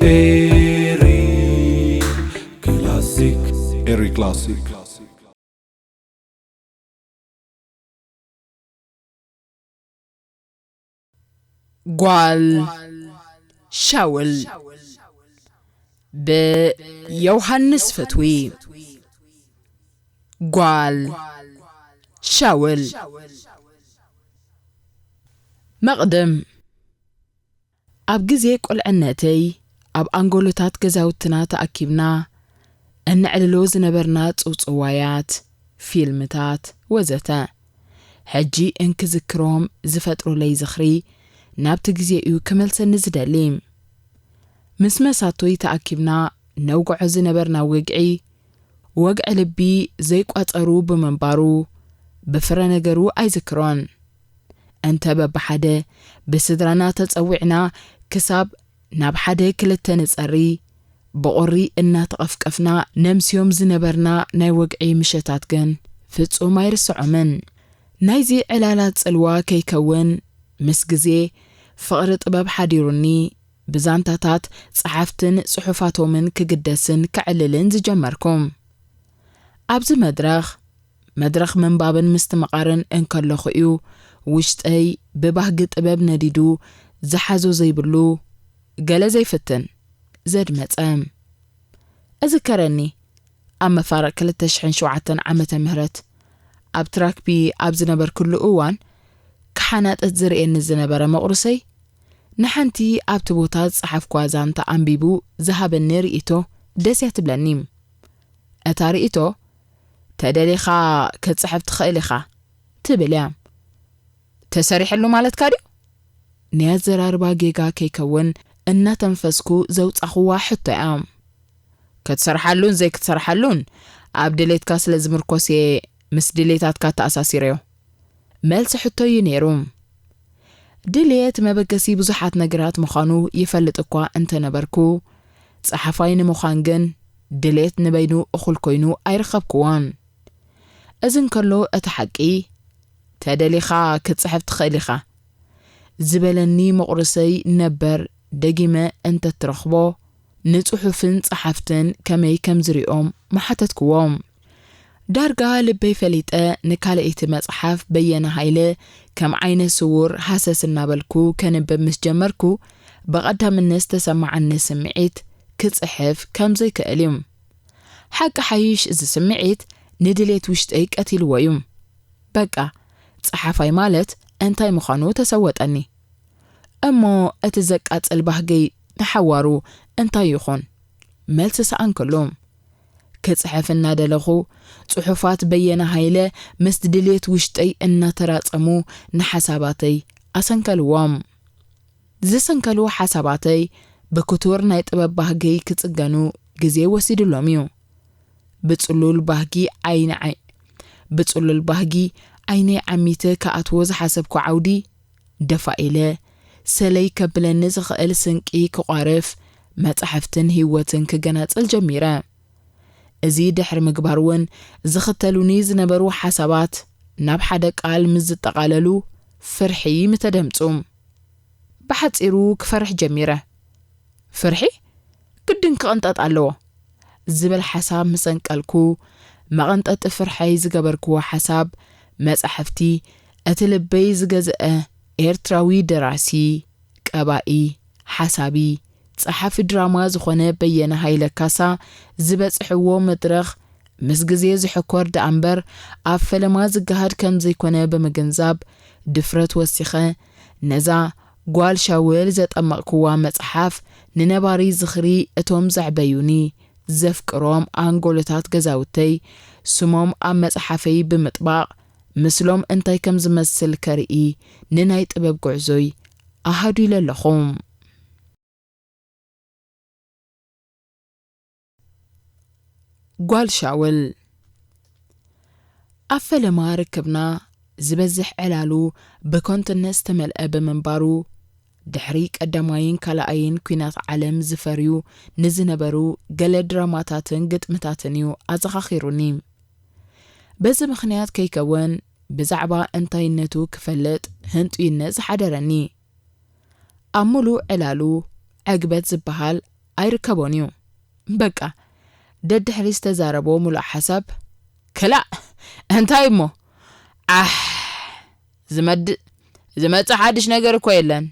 ኤሪ ክላሲክ። ኤሪ ክላሲክ። ጓል ሻውል ብዮሃንስ ፈትዊ። ጓል ሻውል። መቕድም። ኣብ ግዜ ቁልዕነተይ ኣብ ኣንጎሎታት ገዛውትና ተኣኪብና እነዕልሎ ዝነበርና ጽውጽዋያት፣ ፊልምታት ወዘተ ሕጂ እንክዝክሮም ዝፈጥሩለይ ዝኽሪ ናብቲ ግዜ'ዩ ክመልሰኒ ዝደሊ። ምስ መሳቶይ ተኣኪብና ነውግዖ ዝነበርና ወግዒ፣ ወግዒ ልቢ ዘይቋጸሩ ብምንባሩ ብፍረ ነገሩ ኣይዝክሮን። እንተ በብሓደ ብስድራና ተጸዊዕና ክሳብ ናብ ሓደ ክልተ ንጸሪ፣ ብቑሪ እናተቐፍቀፍና ነምስዮም ዝነበርና ናይ ወግዒ ምሸታት ግን ፍጹም ኣይርስዖምን። ናይዚ ዕላላት ጽልዋ ከይከውን ምስ ግዜ ፍቕሪ ጥበብ ሓዲሩኒ ብዛንታታት ጸሓፍትን ጽሑፋቶምን ክግደስን ከዕልልን ዝጀመርኩ። ኣብዚ መድረኽ መድረኽ ምንባብን ምስትምቓርን እንከለኹ እዩ ውሽጠይ ብባህጊ ጥበብ ነዲዱ ዝሓዞ ዘይብሉ ገለ ዘይፍትን ዘድመጸ። እዝከረኒ ኣብ መፋርቕ ክልተ ሽሕን ሸውዓተን ዓመተ ምህረት ኣብ ትራክቢ ኣብ ዝነበርኩሉ እዋን ክሓናጠጥ ዝርእየኒ ዝነበረ መቑርሰይ ንሓንቲ ኣብቲ ቦታ ዝጸሓፍኳ ዛንታ ኣንቢቡ ዝሃበኒ ርእይቶ ደስ እያ ትብለኒ። እታ ርእይቶ ተደሊኻ ክትጽሕፍ ትኽእል ኢኻ ትብል እያ። ተሰሪሐሉ ማለትካ ድዩ? ናይ ኣዘራርባ ጌጋ ከይከውን እናተንፈስኩ ዘውጻኹዋ ሕቶ እያ። ክትሰርሓሉን ዘይክትሰርሓሉን ኣብ ድሌትካ ስለ ዝምርኮስ እየ ምስ ድሌታትካ ተኣሳሲረዮ። መልሲ ሕቶ እዩ ነይሩ። ድሌት መበገሲ ብዙሓት ነገራት ምዃኑ ይፈልጥ እኳ እንተነበርኩ፣ ጸሓፋይ ንምዃን ግን ድሌት ንበይኑ እኹል ኮይኑ ኣይረኸብክዎን። እዚ እንከሎ እቲ ሓቂ፣ ተደሊኻ ክትጽሕፍ ትኽእል ኢኻ ዝበለኒ መቑርሰይ ነበር ደጊመ እንተትረኽቦ፣ ንጽሑፍን ጸሓፍትን ከመይ ከም ዝሪኦም ምሓተትክዎ። ዳርጋ ልበይ ፈሊጠ ንካልኣይቲ መጽሓፍ በየነ ሃይለ ከም ዓይነ ስዉር ሃሰስ እናበልኩ ከንብብ ምስ ጀመርኩ፣ ብቐዳምነት ዝተሰማዓኒ ስምዒት ክጽሕፍ ከም ዘይክእል እዩ። ሓቂ ሓይሽ እዚ ስምዒት ንድሌት ውሽጠይ ቀቲልዎ እዩ። በቃ፣ ጸሓፋይ ማለት እንታይ ምዃኑ ተሰወጠኒ። እሞ እቲ ዘቃጽል ባህገይ ንሓዋሩ እንታይ ይኾን? መልሲ ሰኣንክሉ። ክጽሕፍ እናደለኹ፣ ጽሑፋት በየነ ሃይለ ምስቲ ድሌት ውሽጠይ እናተራጸሙ ንሓሳባተይ ኣሰንከልዎም። ዝሰንከሉ ሓሳባተይ ብክቱር ናይ ጥበብ ባህገይ ክጽገኑ ግዜ ወሲዱሎም እዩ። ብጽሉል ባህጊ ዓይኒ ዓይ ብጽሉል ባህጊ ዓይነይ ዓሚተ ክኣትዎ ዝሓሰብኩ ዓውዲ፣ ደፋ ኢለ ሰለይ ከብለኒ ዝኽእል ስንቂ ክቋርፍ፣ መጻሕፍትን ህይወትን ክገናጽል ጀሚረ። እዚ ድሕሪ ምግባር እውን ዝኽተሉኒ ዝነበሩ ሓሳባት ናብ ሓደ ቃል ምስ ዝጠቓለሉ ፍርሒ ምተደምጹ። ብሓጺሩ ክፈርሕ ጀሚረ። ፍርሒ ግድን ክቕንጠጥ ኣለዎ ዝብል ሓሳብ ምስ ኣንቀልኩ፣ መቐንጠጢ ፍርሐይ ዝገበርክዎ ሓሳብ መጻሕፍቲ እቲ ልበይ ዝገዝአ ኤርትራዊ ደራሲ፣ ቀባኢ፣ ሓሳቢ፣ ጸሓፊ ድራማ ዝኾነ በየነ ሃይለ ካሳ ዝበጽሕዎ መድረኽ ምስ ግዜ ዝሕኮር ደኣ እምበር ኣብ ፈለማ ዝገሃድ ከም ዘይኮነ ብምግንዛብ ድፍረት ወሲኸ ነዛ ጓል ሻውል ዘጠመቕክዋ መጽሓፍ ንነባሪ ዝኽሪ እቶም ዘዕበዩኒ ዘፍቅሮም ኣንጎሎታት ገዛውተይ ስሞም ኣብ መጽሓፈይ ብምጥባቕ ምስሎም እንታይ ከም ዝመስል ከርኢ ንናይ ጥበብ ጉዕዞይ ኣሃዱ ኢለ ኣለኹ። ጓል ሻውል። ኣብ ፈለማ ርክብና ዝበዝሕ ዕላሉ ብኮንትነት ዝተመልአ ብምንባሩ፣ ድሕሪ ቀዳማይን ካልኣይን ኲናት ዓለም ዝፈርዩ ንዝነበሩ ገለ ድራማታትን ግጥምታትን እዩ ኣዘኻኺሩኒ። በዚ ምኽንያት ከይከውን ብዛዕባ እንታይነቱ ክፈልጥ ህንጡይነት ዝሓደረኒ። ኣብ ምሉእ ዕላሉ ዕግበት ዝበሃል ኣይርከቦን እዩ። በቃ፣ ደድሕሪ ዝተዛረቦ ምሉእ ሓሳብ፣ "ክላእ፣ እንታይ እሞ? ዓሕ፣ ዝመድ-፣ ዝመጽእ ሓድሽ ነገር እኮ የለን።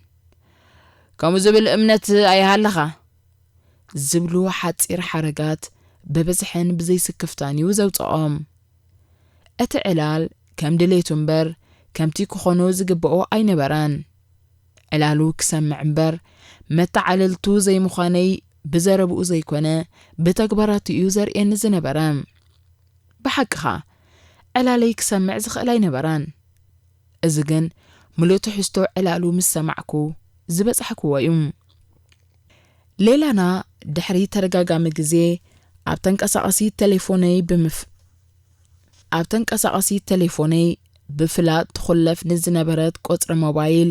ከምኡ ዝብል እምነት ኣይሃልኻ?" ዝብሉ ሓጺር ሓረጋት ብብዝሕን ብዘይስክፍታን እዩ ዘውጽኦም። እቲ ዕላል ከም ድሌቱ እምበር፣ ከምቲ ክኾኖ ዝግብኦ ኣይነበረን። ዕላሉ ክሰምዕ እምበር፣ መተዓለልቱ ዘይምዃነይ ብዘረብኡ ዘይኮነ፣ ብተግባራቱ እዩ ዘርእየኒ ዝነበረ። ብሓቅኻ፣ ዕላለይ ክሰምዕ ዝኽእል ኣይነበረን። እዚ ግን፣ ምሉእ ትሕዝቶ ዕላሉ ምስ ሰማዕኩ ዝበጻሕክዎ እዩ። ሌላና ድሕሪ ተደጋጋሚ ግዜ ኣብ ተንቀሳቓሲ ቴሌፎነይ ብምፍ-፣ ኣብ ተንቀሳቓሲ ቴሌፎነይ ብፍላጥ ትኹለፍ ንዝነበረት ቁጽሪ ሞባይል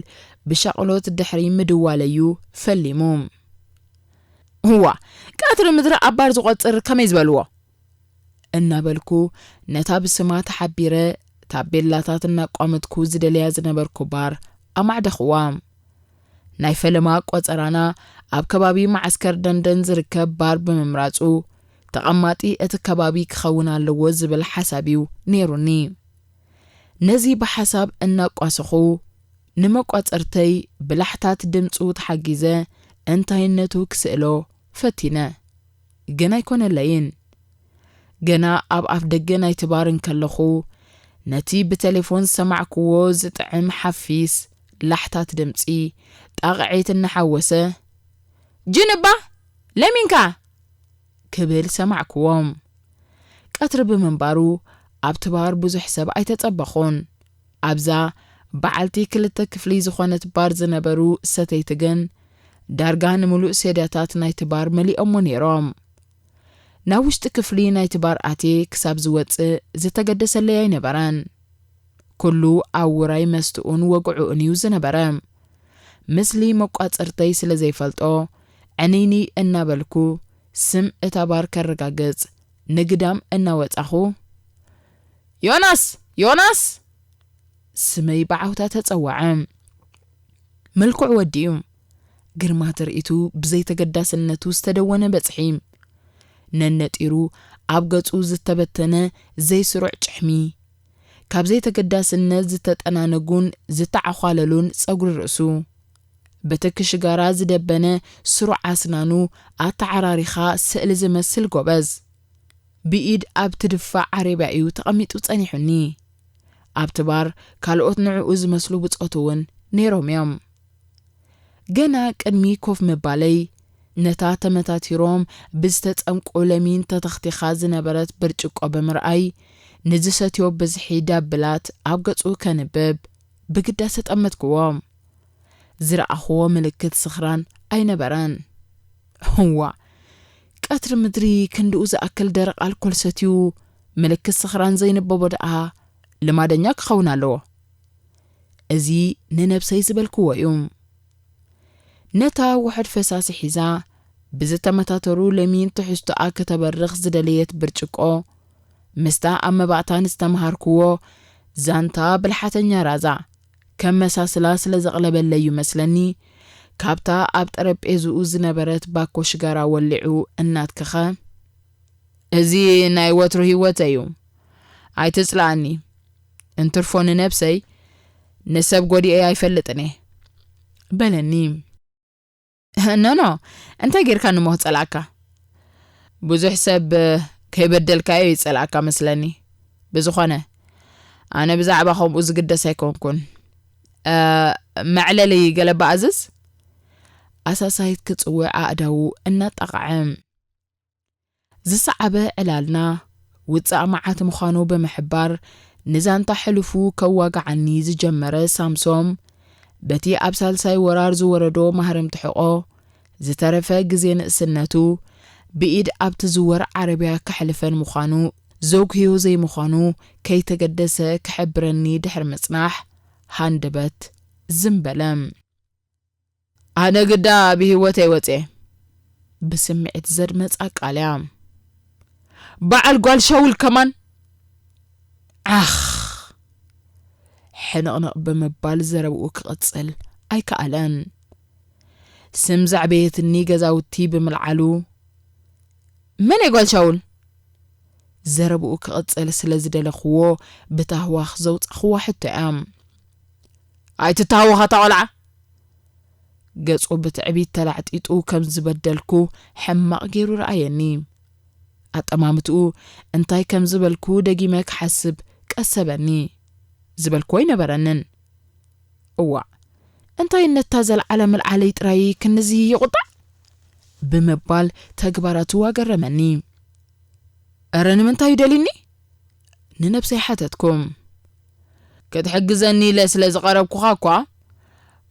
ብሻቕሎት ድሕሪ ምድዋለዩ ፈሊሙ። "እዋ፣ ቀትሪ ምድሪ ኣብ ባር ዝቖጽር ከመይ ዝበልዎ?" እናበልኩ ነታ ብስማ ተሓቢረ ታቤላታት እናቋመትኩ ዝደልያ ዝነበርኩ ባር ኣማዕደኽዋ። ናይ ፈለማ ቆጸራና ኣብ ከባቢ መዓስከር ደንደን ዝርከብ ባር ብምምራጹ፣ ተቐማጢ እቲ ከባቢ ክኸውን ኣለዎ ዝብል ሓሳብ እዩ ነይሩኒ። ነዚ ብሓሳብ እናቋሰኹ፣ ንመቋጸርተይ ብላሕታት ድምጹ ተሓጊዘ እንታይነቱ ክስእሎ ፈቲነ። ግን ኣይኮነለይን። ገና ኣብ ኣፍ ደገ ናይቲ ባር እንከለኹ፣ ነቲ ብቴሌፎን ዝሰማዕክዎ ዝጥዕም ሓፊስ ላሕታት ድምጺ ጣቕዒት እናሓወሰ፣ "ጅን እባ ለሚንካ!" ክብል ሰማዕክዎ። ቀትሪ ብምንባሩ ኣብቲ ባር ብዙሕ ሰብ ኣይተጸበኹን። ኣብዛ በዓልቲ ክልተ ክፍሊ ዝኾነት ባር ዝነበሩ ሰተይቲ ግን ዳርጋ ንምሉእ ሴዳታት ናይቲ ባር መሊኦሞ ነይሮም። ናብ ውሽጢ ክፍሊ ናይቲ ባር ኣትየ ክሳብ ዝወጽእ ዝተገደሰለይ ኣይነበረን። ኩሉ ኣብ ውራይ መስትኡን ወግዕኡን እዩ ዝነበረ። ምስሊ መቋጸርተይ ስለ ዘይፈልጦ፣ ዕንይንይ እናበልኩ ስም እታ ባር ከረጋግጽ ንግዳም እናወጻኹ፣ "ዮናስ! ዮናስ!" ስመይ ብዓውታ ተጸወዐ። መልክዑ ወዲኡ፣ ግርማ ትርኢቱ ብዘይተገዳስነቱ ዝተደወነ በጽሒ። ነነጢሩ ኣብ ገጹ ዝተበተነ ዘይስሩዕ ጭሕሚ፣ ካብ ዘይተገዳስነት ዝተጠናነጉን ዝተዓዃለሉን ጸጉሪ ርእሱ፣ ብትኪ ሽጋራ ዝደበነ ስሩዕ ኣስናኑ ኣተዓራሪኻ ስእሊ ዝመስል ጎበዝ። ብኢድ ኣብ ትድፋእ ዓረብያ እዩ ተቐሚጡ ጸኒሑኒ። ኣብቲ ባር ካልኦት ንዕኡ ዝመስሉ ብጾቱ እውን ነይሮም እዮም። ገና ቅድሚ ኮፍ ምባለይ፣ ነታ ተመታቲሮም ብዝተጸምቁ ለሚን ተተኽቲኻ ዝነበረት ብርጭቆ ብምርኣይ፣ ንዝሰትዮ ብዝሒ ዳብላት ኣብ ገጹ ከንብብ ብግዳሰ ጠመትክዎ። ዝረኣኽዎ ምልክት ስኽራን ኣይነበረን። እዋ፣ ቀትሪ ምድሪ ክንድኡ ዝኣክል ደረቕ ኣልኮል ሰትዩ ምልክት ስኽራን ዘይንበቦ ደኣ ልማደኛ ክኸውን ኣለዎ። እዚ ንነብሰይ ዝበልክዎ እዩ። ነታ ውሑድ ፈሳሲ ሒዛ ብዝተመታተሩ ለሚን ትሕዝቶኣ ከተበርኽ ዝደለየት ብርጭቆ፣ ምስታ ኣብ መባእታን ዝተምሃርክዎ ዛንታ ብልሓተኛ ራዛ ከመሳስላ ስለ ዘቕለበለይ እዩ መስለኒ፣ ካብታ ኣብ ጠረጴዝኡ ዝነበረት ባኮ ሽጋራ ወሊዑ እናትከኸ፣ "እዚ ናይ ወትሩ ህይወተይ እዩ። ኣይትጽልኣኒ። እንትርፎ ንነብሰይ ንሰብ ጎዲኤ ኣይፈልጥን እየ" በለኒ። "ኖኖ፣ እንታይ ጌርካኒ እሞ ክጸልኣካ? ብዙሕ ሰብ ከይበደልካዮ ይጸልኣካ መስለኒ። ብዝኾነ፣ ኣነ ብዛዕባ ከምኡ ዝግደስ ኣይኮንኩን። እ፣ መዕለሊ ገለ እባ ኣዝዝ?" ኣሳሳይት ክጽውዕ ኣእዳዉ እናጣቕዐ። ዝሰዓበ ዕላልና ውጻእ መዓት ምዃኑ ብምሕባር፣ ንዛንታ ሕሉፉ ከዋግዓኒ ዝጀመረ ሳምሶም፣ በቲ ኣብ ሳልሳይ ወራር ዝወረዶ ማህረምቲ ሕቖ ዝተረፈ ግዜ ንእስነቱ፣ ብኢድ ኣብ ትዝወር ዓረብያ ከሕልፈን ምዃኑ ዘጉህዮ ዘይምዃኑ ከይተገደሰ ክሕብረኒ ድሕሪ ምጽናሕ፣ ሃንደበት ዝም በለ። ኣነ ግዳ ብህይወተይ ወፅየ። ብስምዒት ዘድመፃ ቃል እያ። በዓል ጓል ሻውል ከማን? ዓኽ! ሕንቕንቕ ብምባል ዘረብኡ ክቕጽል ኣይከኣለን። ስም ዘዕበየትኒ ገዛውቲ ብምልዓሉ፣ "መን እየ ጓል ሻውል?" ዘረብኡ ክቕጽል ስለ ዝደለኽዎ ብታህዋኽ ዘውጻኽዋ ሕቶ እያ። "ኣይትተሃወኽ ኣታ ቆልዓ!" ገጹ ብትዕቢት ተላዕጢጡ ከም ዝበደልኩ ሕማቕ ገይሩ ረኣየኒ። ኣጠማምትኡ እንታይ ከም ዝበልኩ ደጊመ ክሓስብ ቀሰበኒ። ዝበልኩ ኣይነበረንን። "እዋእ፣ እንታይ ነታ ዘልዓለ ምልዓለይ ጥራይ ክንዚ ይቑጣዕ?" ብምባል ተግባራቱ ኣገረመኒ። "እረ ንምንታይ እዩ ደሊኒ?" ንነብሰይ ሓተትኩ። "ክትሕግዘኒ ኢለ ስለ ዝቐረብኩኻ እኳ፣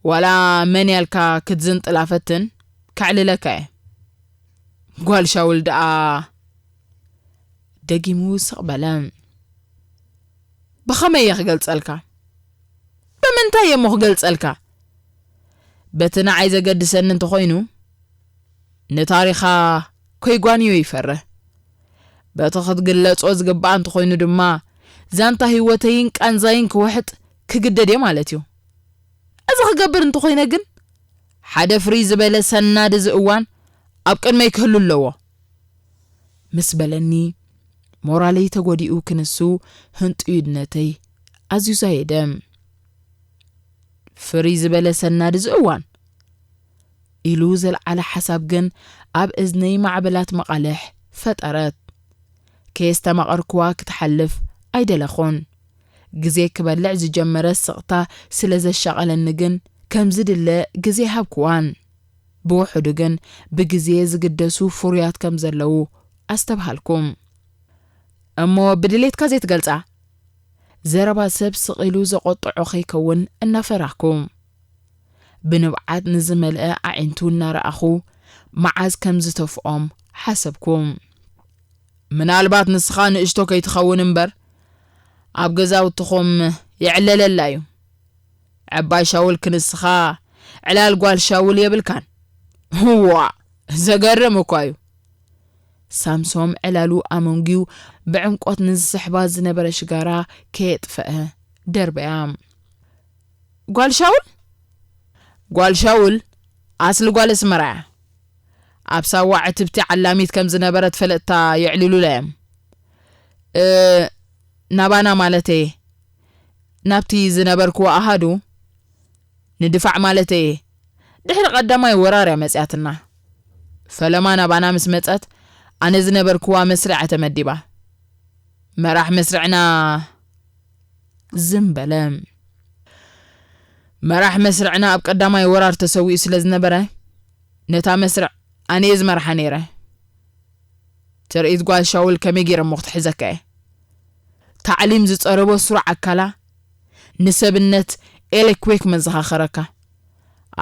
ዋላ መን ያልካ ክትዝንጥላ ፈትን፣ ከዕልለካ እየ። ጓል ሻውል ደኣ?" ደጊሙ ስቕ በለ። "ብኸመይ እየ ክገልጸልካ? ብምንታይ እየ እሞ ክገልጸልካ? በቲ ንዓይ ዘገድሰኒ እንተኾይኑ፣ ንታሪኻ ኮይጓንዮ ይፈርህ። በቲ ክትግለጾ ዝግባኣ እንተኾይኑ ድማ፣ ዛንታ ህይወተይን ቃንዛይን ክውሕጥ ክግደድ እየ ማለት እዩ። እዚ ክገብር እንተኾይነ ግን፣ ሓደ ፍርይ ዝበለ ሰናድ እዚ እዋን ኣብ ቅድመይ ክህሉ ኣለዎ" ምስ በለኒ፣ ሞራለይ ተጎዲኡ ክንሱ ህንጡይነተይ ኣዝዩ ዛየደ። "ፍርይ ዝበለ ሰናድ እዚ እዋን?" ኢሉ ዘልዓለ ሓሳብ ግን ኣብ እዝነይ ማዕበላት መቓልሕ ፈጠረት። ከየስተማቐርክዋ ክትሓልፍ ኣይደለኹን። ግዜ ክበልዕ ዝጀመረ ስቕታ ስለ ዘሻቐለኒ ግን ከም ዝድለ ግዜ ሃብክዋን። ብውሑዱ ግን ብግዜ ዝግደሱ ፍሩያት ከም ዘለዉ ኣስተብሃልኩ። "እሞ ብድሌትካ ዘይትገልጻ?" ዘረባ ሰብ ስቕ ኢሉ ዘቖጥዖ ከይከውን እናፈራህኩ፣ ብንብዓት ንዝመልአ ኣዒንቱ እናረኣኹ መዓዝ ከም ዝተፍኦም ሓሰብኩ። "ምናልባት ንስኻ ንእሽቶ ከይትኸውን እምበር፣ ኣብ ገዛውትኹም ይዕለለላ እዩ። ዕባይ ሻውል ክንስኻ ዕላል ጓል ሻውል የብልካን። ዋእ፣ ዘገርም እኳ እዩ።" ሳምሶም ዕላሉ ኣመንጉዩ ብዕምቆት ንዝስሕባ ዝነበረ ሽጋራ ከየጥፈአ ደርበያ። "ጓል ሻውል? ጓል ሻውል ኣስሊ ጓል ኣስመራ እያ። ኣብ ሳዋ ዕትብቲ ዓላሚት ከም ዝነበረት ፈለጥታ የዕልሉላ እዮም። እ፣ ናባና ማለተይ፣ ናብቲ ዝነበርክዎ ኣሃዱ ንድፋዕ ማለተይ፣ ድሕሪ ቀዳማይ ወራር እያ መጺኣትና። ፈለማ ናባና ምስ መጸት፣ ኣነ ዝነበርክዋ መስርዕ እያ ተመዲባ። መራሕ መስርዕና" ዝም በለ። "መራሕ መስርዕና ኣብ ቀዳማይ ወራር ተሰዊኡ ስለ ዝነበረ፣ ነታ መስርዕ ኣነ እየ ዝመርሓ ነይረ። ትርኢት ጓል ሻውል ከመይ ገይረ እሞ ክትሕዘካ እየ? ታዕሊም ዝጸረቦ ስሩዕ ኣካላ ንሰብነት ኤሌክዌክ መዘኻኸረካ።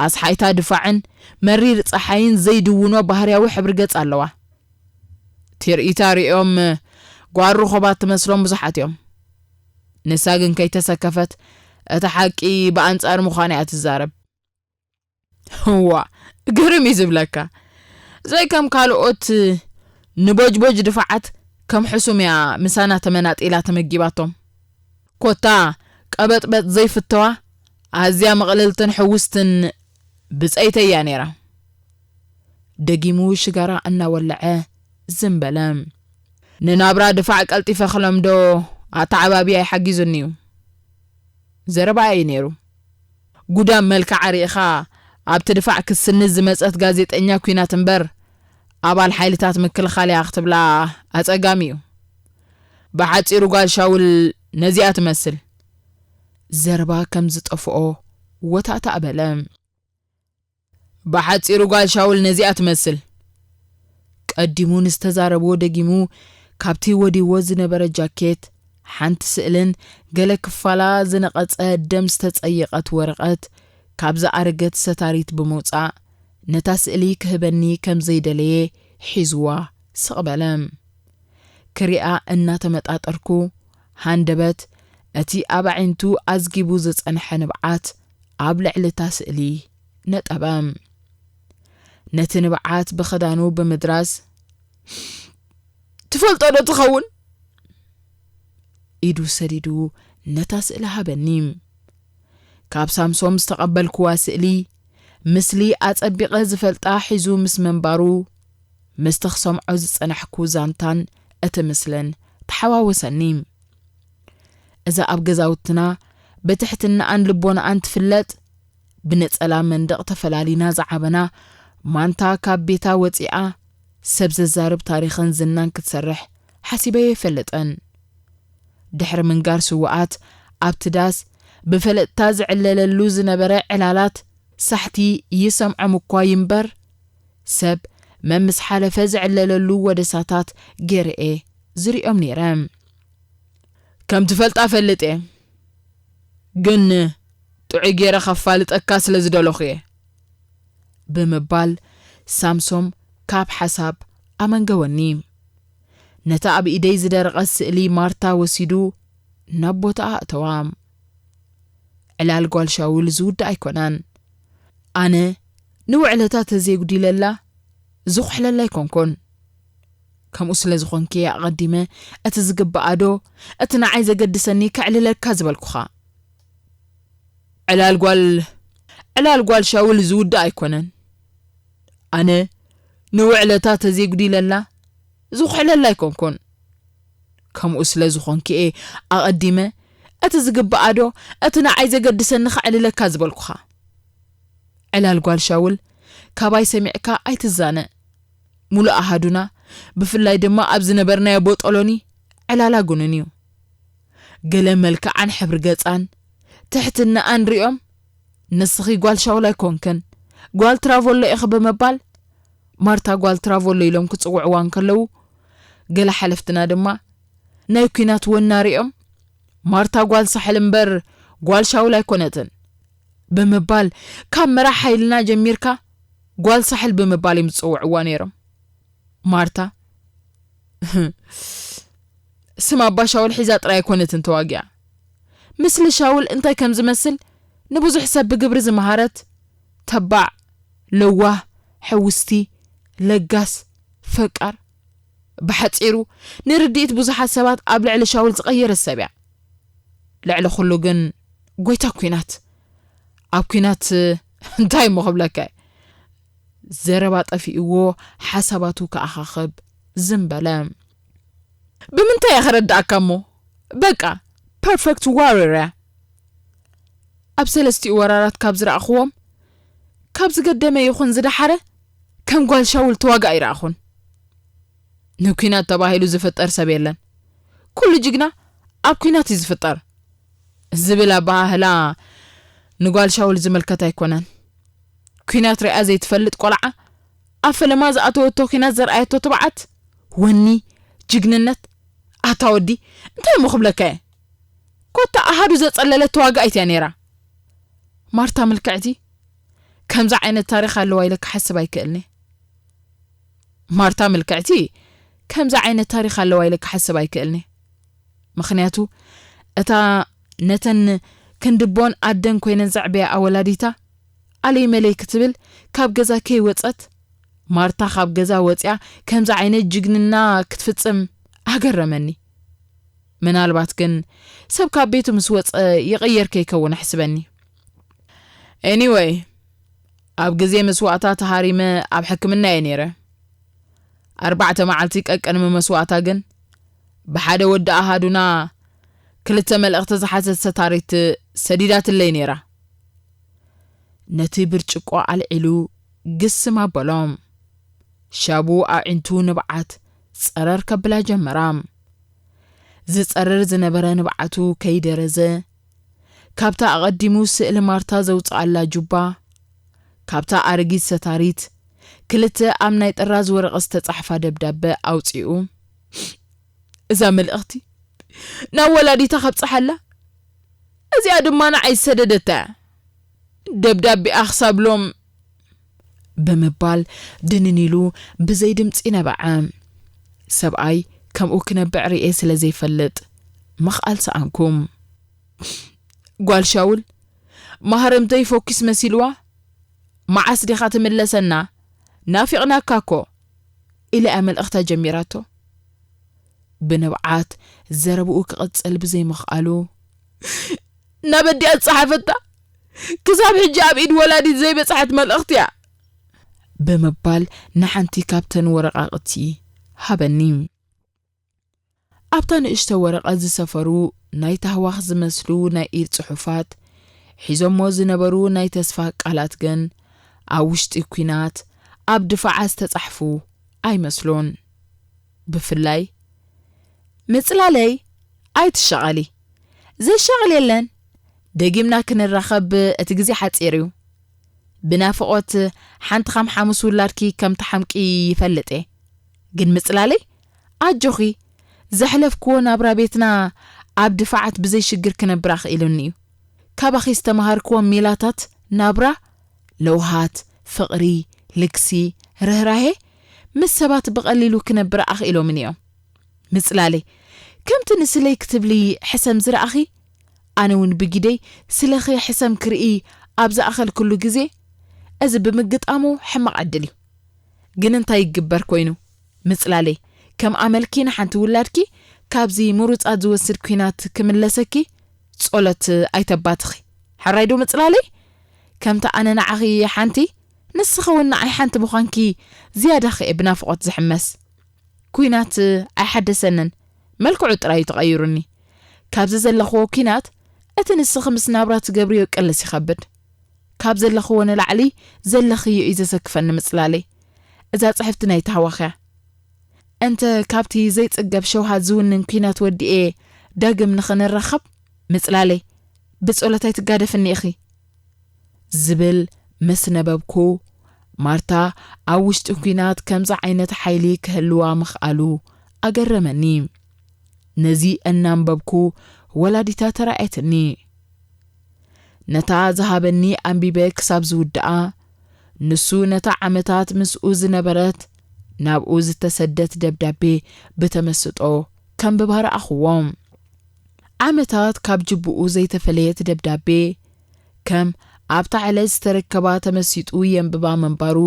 ኣስሓይታ ድፋዕን መሪር ጸሓይን ዘይድውኖ ባህርያዊ ሕብሪ ገጽ ኣለዋ። ትርኢታ ሪኦም ጓል ርኹባት ትመስሎም ብዙሓት እዮም። ንሳ ግን ከይተሰከፈት፣ እቲ ሓቂ ብኣንጻር ምዃኑ እያ ትዛረብ። እዋ፣ ግርም እዩ ዝብለካ። ዘይከም ካልኦት ንቦጅቦጅ ድፋዓት ከም ሕሱም እያ ምሳና ተመናጢላ ተመጊባቶም። ኮታ ቀበጥበጥ ዘይፍተዋ ኣዝያ ምቕልልትን ሕውስትን ብጸይተይ እያ ነይራ። ደጊሙ ሽጋራ እናወለዐ ዝም በለ። ንናብራ ድፋዕ ቀልጢፈ ክለምዶ ኣተዓባብያይ ሓጊዙኒ እዩ። ዘረባኣ እዩ ነይሩ። ጉዳም መልክዓ ርኢኻ ኣብቲ ድፋዕ ክትስንድ ዝመጸት ጋዜጠኛ ኲናት እምበር ኣባል ሓይልታት ምክልኻል እያ ክትብላ ኣጸጋሚ እዩ። ብሓጺሩ ጓል ሻውል ነዚኣ ትመስል። ዘረባ ከም ዝጠፍኦ ወታእታእ በለ። ብሓጺሩ ጓል ሻውል ነዚኣ ትመስል። ቀዲሙ ንዝተዛረብዎ ደጊሙ ካብቲ ወዲዎ ዝነበረ ጃኬት ሓንቲ ስእልን ገለ ክፋላ ዝነቐጸ ደም ዝተጸየቐት ወረቐት ካብ ዝኣረገት ሰታሪት ብምውጻእ ነታ ስእሊ ክህበኒ ከም ዘይደለየ ሒዝዋ ስቕ በለ። ክሪኣ እናተመጣጠርኩ ሃንደበት እቲ ኣብ ኣዒንቱ ኣዝጊቡ ዝጸንሐ ንብዓት ኣብ ልዕሊ እታ ስእሊ ነጠበ። ነቲ ንብዓት ብኽዳኑ ብምድራዝ፣ "ትፈልጦ ዶ ትኸውን?" ኢዱ ሰዲዱ ነታ ስእሊ ሃበኒ። ካብ ሳምሶም ዝተቐበልኩዋ ስእሊ፣ ምስሊ ኣጸቢቐ ዝፈልጣ ሒዙ ምስ ምንባሩ፣ ምስቲ ክሰምዖ ዝጸናሕኩ ዛንታን እቲ ምስልን ተሓዋወሰኒ። እዛ ኣብ ገዛውትና ብትሕትናኣን ልቦናኣን ትፍለጥ፣ ብነጸላ መንደቕ ተፈላሊና ዝዓበና ማንታ፣ ካብ ቤታ ወጺኣ ሰብ ዘዛርብ ታሪኽን ዝናን ክትሰርሕ ሓሲበዮ ኣይፈልጥን። ድሕሪ ምንጋር ስዉኣት ኣብቲ ዳስ ብፈለጥታ ዝዕለለሉ ዝነበረ ዕላላት ሳሕቲ ይሰምዖም እኳ ይንበር፣ ሰብ መምስ ሓለፈ ዝዕለለሉ ወደሳታት ገይረ'የ ዝርእዮም ነይረ። "ከም ትፈልጣ እፈልጥ እየ፣ ግን ጥዑይ ገይረ ከፋልጠካ ስለ ዝደለኹ እየ" ብምባል ሳምሶም ካብ ሓሳብ ኣመንገወኒ። ነታ ኣብ ኢደይ ዝደረቐት ስእሊ ማርታ ወሲዱ ናብ ቦታኣ ኣእተዋ። ዕላል ጓል ሻውል ዝውዳእ ኣይኮነን። ኣነ ንውዕለታ ተዘይጉዲለላ ዝኹሕለላ ኣይኮንኩን። ከምኡ ስለ ዝኾንኪ ኣቐዲመ እቲ ዝግባኣ ዶ እቲ ንዓይ ዘገድሰኒ ከዕልለካ ዝበልኩኻ። ዕላል ጓል፣ ዕላል ጓል ሻውል ዝውዳእ ኣይኮነን። ኣነ ንውዕለታ ተዘይጉዲለላ ዝኹሕለላ ኣይኮንኩን። ከምኡ ስለ ዝኾንኪ እየ ኣቐዲመ እቲ ዝግባኣ ዶ እቲ ንዓይ ዘገድሰኒ ከዕልለካ ዝበልኩኻ። ዕላል ጓል ሻውል ካባይ ሰሚዕካ ኣይትዛነ። ሙሉእ ኣሃዱና፣ ብፍላይ ድማ ኣብ ዝነበርናዮ ቦጦሎኒ፣ ዕላላ ጉኑን እዩ። ገለ መልክዓን ሕብሪ ገጻን ትሕትናኣን ሪኦም፣ "ንስኺ ጓል ሻውል ኣይኮንክን፣ ጓል ትራቮሎ ኢኺ" ብምባል ማርታ ጓል ትራቮሎ ኢሎም ክጽውዕዋ እንከለዉ፣ ገለ ሓለፍትና ድማ ናይ ኲናት ወና ሪኦም፣ "ማርታ ጓል ሳሕል እምበር ጓል ሻውል ኣይኮነትን" ብምባል፣ ካብ መራሕ ሓይልና ጀሚርካ ጓል ሳሕል ብምባል እዮም ዝጽውዕዋ ነይሮም። ማርታ ስም ኣባ ሻውል ሒዛ ጥራይ ኣይኮነትን ተዋጊኣ። ምስሊ ሻውል እንታይ ከም ዝመስል ንብዙሕ ሰብ ብግብሪ ዝመሃረት፣ ተባዕ፣ ለዋህ፣ ሕውስቲ፣ ለጋስ፣ ፈቃር፣ ብሓጺሩ ንርድኢት ብዙሓት ሰባት ኣብ ልዕሊ ሻውል ዝቐየረት ሰብ እያ። ልዕሊ ኩሉ ግን ጎይታ ኲናት። ኣብ ኲናት እንታይ እሞ ክብለካ እየ? ዘረባ ጠፊእዎ ሓሳባቱ ክኣኻኽብ ዝም በለ። "ብምንታይ እያ ከረድኣካ እሞ? በቃ ፐርፌክት ዋሪየር እያ። ኣብ ሰለስቲኡ ወራራት ካብ ዝረኣኽዎም፣ ካብ ዝገደመ ይኹን ዝደሓረ፣ ከም ጓል ሻውል ተዋጋእ ኣይረኣኹን። ንኲናት ተባሂሉ ዝፍጠር ሰብ የለን። ኩሉ ጅግና ኣብ ኲናት እዩ ዝፍጠር" ዝብል ኣበሃህላ ንጓል ሻውል ዝምልከት ኣይኮነን። ኲናት ሪኣ ዘይትፈልጥ ቆልዓ፣ ኣብ ፈለማ ዝኣተወቶ ኲናት ዘርኣየቶ ትብዓት፣ ወኒ፣ ጅግንነት፣ ኣታ ወዲ፣ እንታይ እሞ ክብለካ እየ? ኮታ ኣሃዱ ዘጸለለት ተዋጋኢት እያ ነይራ። ማርታ ምልክዕቲ፣ ከምዚ ዓይነት ታሪኽ ኣለዋ ኢለ ክሓስብ ኣይክእልኒ። ማርታ ምልክዕቲ፣ ከምዚ ዓይነት ታሪኽ ኣለዋ ኢለ ክሓስብ ኣይክእልኒ። ምኽንያቱ፣ እታ ነተን ክንድቦን ኣደን ኮይነን ዘዕበያ ኣወላዲታ፣ ኣለይ መለይ ክትብል ካብ ገዛ ከይወጸት፣ ማርታ ካብ ገዛ ወጺኣ ከምዚ ዓይነት ጅግንና ክትፍጽም ኣገረመኒ። ምናልባት ግን ሰብ ካብ ቤቱ ምስ ወጸ ይቕየር ከይከውን ኣሕስበኒ። ኤኒወይ፣ ኣብ ግዜ መስዋእታ ተሃሪመ ኣብ ሕክምና እየ ነይረ። ኣርባዕተ መዓልቲ ቀቅድሚ መስዋእታ ግን፣ ብሓደ ወዲ ኣሃዱና ክልተ መልእኽቲ ዝሓዘት ሰታሪት ሰዲዳትለይ ነይራ። ነቲ ብርጭቆ ኣልዒሉ ግስም ኣበሎ። ሻቡ ኣዒንቱ ንብዓት ጸረር ከብላ ጀመራ። ዝጸርር ዝነበረ ንብዓቱ ከይደረዘ፣ ካብታ ኣቐዲሙ ስእሊ ማርታ ዘውጽኣላ ጁባ፣ ካብታ ኣረጊት ሰታሪት ክልተ ኣብ ናይ ጥራዝ ወረቐት ዝተጻሕፋ ደብዳበ ኣውጺኡ፣ "እዛ መልእኽቲ ናብ ወላዲታ ከብጽሓላ፣ እዚኣ ድማ ንዓይ ዝሰደደታ እያ። ደብዳቤኣ ክሳብ ሎም" ብምባል ድንን ኢሉ ብዘይ ድምጺ ነበዐ። ሰብኣይ ከምኡ ክነብዕ ርእየ ስለ ዘይፈልጥ ምኽኣል ሰኣንኩ። ጓል ሻውል፣ ማህረምተይ ፎኪስ መሲልዋ፣ "መዓስ ዲኻ ትምለሰና?" ናፊቕናካ እኮ፣ ኢላ እያ መልእኽታ ጀሚራቶ። ብንብዓት ዘረብኡ ክቕጽል ብዘይምኽኣሉ፣ ናብ ኣዲኣ ዝጸሓፈታ፣ ክሳብ ሕጂ ኣብ ኢድ ወላዲት ዘይበጽሐት መልእኽቲ እያ፣ ብምባል ንሓንቲ ካብተን ወረቓቕቲ ሃበኒ። ኣብታ ንእሽቶ ወረቐት ዝሰፈሩ ናይ ታህዋኽ ዝመስሉ ናይ ኢድ ጽሑፋት፣ ሒዞሞ ዝነበሩ ናይ ተስፋ ቃላት ግን፣ ኣብ ውሽጢ ኲናት ኣብ ድፋዓ ዝተጻሕፉ ኣይመስሉን። ብፍላይ፣ "ምጽላለይ፣ ኣይትሸቐሊ፣ ዘሸቕል የለን፣ ደጊምና ክንራኸብ እቲ ግዜ ሓጺር እዩ። ብናፍቖት ሓንቲ ከም ሓሙስ ውላድኪ ከም ትሓምቂ ይፈልጥ እየ። ግን ምጽላለይ፣ ኣጆኺ፣ ዘሕለፍክዎ ናብራ ቤትና ኣብ ድፋዓት ብዘይ ሽግር ክነብር ኣኽኢሉኒ እዩ። ካባኺ ዝተምሃርክዎም ሜላታት ናብራ፣ ለውሃት፣ ፍቕሪ፣ ልግሲ፣ ርህራሄ፣ ምስ ሰባት ብቐሊሉ ክነብር ኣኽኢሎምኒ እዮም። ምጽላለይ፣ ከምቲ ንስለይ ክትብሊ ሕሰም ዝረኣኺ፣ ኣነ እውን ብጊደይ ስለኺ ሕሰም ክርኢ ኣብ ዝኣኸልክሉ ግዜ፣ እዚ ብምግጣሙ ሕማቕ ዕድል እዩ። ግን እንታይ ይግበር ኮይኑ? ምጽላለይ፣ ከም ኣመልኪ ንሓንቲ ውላድኪ ካብዚ ምሩጻት ዝወስድ ኲናት ክምለሰኪ ጸሎት ኣይተባትኺ። ሕራይ ዶ ምጽላለይ? ከምቲ ኣነ ንዓኺ ሓንቲ፣ ንስኺ እውን ንዓይ ሓንቲ ምዃንኪ ዝያዳኺ እየ ብናፍቖት ዝሕመስ። ኲናት ኣይሓደሰንን፣ መልክዑ ጥራይ እዩ ተቐይሩኒ። ካብዚ ዘለኽዎ ኲናት፣ እቲ ንስኺ ምስ ናብራ ትገብርዮ ቅልስ ይኸብድ። ካብ ዘለኽዎ ንላዕሊ ዘለኽዮ እዩ ዘሰክፈኒ ምጽላለይ። እዛ ጽሕፍቲ ናይ ታህዋኽ እያ። እንተ ካብቲ ዘይጽገብ ሸውሃት ዝውንን ኲናት ወዲኤ ዳግም ንኽንራኸብ ምጽላለይ፣ ብጸሎት ኣይትጋደፍኒ ኢኺ። ዝብል ምስ ነበብኩ፣ ማርታ ኣብ ውሽጢ ኲናት ከምዚ ዓይነት ሓይሊ ክህልዋ ምኽኣሉ ኣገረመኒ። ነዚ እናንበብኩ ወላዲታ ተራእየትኒ። ነታ ዝሃበኒ ኣንቢበ ክሳብ ዝውድኣ፣ ንሱ ነታ ዓመታት ምስኡ ዝነበረት ናብኡ ዝተሰደት ደብዳቤ ብተመስጦ ከንብባ ረኣኽዎ። ዓመታት ካብ ጅቡኡ ዘይተፈለየት ደብዳቤ፣ ከም ኣብታ ዕለት ዝተረከባ ተመሲጡ የንብባ ምንባሩ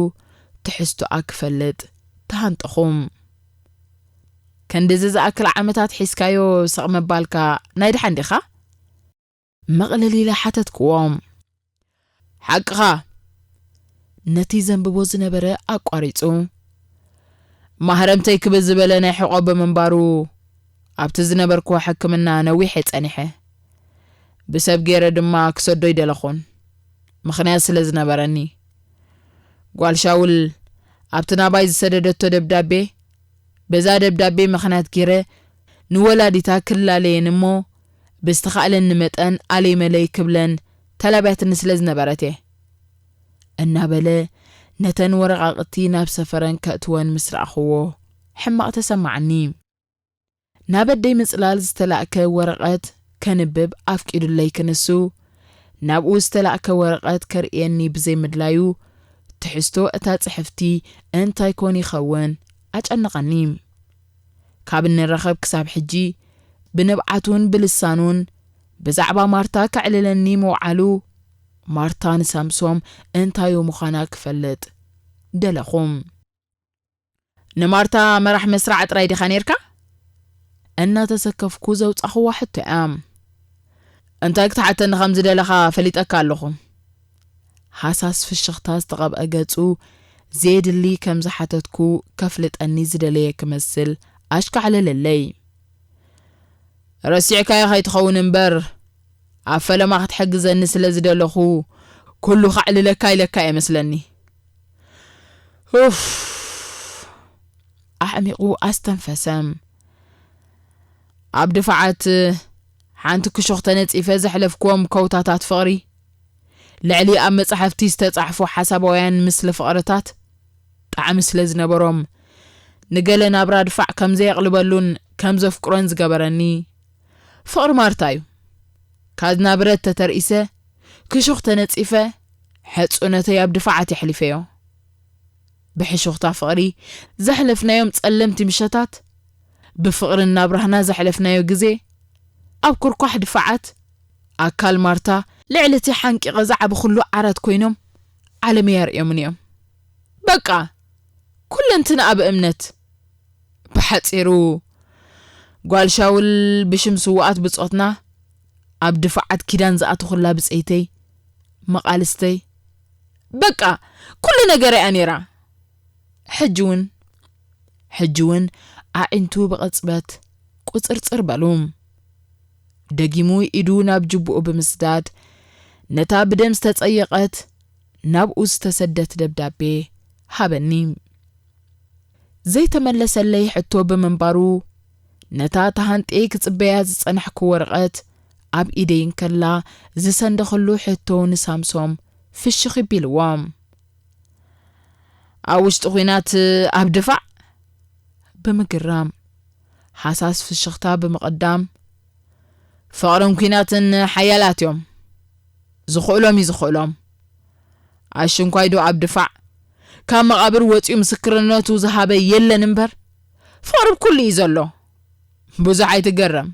ትሕዝቶኣ ክፈልጥ ተሃንጠኹ። "ክንድዚ ዝኣክል ዓመታት ሒዝካዮ ስቕ ምባልካ ናይ ደሓን ዲኻ?" መቕለል ኢለ ሓተትክዎ። "ሓቅኻ!" ነቲ ዘንብቦ ዝነበረ ኣቋሪጹ። "ማህረምተይ ክብል ዝበለ ናይ ሕቖ ብምንባሩ፣ ኣብቲ ዝነበርክዎ ሕክምና ነዊሕ እየ ጸኒሐ። ብሰብ ገይረ ድማ ክሰዶ ኣይደለኹን፣ ምኽንያት ስለ ዝነበረኒ። ጓል ሻውል ኣብቲ ናባይ ዝሰደደቶ ደብዳቤ፣ በዛ ደብዳቤ ምኽንያት ገይረ ንወላዲታ ክላለየን እሞ፣ ብዝተኻእለኒ መጠን ኣለይ መለይ ክብለን ተላብያትኒ ስለ ዝነበረት እየ" እናበለ ነተን ወረቓቕቲ ናብ ሰፈረን ከእትወን ምስ ረኣኽዎ ሕማቕ ተሰማዓኒ። ናብ ኣደይ ምጽላል ዝተላእከ ወረቐት ከንብብ ኣፍቂዱለይ ክንሱ፣ ናብኡ ዝተላእከ ወረቐት ከርእየኒ ብዘይምድላዩ፣ ትሕዝቶ እታ ጽሕፍቲ እንታይ ኮን ይኸውን ኣጨነቐኒ። ካብ እንራኸብ ክሳብ ሕጂ፣ ብንብዓቱን ብልሳኑን ብዛዕባ ማርታ ከዕልለኒ ምውዓሉ፣ ማርታ ንሳምሶም እንታዩ ምዃና ክፈልጥ ደለኹ። "ንማርታ መራሕ መስራዕ ጥራይ ዲኻ ኔርካ?" እናተሰከፍኩ ዘውጻኽዋ ሕቶ እያ። "እንታይ ክትሓተኒ ከም ዝደለኻ ፈሊጠካ ኣለኹ።" ሃሳስ ፍሽኽታ ዝተቐብአ ገጹ ዘየድሊ ከም ዝሓተትኩ ከፍልጠኒ ዝደለየ ክመስል ኣሽካዕለለለይ። "ረሲዕካዮ ከይትኸውን እምበር፣ ኣብ ፈለማ ክትሕግዘኒ ስለ ዝደለኹ፣ ኩሉ ከዕልለካ ኢለካ እየ መስለኒ።" ኡፍ! ኣዕሚቑ ኣስተንፈሰ። ኣብ ድፋዓት ሓንቲ ክሹኽ ተነጺፈ ዘሕለፍክዎም ከውታታት ፍቕሪ፣ ልዕሊ ኣብ መጻሕፍቲ ዝተጻሕፉ ሓሳባውያን ምስሊ ፍቕርታት፣ ጣዕሚ ስለ ዝነበሮም፣ ንገለ ናብራ ድፋዕ ከም ዘየቕልበሉን ከም ዘፍቅሮን ዝገበረኒ፣ ፍቕሪ ማርታ እዩ። ካብ ናብረት ተተርኢሰ፣ ክሹኽ ተነጺፈ፣ ሕጹነተይ ኣብ ድፋዓት የሕሊፈዮ። ብሕሹኽታ ፍቕሪ ዘሕለፍናዮም ጸለምቲ ምሸታት፣ ብፍቕሪ እናብራህና ዘሕለፍናዮ ግዜ፣ ኣብ ኩርኳሕ ድፋዓት፣ ኣካል ማርታ ልዕሊ እቲ ሓንቂቐ ዝዓበኹሉ ዓራት ኮይኖም ዓለመይ ኣርእዮምኒ እዮም። በቃ! ኩለንትንኣ ብእምነት። ብሓጺሩ፣ ጓል ሻውል ብሽም ስውኣት ብጾትና ኣብ ድፋዓት ኪዳን ዝኣተኹላ ብጸይተይ፣ መቓልስተይ፣ በቃ፣ ኩሉ ነገረይ እያ ነይራ። ሕጂ እውን፣ ሕጂ እውን ኣዒንቱ ብቕጽበት ቁጽርጽር በሉ። ደጊሙ ኢዱ ናብ ጅቡኡ ብምስዳድ፣ ነታ ብደም ዝተጸየቐት ናብኡ ዝተሰደት ደብዳቤ ሃበኒ። ዘይተመለሰለይ ሕቶ ብምንባሩ፣ ነታ ተሃንጥየ ክጽበያ ዝጸናሕኩ ወረቐት ኣብ ኢደይ እንከላ ዝሰንደኸሉ ሕቶ ንሳምሶም ፍሽኽ ይቢልዎ። ኣብ ውሽጢ ኲናት ኣብ ድፋዕ? ብምግራም፣ ሃሳስ ፍሽኽታ ብምቕዳም፣ ፍቕርን ኲናትን ሓያላት እዮም። ዝኽእሎም እዩ ዝኽእሎም። ኣሽንኳይ ዶ ኣብ ድፋዕ? ካብ መቓብር ወጺኡ ምስክርነቱ ዝሃበ የለን እምበር፣ ፍቕሪ ብኩሉ እዩ ዘሎ። ብዙሕ ኣይትገረም።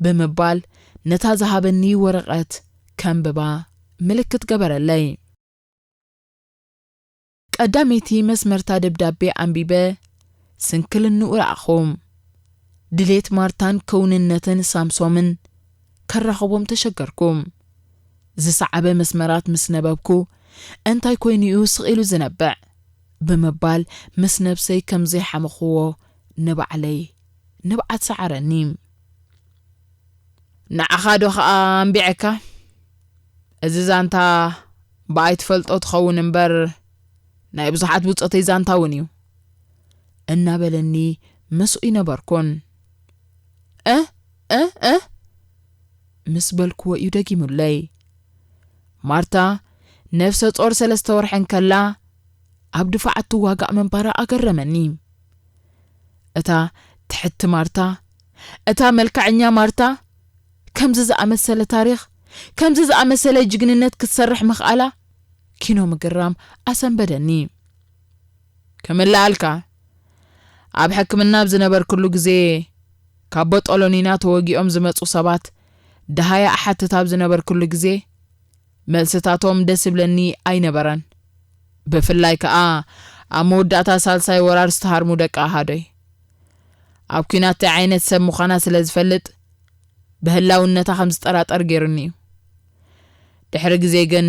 ብምባል ነታ ዝሃበኒ ወረቐት ከንብባ ምልክት ገበረለይ። ቀዳመይቲ መስመርታ ደብዳቤ ኣንቢበ ስንክልንኡ ረኣኹ። ድሌት ማርታን ከውንነትን ሳምሶምን ከራኽቦም ተሸገርኩ። ዝሰዓበ መስመራት ምስ ነበብኩ፣ "እንታይ ኮይኑ'ዩ ስቕ ኢሉ ዝነብዕ?" ብምባል ምስ ነብሰይ ከም ዘይሓመኽዎ ንባዕለይ ንብዓት ሰዓረኒ። "ንዓኻ ዶ ኸኣ ኣንቢዐካ? እዚ ዛንታ ብኣይ ትፈልጦ ትኸውን እምበር፣ ናይ ብዙሓት ብጾተይ ዛንታ እውን እዩ" እናበለኒ ምስኡ ይነበርኩን። "እ፣ እ፣ እ?" ምስ በልክዎ እዩ ደጊሙለይ። ማርታ ነፍሰ ጾር ሰለስተ ወርሒ እንከላ ኣብ ድፋዓት ትዋጋእ ምንባራ ኣገረመኒ። እታ ትሕቲ ማርታ፣ እታ መልክዐኛ ማርታ፣ ከምዚ ዝኣመሰለ ታሪኽ፣ ከምዚ ዝኣመሰለ ጅግንነት ክትሰርሕ ምኽኣላ፣ ኪኖ ምግራም ኣሰንበደኒ። "ክምልኣልካ፣ ኣብ ሕክምና ኣብ ዝነበርክሉ ግዜ፣ ካብ ቦጦሎኒና ተወጊኦም ዝመጹ ሰባት ደሃያ እሓትት ኣብ ዝነበርክሉ ግዜ፣ መልስታቶም ደስ ይብለኒ ኣይነበረን። ብፍላይ ከኣ ኣብ መወዳእታ ሳልሳይ ወራር ዝተሃርሙ ደቂ ኣሃዶይ። ኣብ ኲናት እንታይ ዓይነት ሰብ ምዃና ስለ ዝፈልጥ፣ ብህላውነታ ከም ዝጠራጠር ገይሩኒ እዩ። ድሕሪ ግዜ ግን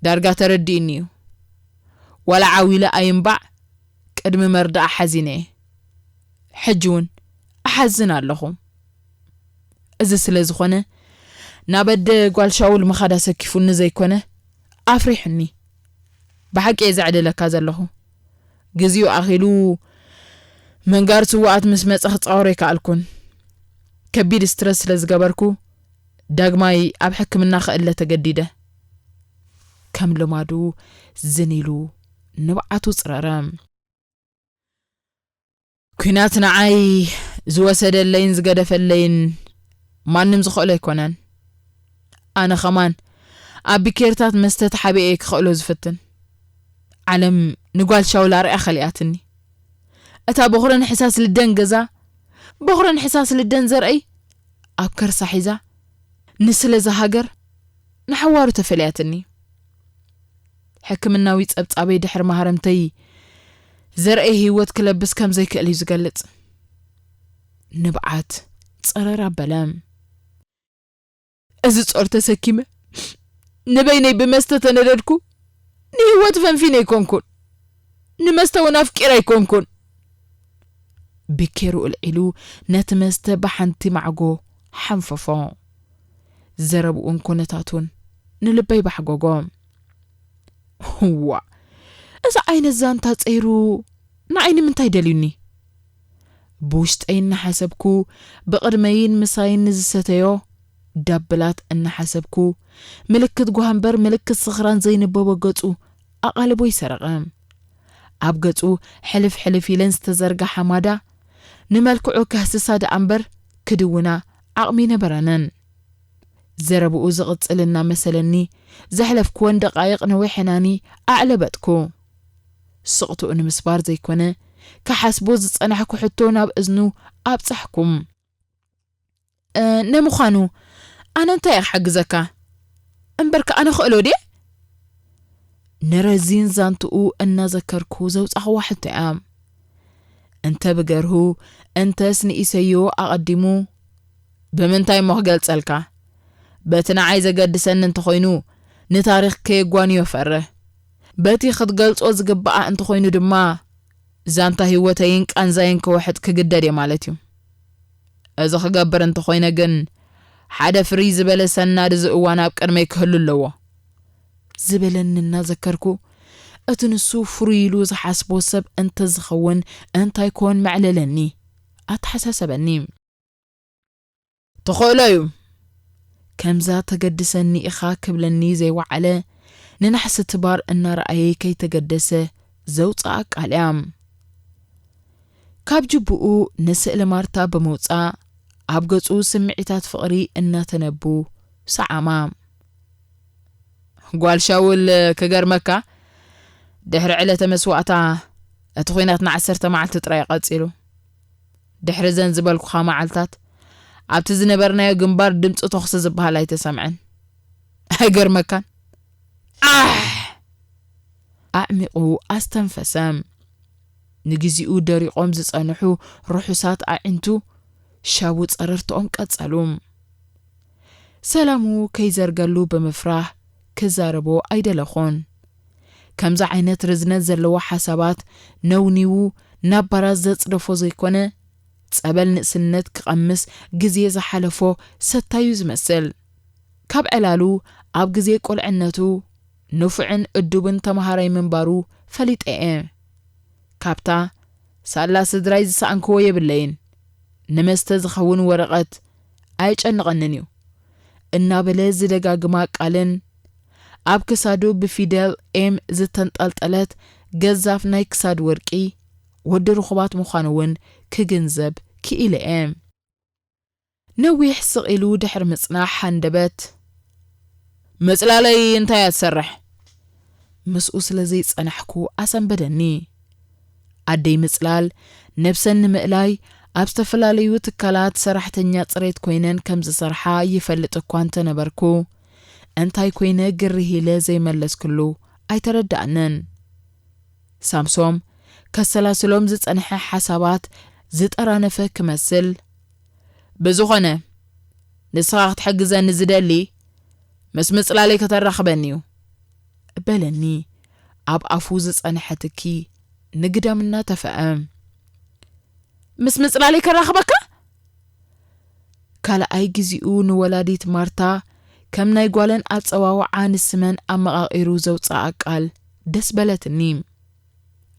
ዳርጋ ተረዲኡኒ እዩ። ዋላ ዓው ኢለ ኣይምባዕ፣ ቅድሚ መርድኣ ሓዚነ እየ። ሕጂ እውን እሓዝን ኣለኹ። እዚ ስለ ዝኾነ፣ ናብ ኣደ ጓል ሻውል ምኻድ ኣሰኪፉኒ ዘይኮነ፣ ኣፍሪሑኒ። ብሓቂ እየ ዘዕልለካ ዘለኹ። ግዜኡ ኣኺሉ፣ ምንጋር ስውኣት ምስ መጸ ክጻወሮ ኣይከኣልኩን። ከቢድ ስትረስ ስለ ዝገበርኩ፣ ዳግማይ ኣብ ሕክምና ክእለ ተገዲደ። ከም ልማዱ ዝን ኢሉ ንብዓቱ ጽረረ። "ኲናት ንዓይ ዝወሰደለይን ዝገደፈለይን ማንም ዝኽእሎ ኣይኮነን። ኣነ ኸማን ኣብ ቢኬርታት መስተ ተሓቢኤ እየ ክኽእሎ ዝፍትን። ዓለም ንጓል ሻውል ኣርኣያ ከሊኣትኒ። እታ በኹረን ሕሳስ ልደን ገዛ፣ በኹረን ሕሳስ ልደን ዘርእይ ኣብ ከርሳ ሒዛ፣ ንስለ እዛ ሃገር ንሓዋሩ ተፈልያትኒ። ሕክምናዊ ጸብጻበይ ድሕሪ ማህረምተይ ዘርእይ ህይወት ክለብስ ከም ዘይክእል እዩ ዝገልጽ" ንብዓት ጸረር ኣበለ። "እዚ ጾር ተሰኪመ ንበይነይ ብመስተ ተነደድኩ፣ ንህይወት ፈንፊነ ኣይኮንኩን፣ ንመስተ እውን ኣፍቂረ ኣይኮንኩን።" ብኬሩ እልዒሉ ነቲ መስተ ብሓንቲ ማዕጎ ሓንፈፎ። ዘረብኡን ኩነታቱን ንልበይ ባሕጎጎ። "እዋ፣ እዚ ዓይነት ዛንታ ጸይሩ ንዓይ ንምንታይ ደልዩኒ?" ብውሽጠይ እናሓሰብኩ፣ ብቕድመይን ምሳይን ንዝሰተዮ ዳብላት እናሓሰብኩ፣ ምልክት ጓህ እምበር ምልክት ስኽራን ዘይንበቦ ገጹ ኣቓልቦ ይሰረቐ። ኣብ ገጹ ሕልፍ ሕልፍ ኢለን ዝተዘርግሓ ማዳ፣ ንመልክዑ ከህስሳ ደኣ እምበር ክድውና ዓቕሚ ኣይነበረንን። ዘረብኡ ዝቕጽል እናመሰለኒ፣ ዘሕለፍኩወን ደቓይቕ ነዊሐናኒ ኣዕለበጥኩ። ስቕትኡ ንምስባር ዘይኮነ፣ ክሓስቦ ዝጸናሕኩ ሕቶ ናብ እዝኑ ኣብጻሕኩ። "እ፣ ንምዃኑ፣ ኣነ እንታይ እየ ክሓግዘካ? እምበርከ ኣነ ክእሎ ድየ?" ንረዚን ዛንትኡ እናዘከርኩ ዘውጻኽዋ ሕቶ እያ። እንተ ብገርሁ፣ እንተስ ንኢሰዮ ኣቐዲሙ፣ ብምንታይ እሞ ክገልጸልካ? በቲ ንዓይ ዘገድሰኒ እንተኾይኑ፣ ንታሪኽ ከየጓንዮ ፈርህ። በቲ ክትገልጾ ዝግብኣ እንተኾይኑ ድማ፣ ዛንታ ህይወተይን ቃንዛይን ክውሕጥ ክግደድ እየ ማለት እዩ። እዚ ክገብር እንተኾይነ ግን፣ ሓደ ፍርይ ዝበለ ሰናድ እዚ እዋን ኣብ ቅድመይ ክህሉ ኣለዎ። ዝበለኒ እናዘከርኩ፣ እቲ ንሱ ፍሩይ ኢሉ ዝሓስቦ ሰብ እንተዝኸውን እንታይ ኮን መዕለለኒ፣ ኣተሓሳሰበኒ። ትኽእሎ እዩ። ከምዛ ተገድሰኒ ኢኻ ክብለኒ ዘይወዓለ፣ ንናሕሲ ትባር እናረኣየ ከይተገደሰ ዘውፅኣ ቃል እያ። ካብ ጅብኡ ንስእሊ ማርታ ብምውፃእ፣ ኣብ ገፁ ስምዒታት ፍቕሪ እናተነቡ ሰዓማ። ጓል ሻውል፣ ክገርመካ፣ ድሕሪ ዕለተ መስዋእታ፣ እቲ ኲናት ንዓሰርተ መዓልቲ ጥራይ ቀጺሉ። ድሕሪ ዘን ዝበልኩኻ መዓልታት፣ ኣብቲ ዝነበርናዮ ግንባር ድምጺ ተኹሲ ዝበሃል ኣይተሰምዐን። ኣይገርመካን? ኣሕ! ኣዕሚቑ ኣስተንፈሰ። ንግዜኡ ደሪቖም ዝጸንሑ ርሑሳት ኣዒንቱ ሻቡ ጸረርትኦም ቀጸሉ። ሰላሙ ከይዘርገሉ ብምፍራህ ክዛረቦ ኣይደለኹን። ከምዚ ዓይነት ርዝነት ዘለዎ ሓሳባት ነውኒዉ ናብ ባራት ዘጽደፎ ዘይኮነ፣ ጸበል ንእስነት ክቐምስ ግዜ ዝሓለፎ ሰታዩ ዝመስል። ካብ ዕላሉ ኣብ ግዜ ቁልዕነቱ ንፉዕን እዱብን ተመሃራይ ምንባሩ ፈሊጠ እየ። ካብታ ሳላ ስድራይ ዝሰኣንክዎ የብለይን፣ ንመስተ ዝኸውን ወረቐት ኣየጨንቐንን እዩ እናበለ ዝደጋግማ ቃልን ኣብ ክሳዱ ብፊደል ኤም ዝተንጠልጠለት ገዛፍ ናይ ክሳድ ወርቂ ወዲ ርኹባት ምዃኑ እውን ክግንዘብ ክኢለ እየ። ነዊሕ ስቕ ኢሉ ድሕሪ ምጽናሕ ሃንደበት፣ "ምጽላለይ እንታይ እያ ትሰርሕ?" ምስኡ ስለ ዘይጸናሕኩ ኣሰንበደኒ። ኣደይ ምጽላል ነብሰን ንምእላይ ኣብ ዝተፈላለዩ ትካላት ሰራሕተኛ ጽሬት ኮይነን ከም ዝሰርሓ ይፈልጥ እኳ እንተነበርኩ፣ እንታይ ኮይነ ግርህ ኢለ ዘይመለስክሉ ኣይተረድኣንን። ሳምሶም ከሰላስሎም ዝጸንሐ ሓሳባት ዝጠራነፈ ክመስል፣ "ብዝኾነ፣ ንስኻ ክትሕግዘኒ ዝደሊ፣ ምስ ምጽላለይ ከተራኽበኒ እዩ" በለኒ፣ ኣብ ኣፉ ዝጸንሐ ትኪ ንግዳም እናተፈአ። "ምስ ምጽላለይ ከራኽበካ?" ካልኣይ ግዜኡ ንወላዲት ማርታ ከም ናይ ጓለን ኣጸዋውዓ ንስመን ኣመቓቒሩ ዘውጽኣ ቃል ደስ በለትኒ።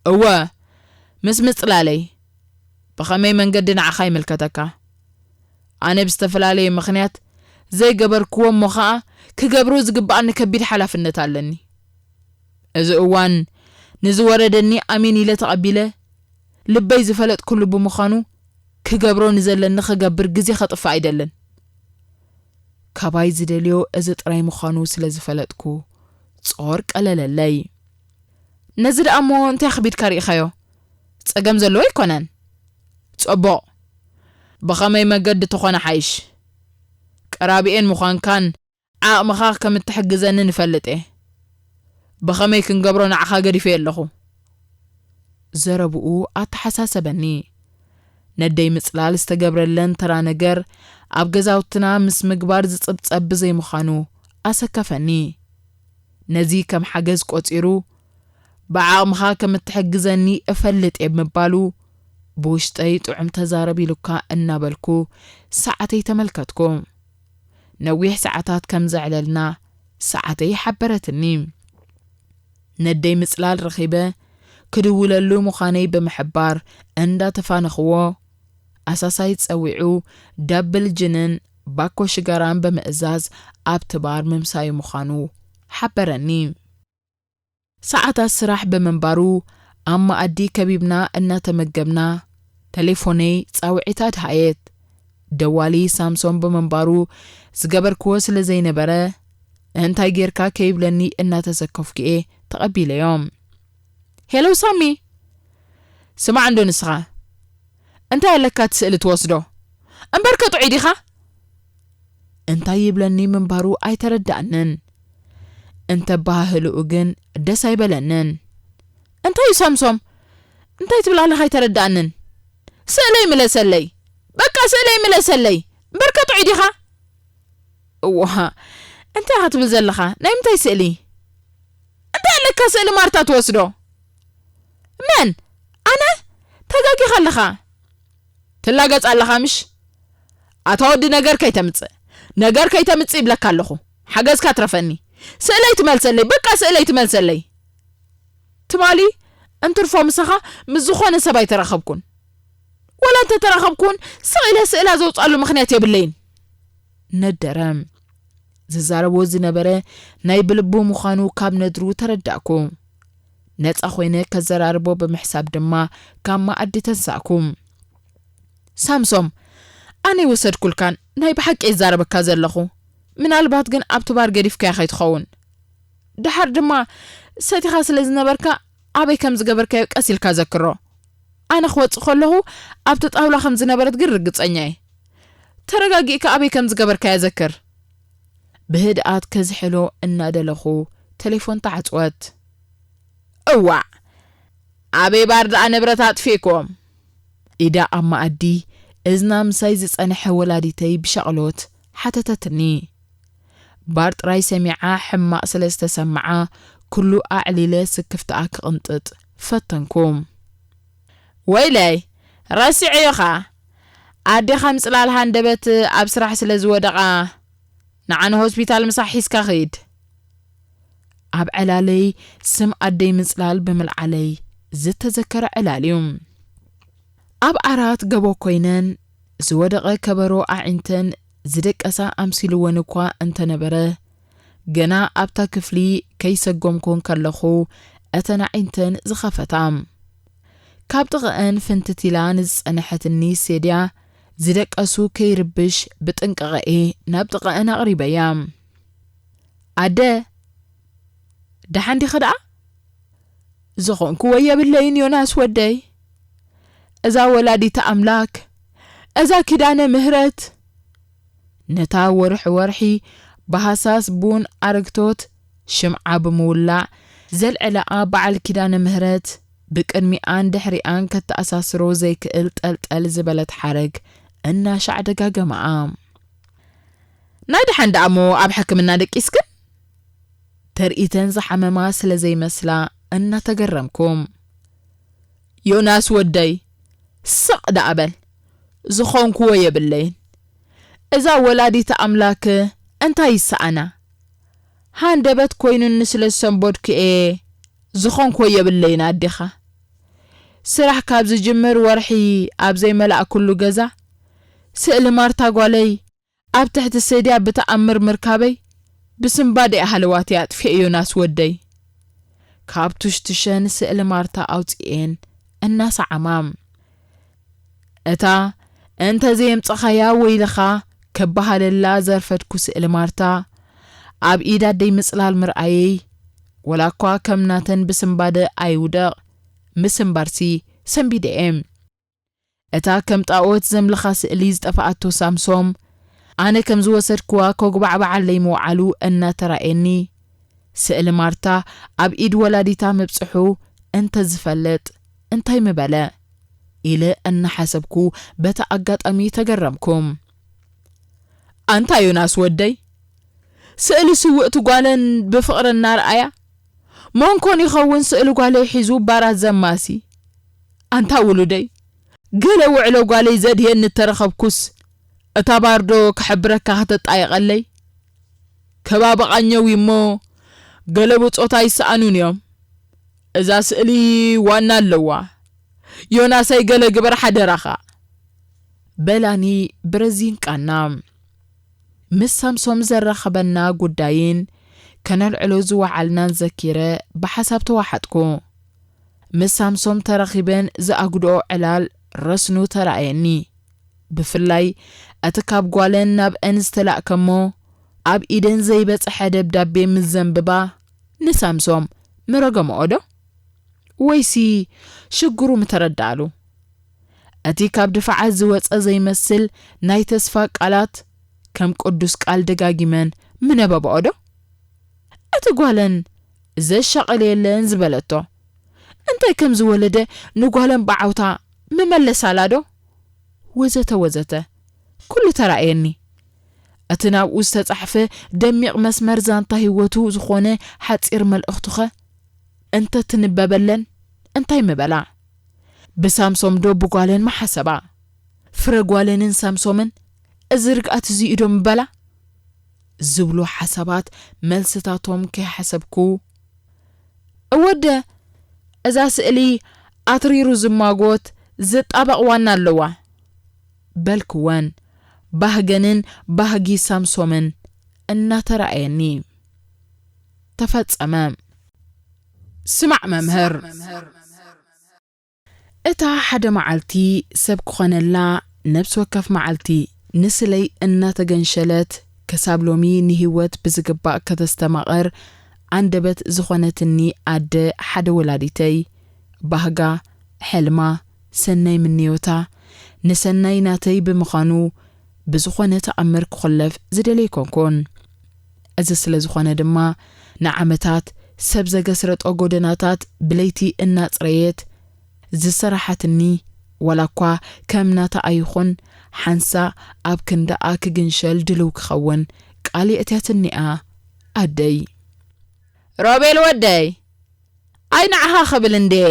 "እወ፣ ምስ ምጽላለይ። ብኸመይ መንገዲ ንዓኻ ይምልከተካ። ኣነ ብዝተፈላለየ ምኽንያት ዘይገበርክዎ እሞ ኸኣ ክገብሮ ዝግብኣኒ ከቢድ ሓላፍነት ኣለኒ። እዚ እዋን ንዝወረደኒ ኣሜን ኢለ ተቐቢለ፣ ልበይ ዝፈለጥኩሉ ብምዃኑ፣ ክገብሮ ንዘለኒ ክገብር ግዜ ከጥፍእ ኣይደልን። ካባይ ዝደልዮ እዚ ጥራይ ምዃኑ ስለ ዝፈለጥኩ፣ ጾር ቀለለለይ። ነዚ ደኣ እሞ እንታይ ኣኽቢድካ ርኢኻዮ? ጸገም ዘለዎ ኣይኮነን። ጽቡቕ። ብኸመይ መገዲ ተኾነ ሓይሽ? ቀራቢኤን ምዃንካን ዓቕምኻ ከም እትሕግዘኒ ንፈልጥ እየ። ብኸመይ ክንገብሮ ንዓኻ ገዲፈዮ ኣለኹ?" ዘረብኡ ኣተሓሳሰበኒ። ነደይ ምጽላል ዝተገብረለን ተራ ነገር ኣብ ገዛውትና ምስ ምግባር ዝጽብጸብ ብዘይምዃኑ ኣሰከፈኒ። ነዚ ከም ሓገዝ ቆጺሩ፣ "ብዓቕምኻ ከም እትሕግዘኒ እፈልጥ እየ" ብምባሉ፣ ብውሽጠይ ጥዑም ተዛረብ ኢሉካ እናበልኩ ሰዓተይ ተመልከትኩ። ነዊሕ ሰዓታት ከም ዘዕለልና ሰዓተይ ሓበረትኒ። ነደይ ምጽላል ረኺበ ክድውለሉ ምዃነይ ብምሕባር እንዳተፋነኽዎ፣ ኣሳሳይ ጸዊዑ ዳብል ጅንን ባኮ ሽጋራን ብምእዛዝ ኣብቲ ባር ምምሳዩ ምዃኑ ሓበረኒ። ሰዓታት ስራሕ ብምንባሩ ኣብ መኣዲ ከቢብና እናተመገብና፣ ተሌፎነይ ጻውዒታ ድሃየት። ደዋሊ ሳምሶን ብምንባሩ ዝገበርክዎ ስለ ዘይነበረ፣ እንታይ ጌርካ ከይብለኒ እናተሰከፍኩ እየ ተቐቢለዮ። "ሄሎ ሳሚ፣ ስማዕ እንዶ ንስኻ፣ እንታይ ኣለካ እቲ ስእሊ ትወስዶ? እምበርከ ጥዑይ ዲኻ?" እንታይ ይብለኒ ምንባሩ ኣይተረዳእንን። እንተበሃህልኡ ግን ደስ ኣይበለንን። እንታይ እዩ ሳምሶም? እንታይ ትብል ኣለኻ ኣይተረዳእንን። ስእለይ ምለሰለይ። በቃ ስእለይ ምለሰለይ። እምበር ከጥዑይ ዲኻ? እዋ፣ እንታይ ኢኻ ትብል ዘለኻ? ናይ ምንታይ ስእሊ? እንታይ ኣለካ ስእሊ ማርታ ትወስዶ? መን? ኣነ? ተጋጊኻ ኣለኻ። ትላገጽ ኣለኻ ምሽ? ኣታ ወዲ ነገር ከይተምጽእ፣ ነገር ከይተምጽእ ይብለካ ኣለኹ። ሓገዝካ ትረፈኒ። ስእለይ ትመልሰለይ፣ በቃ ስእለይ ትመልሰለይ። ትማሊ እንትርፎ ምሳኻ ምስ ዝኾነ ሰብ ኣይተራኸብኩን። ወላ እንተተራኸብኩን ስቕ ኢለ ስእላ ዘውጻሉ ምኽንያት የብለይን። ነደረ። ዝዛረቦ ዝነበረ ናይ ብልቡ ምዃኑ ካብ ነድሩ ተረዳእኩ። ነጻ ኮይነ ከዘራርቦ ብምሕሳብ ድማ ካብ መኣዲ ተንሳእኩ። ሳምሶም፣ ኣነ ይወሰድኩልካን ናይ ብሓቂ ይዛረበካ ዘለኹ። ምናልባት ግን ኣብቲ ባር ገዲፍካያ ከይትኸውን። ደሓር ድማ ሰቲኻ ስለ ዝነበርካ ኣበይ ከም ዝገበርካዮ ቀስ ኢልካ ዘክሮ። ኣነ ክወጽእ ከለኹ ኣብቲ ጣውላ ከም ዝነበረት ግን ርግጸኛ እየ። ተረጋጊእካ ኣበይ ከም ዝገበርካዮ ዘክር። ብህድኣት ከዝሕሎ እናደለኹ ተሌፎን ተዓጽወት። እዋዕ! ኣበይ ባር ደኣ ንብረት ኣጥፊእክዎም? ኢዳ ኣብ መኣዲ እዝና ምሳይ ዝጸንሐ ወላዲተይ ብሻቕሎት ሓተተትኒ። ባር ጥራይ ሰሚዓ ሕማቕ ስለ ዝተሰምዓ ኩሉ ኣዕሊለ ስክፍትኣ ክቕንጥጥ ፈተንኩ። ወይለይ፣ ረሲዐዮ ኸኣ። ኣዴኻ ምጽላል ሃንደበት ኣብ ስራሕ ስለ ዝወደቓ፣ ንዓ ንሆስፒታል ምሳሕ ሒዝካ ኺድ። ኣብ ዕላለይ ስም ኣደይ ምጽላል ብምልዓለይ ዝተዘከረ ዕላል እዩ። ኣብ ዓራት ገቦ ኮይነን ዝወደቐ ከበሮ ኣዒንተን ዝደቀሳ ኣምሲልወን እኳ እንተነበረ፣ ገና ኣብታ ክፍሊ ከይሰጎምኩን ከለኹ እተን ኣዒንተን ዝኸፈታ። ካብ ጥቕአን ፍንትት ኢላ ንዝጸንሐትኒ ሴድያ ዝደቀሱ ከይርብሽ ብጥንቃቐ እየ ናብ ጥቕአን ኣቕሪበያ። ኣደ፣ ደሓን ዲኺ ደኣ? ዝኾንኩዎ የብለይን ዮናስ ወደይ። እዛ ወላዲተ ኣምላክ፣ እዛ ኪዳነ ምህረት፣ ነታ ወርሒ ወርሒ ብሃሳስ ቡን ኣረግቶት ሽምዓ ብምውላዕ ዘልዕላኣ በዓል ኪዳነ ምህረት ብቅድሚኣን ድሕሪኣን ከተኣሳስሮ ዘይክእል ጠልጠል ዝበለት ሓረግ እናሻዕ ደጋገማኣ። ናይ ደሓን ደኣ እሞ ኣብ ሕክምና ደቂስክን? ተርኢተን ዝሓመማ ስለ ዘይመስላ እናተገረምኩ። ዮናስ ወደይ፣ ስቕ ደኣ በል። ዝኾንኩዎ የብለይን። እዛ ወላዲት ኣምላክ እንታይ ይሰኣና? ሃንደበት ኮይኑኒ ስለ ዝሰንበድኩ እየ። ዝኾንኩዎ የብለይን ኣዴኻ። ስራሕ ካብ ዝጅምር ወርሒ ኣብ ዘይመላእኩሉ ገዛ፣ ስእሊ ማርታ ጓለይ ኣብ ትሕቲ ሰድያ ብተኣምር ምርካበይ፣ ብስንባደ እየ ሃለዋተይ ኣጥፊኤ ዮናስ ወደይ። ካብ ቱሽቱሸን ስእሊ ማርታ ኣውጺኤን እናሰዓማ። እታ እንተ ዘየምጻኻያ ወይልኻ ከበሃለላ ዘርፈድኩ ስእሊ ማርታ፣ ኣብ ኢድ ኣደይ ምጽላል ምርኣየይ፣ ወላ እኳ ከም ናተን ብስንባደ ኣይውደቕ፣ ምስንባርሲ ሰንቢደ እየ። እታ ከም ጣኦት ዘምልኻ ስእሊ ዝጠፍኣቶ ሳምሶም፣ ኣነ ከም ዝወሰድክዋ ከጉባዕብዓለይ ምውዓሉ እናተራእየኒ፣ ስእሊ ማርታ ኣብ ኢድ ወላዲታ ምብጽሑ እንተ ዝፈልጥ እንታይ ምበለ? ኢለ እናሓሰብኩ በቲ ኣጋጣሚ ተገረምኩ። ኣንታ ዮናስ ወደይ፣ ስእሊ ስውእቲ ጓለን ብፍቕሪ እናረኣያ፣ መን ኮን ይኸውን ስእሊ ጓለይ ሒዙ ባራት ዘማሲ? ኣንታ ውሉደይ፣ ገለ ውዕሎ ጓለይ ዘድህየኒ እተረኸብኩስ፣ እታ ባርዶ ክሕብረካ ከተጣይቐለይ? ከባቢ ቃኘው እሞ ገለ ብጾት ኣይሰኣኑን እዮም። እዛ ስእሊ ዋና ኣለዋ። ዮናሰይ ገለ ግበር ሓደራኻ። በላኒ ብረዚን ቃና። ምስ ሳምሶም ዘራኸበና ጉዳይን ከነልዕሎ ዝወዓልናን ዘኪረ ብሓሳብ ተዋሓጥኩ። ምስ ሳምሶም ተራኺበን ዝኣጉድኦ ዕላል ረስኑ ተራእየኒ። ብፍላይ እቲ ካብ ጓለን ናብአን ዝተላእከሞ ኣብ ኢደን ዘይበጽሐ ደብዳቤ ምስ ዘንብባ ንሳምሶም ምረገምኦ ዶ? ወይሲ ሽግሩ ምተረድኣሉ? እቲ ካብ ድፋዓት ዝወጸ ዘይመስል ናይ ተስፋ ቃላት ከም ቅዱስ ቃል ደጋጊመን ምነበብኦ ዶ? እቲ ጓለን ዘሻቐል የለን ዝበለቶ። እንታይ ከም ዝወለደ ንጓለን ብዓውታ ምመለሳላ ዶ? ወዘተ ወዘተ። ኩሉ ተራእየኒ። እቲ ናብኡ ዝተጻሕፈ ደሚቕ መስመር ዛንታ ህይወቱ ዝኾነ ሓጺር መልእኽቱኸ እንተ ትንበበለን እንታይ ምበላ? ብሳምሶም ዶ ብጓለን ምሓሰባ? ፍረ ጓለንን ሳምሶምን እዚ ርግኣት እዚ ዶ ምበላ? ዝብሉ ሓሳባት መልስታቶም ከይሓሰብኩ፣ "እወደ፣ እዛ ስእሊ ኣትሪሩ ዝማጎት ዝጣበቕ ዋና ኣለዋ" በልክወን። ባህገንን ባህጊ ሳምሶምን እናተራእየኒ። ተፈጸመ። ስማዕ መምህር፣ እታ ሓደ መዓልቲ ሰብ ክኾነላ ነፍሲ ወከፍ መዓልቲ ንስለይ እናተገንሸለት፣ ክሳብ ሎሚ ንህይወት ብዝግባእ ከተስተማቕር ኣንደበት ዝኾነትኒ ኣደ ሓደ ወላዲተይ፣ ባህጋ፣ ሕልማ፣ ሰናይ ምንዮታ፣ ንሰናይ ናተይ ብምዃኑ፣ ብዝኾነ ተኣምር ክኹለፍ ዝደለየ ኣይኮንኩን። እዚ ስለ ዝኾነ ድማ፣ ንዓመታት ሰብ ዘገስረጦ ጎደናታት ብለይቲ እናጽረየት ዝሰራሓትኒ፣ ዋላ እኳ ከም ናታ ኣይኹን፣ ሓንሳእ ኣብ ክንዳኣ ክግንሸል ድልው ክኸውን ቃል የእትያትኒ'ያ ኣደይ። "ሮቤል ወደይ፣ ኣይ ንዓኻ ክብል እንድየ"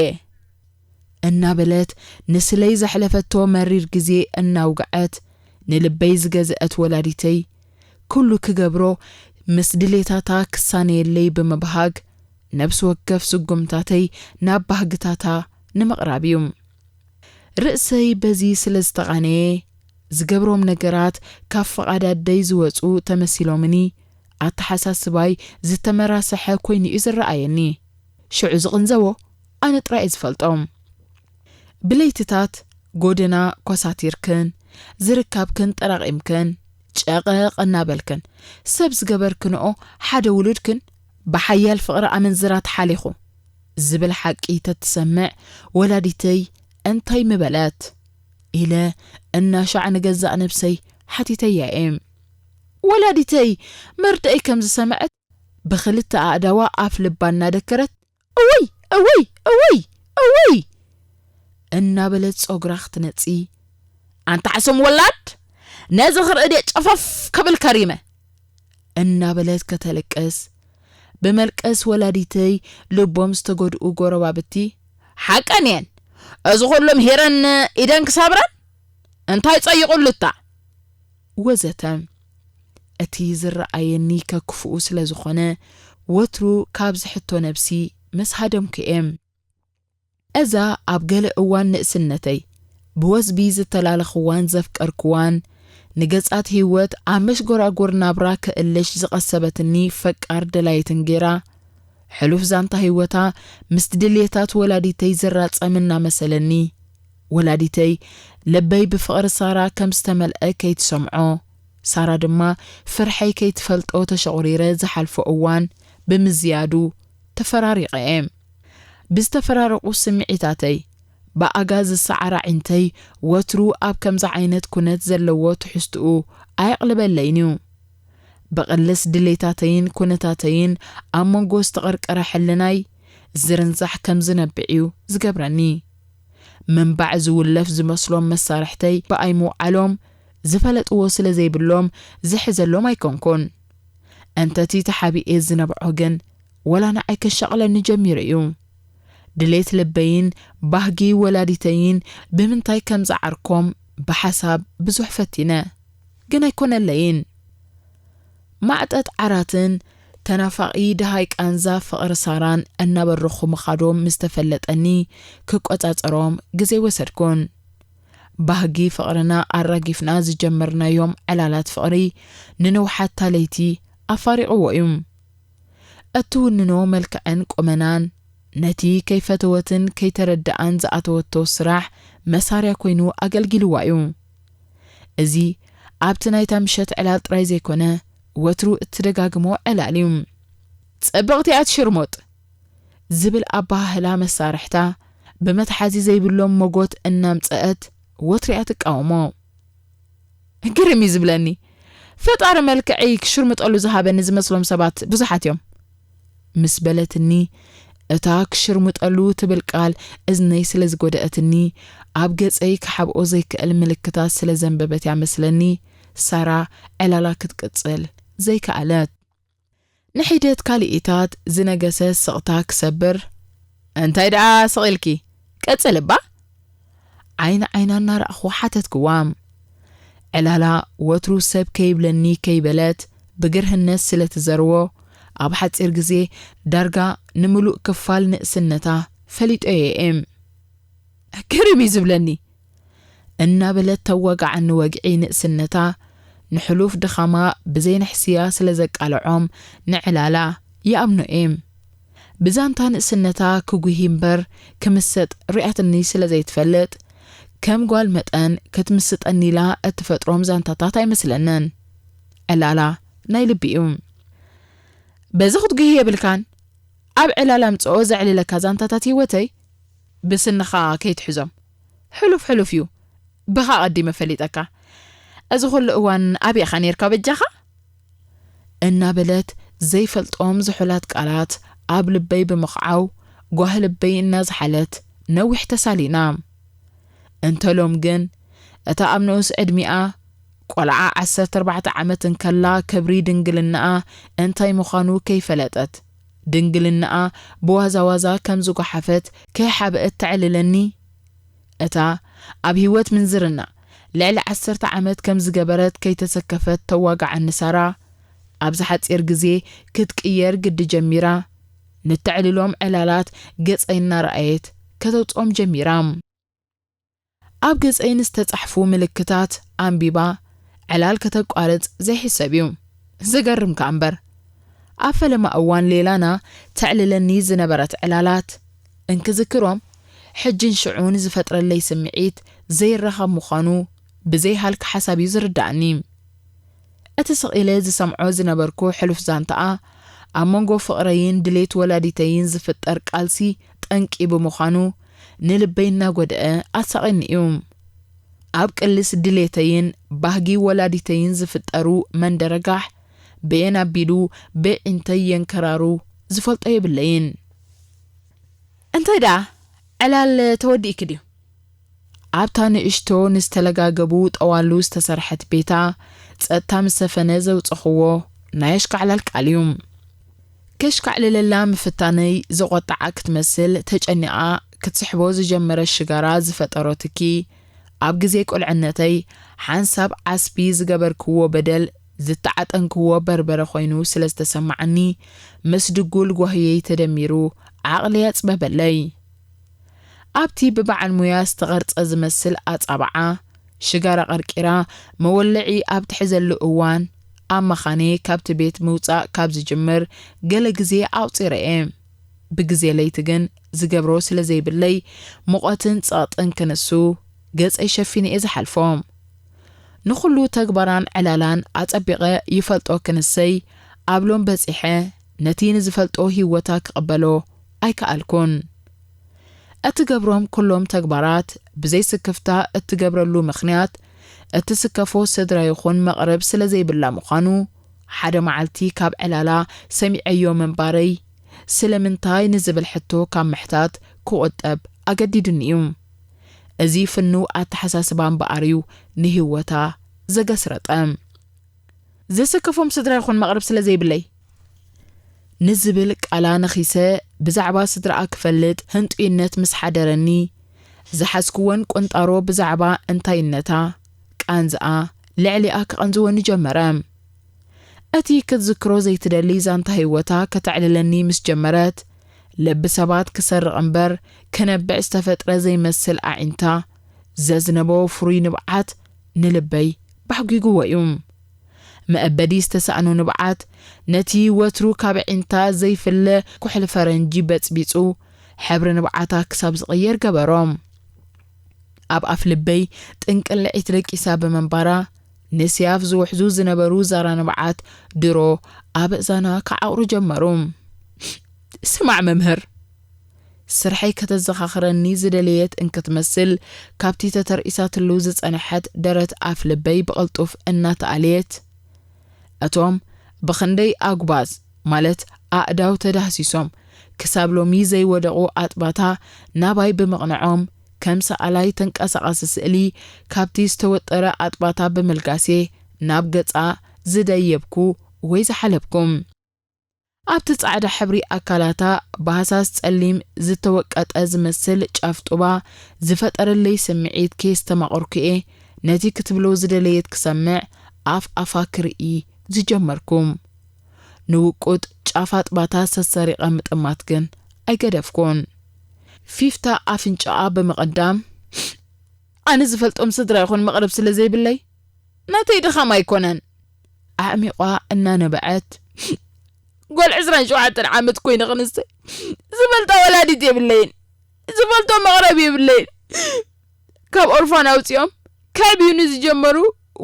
እናበለት ንስለይ ዘሕለፈቶ መሪር ግዜ እናውግዐት ንልበይ ዝገዝአት ወላዲተይ፣ ኩሉ ክገብሮ ምስ ድሌታታ ክሳነየለይ ብምብሃግ፣ ነብሲ ወከፍ ስጉምታተይ ናብ ባህግታታ ንምቕራብ እዩ። ርእሰይ በዚ ስለ ዝተቓነየ፣ ዝገብሮም ነገራት ካብ ፍቓድ ኣደይ ዝወጹ ተመሲሎምኒ፣ ኣተሓሳስባይ ዝተመራሰሐ ኮይኑ እዩ ዝረኣየኒ። ሽዑ ዝቕንዘቦ ኣነ ጥራይ እየ ዝፈልጦ። ብለይትታት ጎደና ኮሳቲርክን፣ ዝርካብክን ጠራቒምክን፣ ጨቐቕ እናበልክን፣ ሰብ ዝገበርክንኦ ሓደ ውሉድክን ብሓያል ፍቕሪ ኣመንዝራ ተሓሊኹ ዝብል ሓቂ ተትሰምዕ፣ ወላዲተይ እንታይ ምበለት? ኢለ እናሻዕ ንገዛእ ነብሰይ ሓቲተያ እየ። ወላዲተይ መርድእይ ከም ዝሰምዐት፣ ብኽልተ ኣእዳዋ ኣፍ ልባ እናደከረት፣ "እውይ፣ እውይ፣ እውይ፣ እውይ!" እናበለት ጾግራ ክትነጺ፣ "ኣንታ ሕሱም ወላድ፣ ነዚ ክርኢ ድየ ጨፈፍ ክብል ከሪመ?" እናበለት ከተልቅስ፣ ብመልቀስ ወላዲተይ ልቦም ዝተጎድኡ ጎረባብቲ፣ "ሓቀን እየን፣ እዚ ኩሉ ምሂረን ኢደን ክሰብረን? እንታይ ጸይቑሉታ?" ወዘተ። እቲ ዝረኣየኒ ከክፍኡ ስለ ዝኾነ፣ ወትሩ ካብ ዝሕቶ ነብሲ ምስ ሃደምኩ እየ። እዛ ኣብ ገለ እዋን ንእስነተይ ብወዝቢ ዝተላለኽዋን ዘፍቀርክዋን፣ ንገጻት ህይወት ኣብ መሽጎራጎር ናብራ ክእልሽ ዝቐሰበትኒ ፈቃር ደላይትን ጌራ፣ ሕሉፍ ዛንታ ህይወታ ምስቲ ድልየታት ወላዲተይ ዝራጸም እናመሰለኒ፣ ወላዲተይ ልበይ ብፍቕሪ ሳራ ከም ዝተመልአ ከይትሰምዖ፣ ሳራ ድማ ፍርሐይ ከይትፈልጦ ተሸቑሪረ ዝሓልፎ እዋን ብምዝያዱ ተፈራሪቐ እየ። ብዝተፈራረቑ ስምዒታተይ፣ ብኣጋ ዝሰዓር ኣዒንተይ ወትሩ ኣብ ከምዚ ዓይነት ኩነት ዘለዎ ትሕዝትኡ ኣየቕልበለይን እዩ። ብቕልስ ድሌታተይን ኩነታተይን ኣብ መንጎ ዝተቐርቀረ ሕልናይ ዝርንዛሕ ከም ዝነብዕ እዩ ዝገብረኒ። ምንባዕ ዝውለፍ ዝመስሎም መሳርሕተይ ብኣይ ምውዓሎም ዝፈለጥዎ ስለ ዘይብሎም ዝሕዘሎም ኣይኮንኩን። እንተቲ ተሓቢኤ ዝነብዖ ግን ወላ ንዓይ ከሻቕለኒ ጀሚሩ እዩ። ድሌት ልበይን ባህጊ ወላዲተይን ብምንታይ ከም ዝዓርኮም ብሓሳብ ብዙሕ ፈቲነ፣ ግን ኣይኮነለይን። ማዕጠጥ ዓራትን ተናፋቒ ደሃይ ቃንዛ ፍቕሪ ሳራን እናበረኹ ምኻዶም ምስ ተፈለጠኒ ክቆጻጸሮም ግዜ ወሰድኩን። ባህጊ ፍቕርና ኣራጊፍና ዝጀመርናዮም ዕላላት ፍቕሪ ንነውሓታ ለይቲ ኣፋሪቕዎ እዩ። እትውንኖ መልክዕን ቁመናን ነቲ ከይፈተወትን ከይተረድኣን ዝኣተወቶ ስራሕ መሳርያ ኮይኑ ኣገልጊልዋ እዩ። እዚ ኣብቲ ናይታ ምሸት ዕላል ጥራይ ዘይኮነ፣ ወትሩ እትደጋግሞ ዕላል እዩ። "ጽብቕቲ እያ ትሽርሙጥ" ዝብል ኣበሃህላ መሳርሕታ ብመትሓዚ ዘይብሎም መጎት እናምጸአት ወትሩ እያ ትቃወሞ። ግርም እዩ ዝብለኒ። ፈጣሪ መልክዐይ ክሽርምጠሉ ዝሃበኒ ዝመስሎም ሰባት ብዙሓት እዮም። ምስ በለትኒ፣ እታ ክሽርሙጠሉ ትብል ቃል እዝነይ ስለ ዝጎደኣትኒ፣ ኣብ ገጸይ ክሓብኦ ዘይክእል ምልክታት ስለ ዘንበበት እያ መስለኒ፣ ሳራ ዕላላ ክትቅጽል ዘይከኣለት። ንሒደት ካልኢታት ዝነገሰ ስቕታ ክሰብር፣ "እንታይ ደኣ ስቕ ኢልኪ? ቀጽል እባ?" ዓይኒ ዓይና እናረኣኹ ሓተትክዋ። ዕላላ ወትሩ ሰብ ከይብለኒ ከይበለት ብግርህነት ስለ ትዘርዎ፣ ኣብ ሓጺር ግዜ ዳርጋ ንምሉእ ክፋል ንእስነታ ፈሊጠዮ እየ። "ግርም እዩ ዝብለኒ!" እናበለት ተዋጋዓኒ ወግዒ ንእስነታ፣ ንሕሉፍ ድኻማ ብዘይንሕስያ ስለ ዘቃልዖም ንዕላላ ይኣምኖ እየ። ብዛንታ ንእስነታ ክጉሂ እምበር ክምሰጥ ሪኣትኒ ስለ ዘይትፈልጥ፣ ከም ጓል መጠን ክትምስጠኒ ኢላ እትፈጥሮም ዛንታታት ኣይመስለንን። ዕላላ ናይ ልቢ እዩ። "በዚ ክትጉሂ የብልካን። ኣብ ዕላላ ምጽኦ ዘዕልለካ ዛንታታት ህይወተይ ብስንኻ ከይትሕዞም። ሕሉፍ ሕሉፍ እዩ። ብኻ ቀዲመ ፈሊጠካ። እዚ ኩሉ እዋን ኣበይ ኢኻ ኔርካ በጃኻ?" እናበለት ዘይፈልጦም ዝሑላት ቃላት ኣብ ልበይ ብምኽዓው፣ ጓህ ልበይ እናዝሓለት ነዊሕ ተሳሊና። እንተ ሎም ግን፣ እታ ኣብ ንኡስ ዕድሚኣ፣ ቆልዓ ዓሰርተ ኣርባዕተ ዓመት እንከላ ክብሪ ድንግልናኣ እንታይ ምዃኑ ከይፈለጠት፣ ድንግልናኣ ብዋዛ ዋዛ ከም ዝጓሓፈት ከይሓበአት ተዕልለኒ። እታ ኣብ ህይወት ምንዝርና ልዕሊ ዓሰርተ ዓመት ከም ዝገበረት ከይተሰከፈት ተዋጋዓኒ ሳራ፣ ኣብዚ ሓጺር ግዜ ክትቅየር ግዲ ጀሚራ። ንተዕልሎም ዕላላት ገጸይ እናረኣየት ከተውጽኦም ጀሚራ። ኣብ ገጸይ ንዝተጻሕፉ ምልክታት ኣንቢባ ዕላል ከተቋርጽ ዘይሕሰብ እዩ። ዝገርም ከኣ እምበር፣ ኣብ ፈለማ እዋን ሌላና ተዕልለኒ ዝነበረት ዕላላት እንክዝክሮም፣ ሕጅን ሽዑን ዝፈጥረለይ ስምዒት ዘይራኸብ ምዃኑ ብዘይሃልክ ሓሳብ እዩ ዝርድኣኒ። እቲ ስቕ ኢለ ዝሰምዖ ዝነበርኩ ሕሉፍ ዛንታኣ፣ ኣብ መንጎ ፍቕረይን ድሌት ወላዲተይን ዝፍጠር ቃልሲ ጠንቂ ብምዃኑ፣ ንልበይ እናጎድአ ኣሳቒኒ እዩ። ኣብ ቅልስ ድሌተይን ባህጊ ወላዲተይን ዝፍጠሩ መንደረጋሕ፣ በየን ኣቢሉ በዒንተይ የንከራሩ ዝፈልጦ የብለይን። እንታይ ደኣ፣ ዕላል ተወዲእኪ ድዩ? ኣብታ ንእሽቶ ንዝተለጋገቡ ጠዋሉ ዝተሰርሐት ቤታ፣ ጸጥታ ምስ ሰፈነ ዘውጸኽዎ ናይ ኣሽካዕላል ቃል እዩ። ከሽካዕልለላ ምፍታነይ ዘቖጠዓ ክትመስል ተጨኒቓ ክትስሕቦ ዝጀመረት ሽጋራ ዝፈጠሮ ትኪ፣ ኣብ ግዜ ቁልዕነተይ ሓንሳብ ዓስቢ ዝገበርክዎ በደል ዝተዓጠንክዎ በርበረ ኮይኑ ስለ ዝተሰማዓኒ፣ ምስ ድጉል ጓህየይ ተደሚሩ ዓቕለይ ኣጽበበለይ። ኣብቲ ብበዓል ሙያ ዝተቐርጸ ዝመስል ኣጻብዓ፣ ሽጋራ ቀርቂራ መወለዒ ኣብ ትሕዘሉ እዋን፣ ኣብ መኻነ ካብቲ ቤት ምውጻእ ካብ ዝጅምር ገለ ግዜ ኣቑጺረ እየ። ብግዜ ለይቲ ግን ዝገብሮ ስለ ዘይብለይ፣ ሙቐትን ጸቕጥን ክንሱ፣ ገጸይ ሸፊነ እየ ዝሓልፎ። ንኹሉ ተግባራን ዕላላን ኣጸቢቐ ይፈልጦ ክንሰይ፣ ኣብ ሎም በጺሐ፣ ነቲ ንዝፈልጦ ህይወታ ክቕበሎ ኣይከኣልኩን። እትገብሮም ኩሎም ተግባራት ብዘይ ስክፍታ እትገብረሉ ምኽንያት፣ እትስከፎ ስድራ ይኹን መቕርብ ስለ ዘይብላ ምዃኑ፣ ሓደ መዓልቲ ካብ ዕላላ ሰሚዐዮ ምንባረይ፣ ስለምንታይ ንዝብል ሕቶ ካብ ምሕታት ክቑጠብ ኣገዲዱኒ እዩ። እዚ ፍኑው ኣተሓሳስባ እምበኣር እዩ ንህይወታ ዘገስረጠ። "ዘሰከፎም ስድራ ይኹን መቕርብ ስለ ዘይብለይ" ንዝብል ቃላ ነኺሰ፣ ብዛዕባ ስድራኣ ክፈልጥ ህንጡይነት ምስ ሓደረኒ፣ ዝሓዝክወን ቁንጣሮ ብዛዕባ እንታይነታ፣ ቃንዝኣ፣ ልዕሊኣ ክቐንዝወኒ ጀመረ። እቲ ክትዝክሮ ዘይትደሊ ዛንታ ህይወታ ከተዕልለኒ ምስ ጀመረት፣ ልቢ ሰባት ክሰርቕ እምበር ክነብዕ ዝተፈጥረ ዘይመስል ኣዒንታ ዘዝነቦ ፍሩይ ንብዓት ንልበይ ባሕጒግዎ እዩ። መእበዲ ዝተሳእኖ ንብዓት ነቲ ወትሩ ካብ ኣዒንታ ዘይፍለ ኩሕሊ ፈረንጂ በጽቢጹ፣ ሕብሪ ንብዓታ ክሳብ ዝቕየር ገበሮ። ኣብ ኣፍ ልበይ ጥንቅልዒት ደቂሳ ብምንባራ፣ ንስያፍ ዝውሕዙ ዝነበሩ ዛራ ንብዓት ድሮ ኣብ ኣእዛና ክዓቑሩ ጀመሩ። "ስማዕ መምህር!" ስርሐይ ከተዘኻኽረኒ ዝደለየት እንክትመስል፣ ካብቲ ተተርኢሳትሉ ዝጸንሐት ደረት ኣፍ ልበይ ብቕልጡፍ እናተኣልየት፣ እቶም ብኽንደይ ኣጉባዝ፣ ማለት ኣእዳው ተዳህሲሶም ክሳብ ሎሚ ዘይወደቑ ኣጥባታ ናባይ ብምቕንዖም፣ ከም ሰኣላይ ተንቀሳቓሲ ስእሊ ካብቲ ዝተወጠረ ኣጥባታ ብምልጋሴ ናብ ገጻ ዝደየብኩ ወይ ዝሓለብኩ። ኣብቲ ጻዕዳ ሕብሪ ኣካላታ ብሃሳስ ጸሊም ዝተወቀጠ ዝመስል ጫፍ ጡባ ዝፈጠረለይ ስምዒት ከየስተማቐርኩ'የ ነቲ ክትብሎ ዝደለየት ክሰምዕ ኣፍ ኣፋ ክርኢ ዝጀመርኩ። ንውቁጥ ጫፍ ኣጥባታ ሰሰሪቐ ምጥማት ግን ኣይገደፍኩን። ፊፍታ ኣፍንጫኣ ብምቕዳም፣ ኣነ ዝፈልጦም ስድራ ይኹን መቕረብ ስለ ዘይብለይ፣ ናተይ ድኻም ኣይኮነን። ኣዕሚቋ እናነበዐት፣ ጓል ዕስራን ሸውዓተን ዓመት ኮይነ ክንስተይ ዝፈልጣ ወላዲት የብለይን። ዝፈልጦ መቕረብ የብለይን። ካብ ኦርፋን ኣውፂኦም ከዕብዩኒ ዝጀመሩ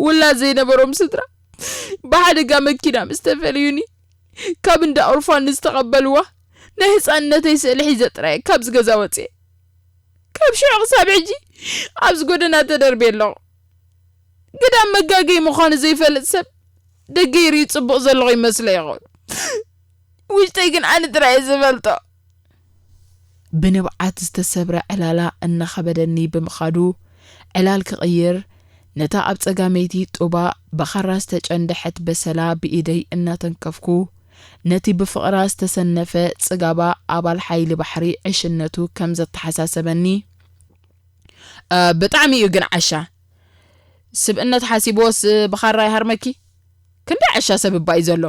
ውላድ ዘይነበሮም ስድራ ብሓደጋ መኪና ምስ ተፈልዩኒ፣ ካብ እንዳ ኦርፋን ዝተቐበልዋ ናይ ህፃንነተይ ስእሊ ሒዘ ጥራይ ካብዚ ገዛ ወፅየ። ካብ ሽዑ ክሳብ ሕጂ ኣብዚ ጎደና ተደርብየ ኣለኹ። ግዳም መጋገይ ምዃኑ ዘይፈልጥ ሰብ ደገ ይርኢ ጽቡቕ ዘለኹ ይመስሎ ይኸውን። ውሽጠይ ግን ኣነ ጥራይ እየ ዝፈልጦ። ብንብዓት ዝተሰብረ ዕላላ እናኸበደኒ ብምኻዱ፣ ዕላል ክቕይር፣ ነታ ኣብ ጸጋመይቲ ጡባ ብኻራ ዝተጨንደሐት በሰላ ብኢደይ እናተንከፍኩ፣ ነቲ ብፍቕራ ዝተሰነፈ ጽጋባ ኣባል ሓይሊ ባሕሪ ዕሽነቱ ከም ዘተሓሳሰበኒ፣ እ፣ ብጣዕሚ እዩ ግን ዓሻ። ስብእነት ሓሲብዎስ ብኻራ ይሃርመኪ? ክንደይ ዓሻ ሰብ እባ እዩ ዘሎ?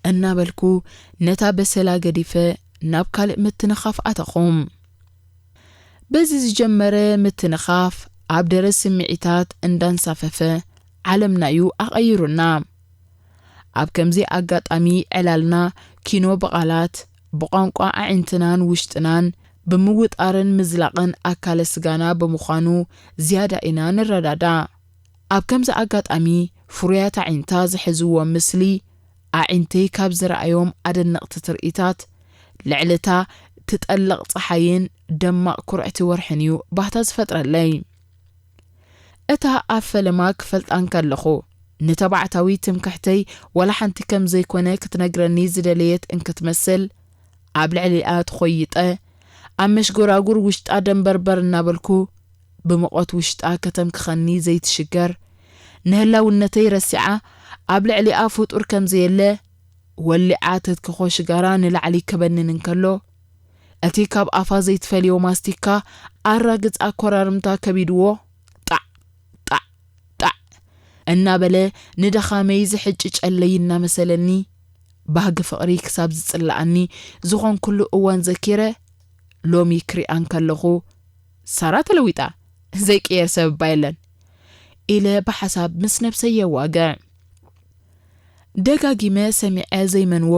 እናበልኩ ነታ በሰላ ገዲፈ ናብ ካልእ ምትንኻፍ ኣተኹ። በዚ ዝጀመረ ምትንኻፍ ኣብ ደረት ስምዒታት እንዳንሳፈፈ ዓለምና'ዩ ኣቐይሩና። ኣብ ከምዚ ኣጋጣሚ ዕላልና ኪኖ ብቓላት፣ ብቋንቋ ኣዒንትናን ውሽጥናን ብምውጣርን ምዝላቕን ኣካለ ስጋና ብምዃኑ ዝያዳ ኢና ንረዳዳእ። ኣብ ከምዚ ኣጋጣሚ ፍሩያት ኣዒንታ ዝሕዝዎ ምስሊ ኣዒንተይ ካብ ዝረኣዮም ኣደነቕቲ ትርኢታት ልዕሊ እታ ትጠልቕ ጸሓይን ደማቕ ኩርዕቲ ወርሕን እዩ ባህታ ዝፈጥረለይ። እታ ኣብ ፈለማ ክፈልጣ እንከለኹ፣ ንተባዕታዊ ትምክሕተይ ዋላ ሓንቲ ከም ዘይኮነ ክትነግረኒ ዝደለየት እንክትመስል፣ ኣብ ልዕሊኣ ተኾይጠ፣ ኣብ መሽጎራጉር ውሽጣ ደንበርበር እናበልኩ፣ ብሙቐት ውሽጣ ከተምክኸኒ ዘይትሽገር፣ ንህላውነተይ ረሲዓ፣ ኣብ ልዕሊኣ ፍጡር ከም ዘየለ ወሊዓ ተትክኾ ሽጋራ ንላዕሊ ከበንን እንከሎ፣ እቲ ካብ ኣፋ ዘይትፈልዮ ማስቲካ ኣራግጻ ኮራርምታ ከቢድዎ፣ ጣዕ፣ ጣዕ፣ ጣዕ እናበለ ንድኻመይ ዝሕጭጨለይ እናመሰለኒ፣ ባህጊ ፍቕሪ ክሳብ ዝጽልኣኒ ዝኾንኩሉ እዋን ዘኪረ፣ ሎሚ ክሪኣ እንከለኹ፣ ሳራ ተለዊጣ፣ ዘይቅየር ሰብ እባ የለን ኢለ ብሓሳብ ምስ ነብሰይ የዋግዕ። ደጋጊመ ሰሚዐ ዘይመንዎ፣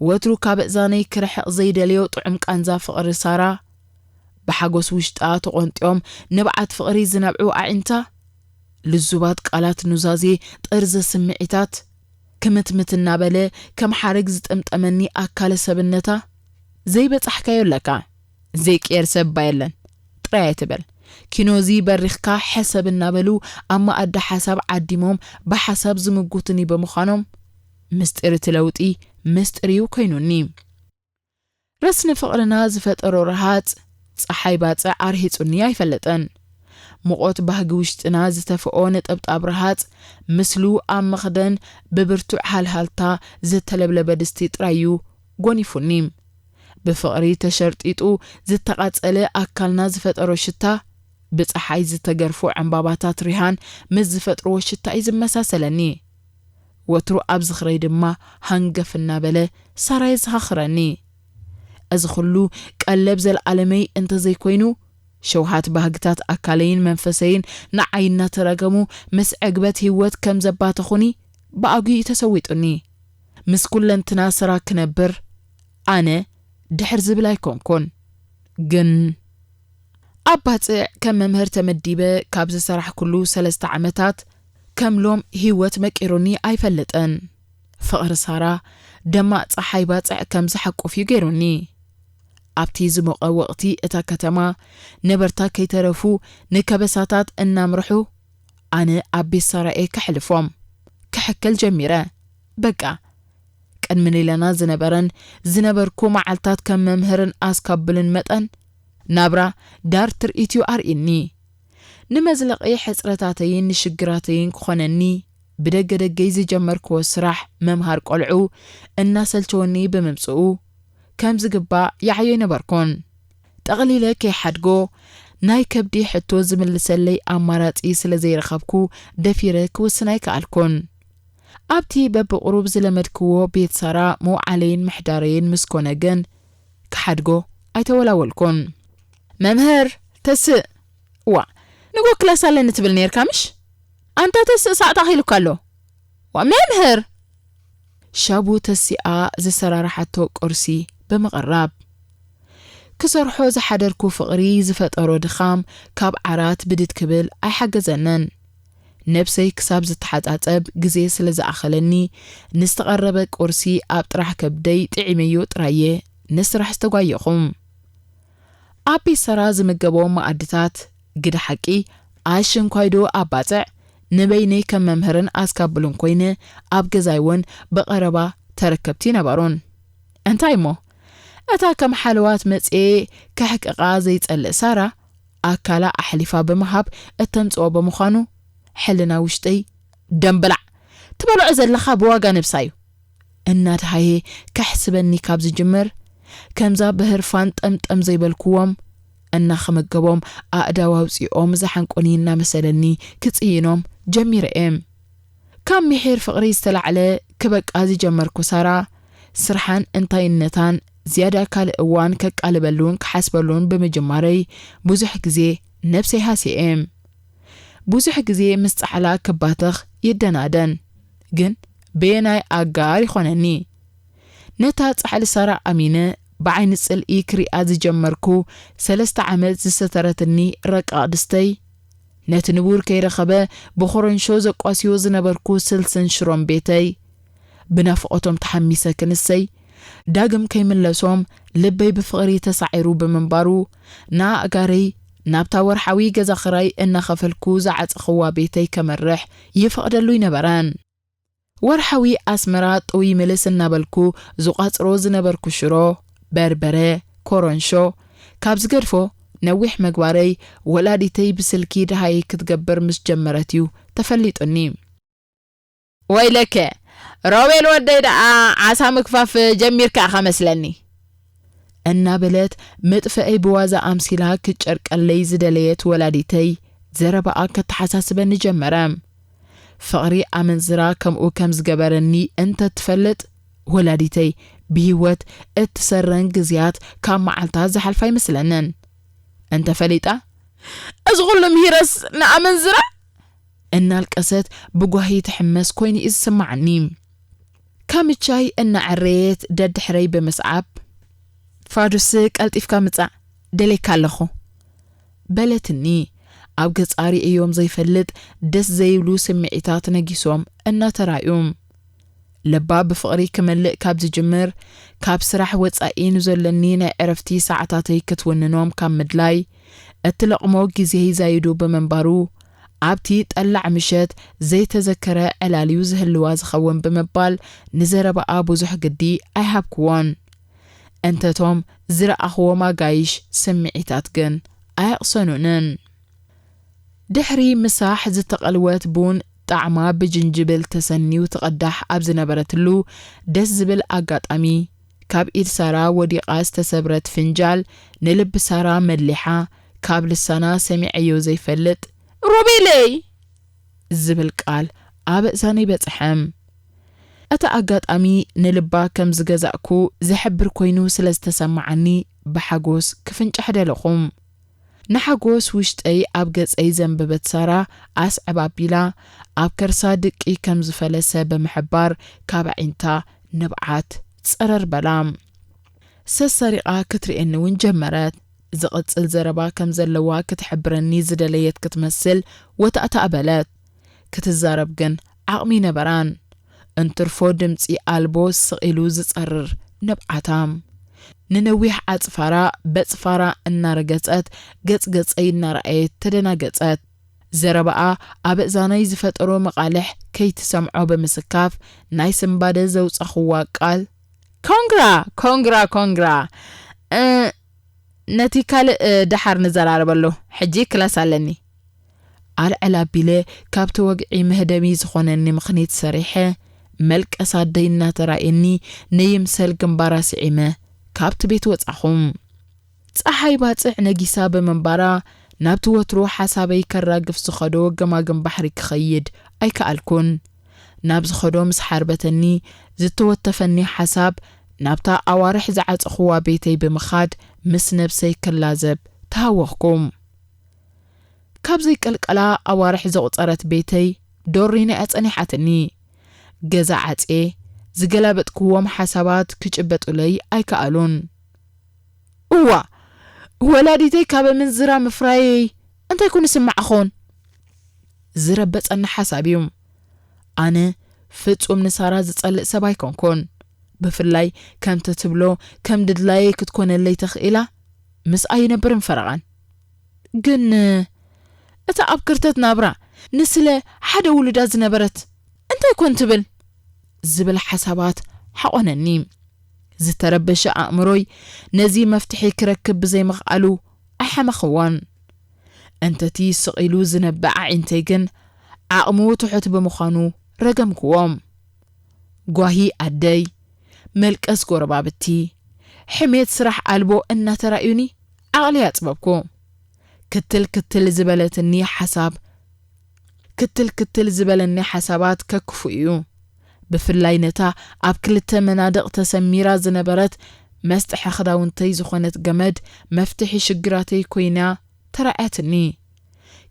ወትሩ ካብ እዛነይ ክርሕቕ ዘይደልዮ ጥዑም ቃንዛ ፍቕሪ ሳራ፣ ብሓጎስ ውሽጣ ተቖንጢዮም ንብዓት ፍቕሪ ዝነብዑ ኣዒንታ፣ ልዙባት ቃላት ኑዛዜ፣ ጥርዘ ስምዒታት፣ ክምትምት እናበለ ከም ሓረግ ዝጠምጠመኒ ኣካለ ሰብነታ፣ ዘይበጻሕካዮ ኣለካ፣ ዘይቅየር ሰብ እባ የለን ጥራይ ኣይትበል። ኪኖዚ በሪኽካ ሕሰብ እናበሉ ኣብ መኣዲ ሓሳብ ዓዲሞም ብሓሳብ ዝምጉቱኒ ብምዃኖም፣ ምስጢር እቲ ለውጢ ምስጢር እዩ ኮይኑኒ። ረስኒ ፍቕርና ዝፈጠሮ ረሃጽ ጸሓይ ባጽዕ ኣርሂጹኒ ኣይፈለጠን። ሙቐት ባህጊ ውሽጥና ዝተፍኦ ነጠብጣብ ረሃጽ ምስሉ ኣብ መኽደን ብብርቱዕ ሃልሃልታ ዝተለብለበ ድስቲ ጥራይ እዩ ጎኒፉኒ። ብፍቕሪ ተሸርጢጡ ዝተቓጸለ ኣካልና ዝፈጠሮ ሽታ፣ ብጸሓይ ዝተገርፉ ዕምባባታት ሪሃን ምስ ዝፈጥርዎ ሽታ እዩ ዝመሳሰለኒ። ወትሩ ኣብ ዝኽረይ ድማ ሃንገፍ እናበለ ሳራ የዘኻኽረኒ። እዚ ኹሉ ቀለብ ዘለኣለመይ እንተዘይኮይኑ፣ ሸውሃት ባህግታት ኣካለይን መንፈሰይን ንዓይ እናተራገሙ ምስ ዕግበት ህይወት ከም ዘባተኹኒ ብኣጉኡ ተሰዊጡኒ። ምስ ኩለንትና ስራ ክነብር ኣነ ድሕር ዝብል ኣይኮንኩን። ግን ኣብ ባጽዕ ከም መምህር ተመዲበ ካብ ዝሰራሕኩሉ ሰለስተ ዓመታት ከም ሎም ህይወት መቂሩኒ ኣይፈልጥን። ፍቕሪ ሳራ ደማቕ ጸሓይ ባጽዕ ከም ዝሓቁፍ እዩ ገይሩኒ። ኣብቲ ዝሞቐ ወቕቲ እታ ከተማ ነበርታ ከይተረፉ ንከበሳታት እናምርሑ ኣነ ኣብ ቤት ሳራ'የ ከሕልፎም። ክሕከል ጀሚረ። በቃ፣ ቅድሚ ሌላና ዝነበረን ዝነበርኩ መዓልታት ከም መምህርን ኣስካብልን መጠን፣ ናብራ ዳር ትርኢት'ዩ ኣርእይኒ። ንመዝለቒ ሕጽረታተይን ንሽግራተይን ክኾነኒ፣ ብደገ ደገይ ዝጀመርክዎ ስራሕ ምምሃር ቆልዑ እናሰልቸወኒ ብምምጽኡ፣ ከም ዝግባእ ይዓዮ ኣይነበርኩን። ጠቕሊለ ከይሓድጎ፣ ናይ ከብዲ ሕቶ ዝምልሰለይ ኣማራጺ ስለ ዘይረኸብኩ፣ ደፊረ ክውስን ኣይከኣልኩን። ኣብቲ በብቕሩብ ዝለመድክዎ ቤት ሳራ መውዓለይን ምሕዳረይን ምስ ኮነ ግን፣ ክሓድጎ ኣይተወላወልኩን። "መምህር፣ ተስእ!" "ዋ፣ ንጎ ክላስ ኣለኒ ትብል ነይርካ ምሽ? ኣንታ ተስእ፣ ሳዕ ተኣኺሉካ ኣሎ!" "ዋ፣ መምህር!" ሻቡ ተሲኣ ዝሰራርሓቶ ቁርሲ ብምቕራብ፣ ክሰርሖ ዝሓደርኩ ፍቕሪ ዝፈጠሮ ድኻም ካብ ዓራት ብድድ ክብል ኣይሓገዘንን። ነብሰይ ክሳብ ዝተሓጻጸብ ግዜ ስለ ዝኣኸለኒ፣ ንዝተቐረበ ቁርሲ ኣብ ጥራሕ ከብደይ ጥዒመዮ ጥራየ ንስራሕ ዝተጓየኹ። ኣብ ቤት ሰራ ዝምገቦም መኣድታት፣ ግደ ሓቂ፣ ኣሽንኳይዶ ኣብ ባጽዕ፣ ንበይነይ ከም መምህርን ኣስካብልን ኮይነ፣ ኣብ ገዛይ እውን ብቐረባ ተረከብቲ ነበሩን። እንታይ እሞ፣ እታ ከም ሓለዋት መጽኤ ከሕቅቓ ዘይጸልእ ሳራ፣ ኣካላ ኣሕሊፋ ብምሃብ እተምጽኦ ብምዃኑ፣ ሕልና ውሽጠይ፣ "ደምበላዕ፣ ትበልዖ ዘለኻ ብዋጋ ነብሳ እዩ" እናድሃየ ከሕስበኒ ካብ ዝጅምር፣ ከምዛ ብህርፋን ጠምጠም ዘይበልክዎም፣ እናኸመገቦም ኣእዳው ኣውጺኦም ዝሓንቁኒ እናመሰለኒ ክጽይኖም ጀሚረ እየ። ካብ ምሒር ፍቕሪ ዝተላዕለ ክበቃ ዝጀመርኩ ሳራ፣ ስርሓን እንታይነታን ዝያዳ ካልእ እዋን ከቃልበሉን ክሓስበሉን ብምጅማረይ፣ ብዙሕ ግዜ ነብሰይ ሃስየ እየ። ብዙሕ ግዜ ምስ ጻሕላ ክባተኽ ይደናደን፣ ግን በየናይ ኣጋር ይኾነኒ? ነታ ጻሕሊ ሳራ ኣሚነ ብዓይኒ ጽልኢ ክሪኣ ዝጀመርኩ ሰለስተ ዓመት ዝሰተረትኒ ረቃቕ ድስተይ፣ ነቲ ንቡር ከይረኸበ ብኾረንሾ ዘቋስዮ ዝነበርኩ ስልስን ሽሮን ቤተይ፣ ብናፍቖቶም ተሓሚሰ ክንሰይ፣ ዳግም ከይምለሶም ልበይ ብፍቕሪ ተሳዒሩ ብምንባሩ፣ ንኣእጋረይ ናብታ ወርሓዊ ገዛ ኽራይ እናኸፈልኩ ዝዓጸኽዋ ቤተይ ከመርሕ ይፈቕደሉ ኣይነበረን። ወርሓዊ ኣስመራ ጥውይ ምልስ እናበልኩ ዝቋጽሮ ዝነበርኩ ሽሮ፣ በርበረ፣ ኮረንሾ፣ ካብ ዝገድፎ ነዊሕ ምግባረይ ወላዲተይ ብስልኪ ደሃይ ክትገብር ምስ ጀመረት እዩ ተፈሊጡኒ። "ወይለከ፣ ሮቤል ወደይ ደኣ ዓሳ ምግፋፍ ጀሚርካ ኢኻ መስለኒ" እናበለት ምጥፍአይ ብዋዛ ኣምሲላ ክትጨርቀለይ ዝደለየት ወላዲተይ፣ ዘረባኣ ከተሓሳስበኒ ጀመረ። ፍቕሪ ኣመንዝራ ከምኡ ከም ዝገበረኒ እንተ ትፈልጥ፣ ወላዲተይ ብህይወት እትሰረን ግዜያት ካብ መዓልታት ዝሓልፋ ኣይመስለንን። እንተ ፈሊጣ፣ "እዚ ኹሉ ምሂረስ ንኣመንዝራ?" እናልቀሰት ብጓሂ ትሕመስ ኮይኑ እዩ ዝስምዓኒ። ካምቻይ እናዐረየት ደድሕረይ ብምስዓብ፣ "ፋዱስ፣ ቀልጢፍካ ምጻእ፣ ደሌካ ኣለኹ" በለትኒ። ኣብ ገጻ ርእዮም ዘይፈልጥ ደስ ዘይብሉ ስምዒታት ነጊሶም እናተራእዩ። ልባ ብፍቕሪ ክመልእ ካብ ዝጅምር፣ ካብ ስራሕ ወጻኢ ንዘሎኒ ናይ ዕረፍቲ ሰዓታተይ ክትውንኖም ካብ ምድላይ፣ እትለቕሞ ግዜ ይዛይዱ ብምንባሩ፣ ኣብቲ ጠላዕ ምሸት ዘይተዘከረ ዕላል'ዩ ዝህልዋ ዝኸውን ብምባል፣ ንዘረባኣ ብዙሕ ግዲ ኣይሃብክዎን። እንተቶም ዝረኣኽዎም ኣጋይሽ ስምዒታት ግን ኣየቕሰኑንን። ድሕሪ ምሳሕ ዝተቐልወት ቡን ጣዕማ ብጅንጅብል ተሰንዩ ትቐዳሕ ኣብ ዝነበረትሉ፣ ደስ ዝብል ኣጋጣሚ፣ ካብ ኢድ ሳራ ወዲቓ ዝተሰብረት ፍንጃል ንልቢ ሳራ መሊሓ፣ ካብ ልሳና ሰሚዐዮ ዘይፈልጥ "ሮቤለይ!" ዝብል ቃል ኣብ እዛነይ በጽሐ። እቲ ኣጋጣሚ ንልባ ከም ዝገዛእኩ ዝሕብር ኮይኑ ስለ ዝተሰማዓኒ፣ ብሓጎስ ክፍንጫሕ ደለኹ። ንሓጎስ ውሽጠይ ኣብ ገጸይ ዘንበበት ሳራ፣ ኣስዕብ ኣቢላ፣ ኣብ ከርሳ ድቂ ከም ዝፈለሰ ብምሕባር፣ ካብ ኣዒንታ ንብዓት ጸረር በላ። ሰሰሪቓ ክትርእየኒ እውን ጀመረት። ዝቕጽል ዘረባ ከም ዘለዋ ክትሕብረኒ ዝደለየት ክትመስል፣ ወታእታእ በለት። ክትዛረብ ግን ዓቕሚ ኣይነበራን። እንትርፎ ድምጺ ኣልቦ ስቕ ኢሉ ዝጸርር ንብዓታ። ንነዊሕ ኣጽፋራ በጽፋራ እናረገጸት፣ ገጽ ገጸይ እናረኣየት ተደናገጸት። ዘረባኣ ኣብ እዛነይ ዝፈጠሮ መቓልሕ ከይትሰምዖ ብምስካፍ፣ ናይ ስምባደ ዘውጻኽዋ ቃል፣ ኮንግራ፣ ኮንግራ፣ ኮንግራ። እ፣ ነቲ ካልእ፣ እ፣ ደሓር ንዘራረበሉ። ሕጂ ክላስ ኣለኒ። ኣልዕል ኣቢለ ካብቲ ወግዒ መህደሚ ዝኾነኒ ምኽኒት ሰሪሐ፣ መልቀስ ኣደይ እናተራእየኒ፣ ነይምሰል ግንባራ ስዒመ ካብቲ ቤት ወጻኹ። ጸሓይ ባጽዕ ነጊሳ ብምንባራ፣ ናብቲ ወትሩ ሓሳበይ ከራግፍ ዝኸዶ ገማግም ባሕሪ ክኸይድ ኣይከኣልኩን። ናብ ዝኸዶ ምስ ሓርበተኒ፣ ዝተወተፈኒ ሓሳብ፣ ናብታ ኣዋርሕ ዝዓጸኽዋ ቤተይ ብምኻድ፣ ምስ ነብሰይ ክላዘብ ተሃወኽኩ። ካብ ዘይቀልቀላ ኣዋርሕ ዘቑጸረት ቤተይ፣ ዶሪና እያ ጸኒሓትኒ። ገዛ ዓጽየ፣ ዝገላበጥክዎም ሓሳባት ክጭበጡለይ ኣይከኣሉን። እዋ፣ ወላዲተይ ካብ ኣመንዝራ ምፍራየይ እንታይ ኮን ይስምዓኹን? ዝረበጸኒ ሓሳብ እዩ። ኣነ ፍጹም ንሳራ ዝጸልእ ሰብ ኣይኮንኩን። ብፍላይ ከምቲ ትብሎ ከም ድላየይ ክትኮነለይ ተኽኢላ፣ ምስኣ ይነብርን ፈረቓን። ግን እታ ኣብ ክርተት ናብራ ንስለ ሓደ ውሉዳ ዝነበረት እንታይ ኮን ትብል? ዝብል ሓሳባት ሓቖነኒ። ዝተረበሸ ኣእምሮይ ነዚ መፍትሒ ክረክብ ብዘይምኽኣሉ ኣይሓመኽዎን። እንተቲ ስቕ ኢሉ ዝነብዕ ኣዒንተይ ግን ዓቕሙ ትሑት ብምዃኑ ረገምክዎ። ጓሂ ኣደይ፣ መልቀስ ጎረባብቲ፣ ሕሜት ስራሕ ኣልቦ እናተራእዩኒ ዓቕሊ ኣጽበብኩ። ክትል ክትል ዝበለትኒ ሓሳብ፣ ክትል ክትል ዝበለኒ ሓሳባት ከክፉ እዩ። ብፍላይ ነታ ኣብ ክልተ መናድቕ ተሰሚራ ዝነበረት መስጥሒ ክዳውንተይ ዝኾነት ገመድ መፍትሒ ሽግራተይ ኮይና ተራእያትኒ።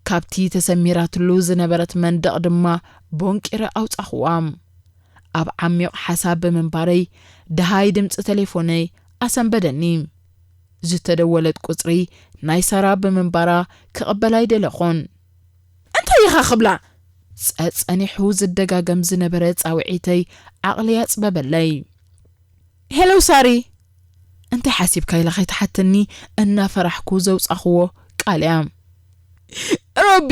ካብቲ ተሰሚራትሉ ዝነበረት መንደቕ ድማ ቦንቂረ ኣውጻኽዋ። ኣብ ዓሚቕ ሓሳብ ብምንባረይ ደሃይ ድምጺ ተሌፎነይ ኣሰንበደኒ። ዝተደወለት ቁጽሪ ናይ ሳራ ብምንባራ ክቕበል ኣይደለኹን። እንታይ ኢኻ ክብላ? ጸጸኒሑ ዝደጋገም ዝነበረ ጻውዒተይ ዓቕሊ ኣጽበበለይ። ሄሎ ሳሪ፣ እንታይ ሓሲብካ ኢላ ከይትሓተኒ እናፈራሕኩ ዘውጻኽዎ ቃል እያ። ሮቢ!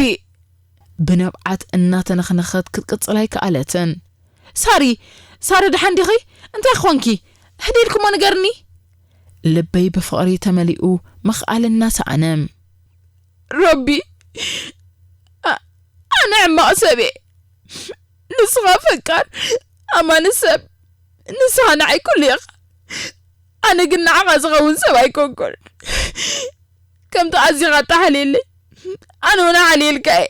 ብንብዓት እናተነኽነኸት ክትቅጽል ኣይከኣለትን። ሳሪ፣ ሳሪ ደሓን ዲኺ? እንታይ ኾንኪ? ህድኢልክሞ ንገርኒ። ልበይ ብፍቕሪ ተመሊኡ ምኽኣል እናሰኣነ። ሮቢ፣ ኣ-፣ ኣነ ሕማቕ ሰብ እየ። ንስኻ ፈቃር፣ ኣማኒ ሰብ፣ ንስኻ ንዓይ ኩሉ ኢኻ። ኣነ ግን ንዓኻ ዝኸውን ሰብ ኣይኮንኩን። ከምቲ ኣዚኻ እተሓልየለይ፣ ኣነ እውን ኣሓልየልካ እየ።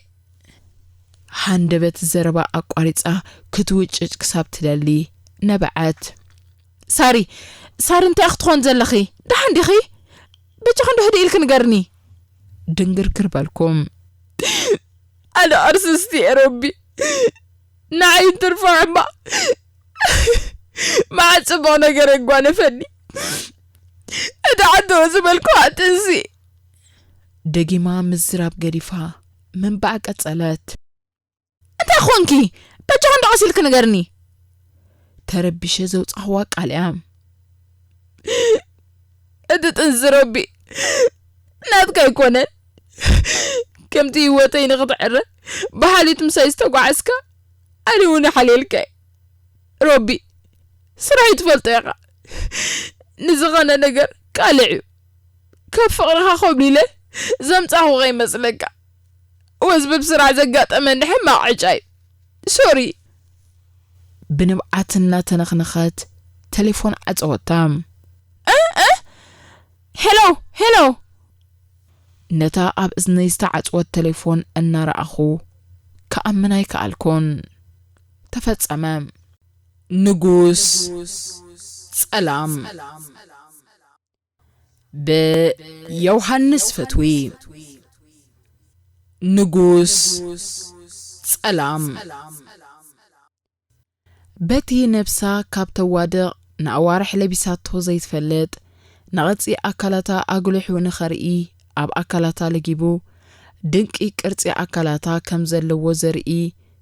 ሃንደበት ዘረባ ኣቋሪጻ ክትውጭጭ ክሳብ ትደሊ ነበዐት። ሳሪ፣ ሳሪ እንታይ ክትኾን ዘለኺ? ደሓን ዲኺ? በጃኺ እንዶ ህድእ ኢልኪ ንገርኒ። ድንግርግር በልኩም። ኣነ ኣርሲስቲ እየ ሮቢ። ንዓይ እንትርፋ ሕማቕ። መዓት ጽቡቕ ነገር የጓነፈኒ። እቲ ዓንተወ ዝበልኩዋ ጥንሲ። ደጊማ ምዝራብ ገዲፋ ምንባዕ ቀጸለት። እንታይ ኾንኪ? በጃኺ እንዶ ቀስ ኢልኪ ንገርኒ። ተረቢሸ ዘውጻኽዋ ቃል እያ። እቲ ጥንሲ ሮቢ ናትካ ኣይኮነን። ከምቲ ህይወተይ ንኽትዕረ ብሓልዮት ምሳይ ዝተጓዓዝካ ኣነ እውን ሓልየልካ እየ። ሮቢ ስራሐይ ትፈልጦ ኢኻ። ንዝኾነ ነገር ቃልዕ እዩ። ካብ ፍቕርኻ ኮብሊለ ዘምጻኹ ከይመስለካ። ወዝብብ ስራሕ ዘጋጠመኒ ሕማቕ ዕጫ እዩ። ሶሪ። ብንብዓት እናተነኽነኸት ተሌፎን ዓጸወታ። እ፣ እ፣ ሄሎ፣ ሄሎ። ነታ ኣብ እዝነይ ዝተዓጽወት ተሌፎን እናረኣኹ ክኣምን ኣይከኣልኩን። ተፈጸመ። ንጉስ ጸላም። ብዮሃንስ ፈትዊ። ንጉስ ጸላም። በቲ ነብሳ ካብ ተዋድቕ ንኣዋርሕ ለቢሳቶ ዘይትፈልጥ፣ ንቕርጺ ኣካላታ ኣጉሊሑ ንኸርኢ ኣብ ኣካላታ ለጊቡ፣ ድንቂ ቅርጺ ኣካላታ ከም ዘለዎ ዘርኢ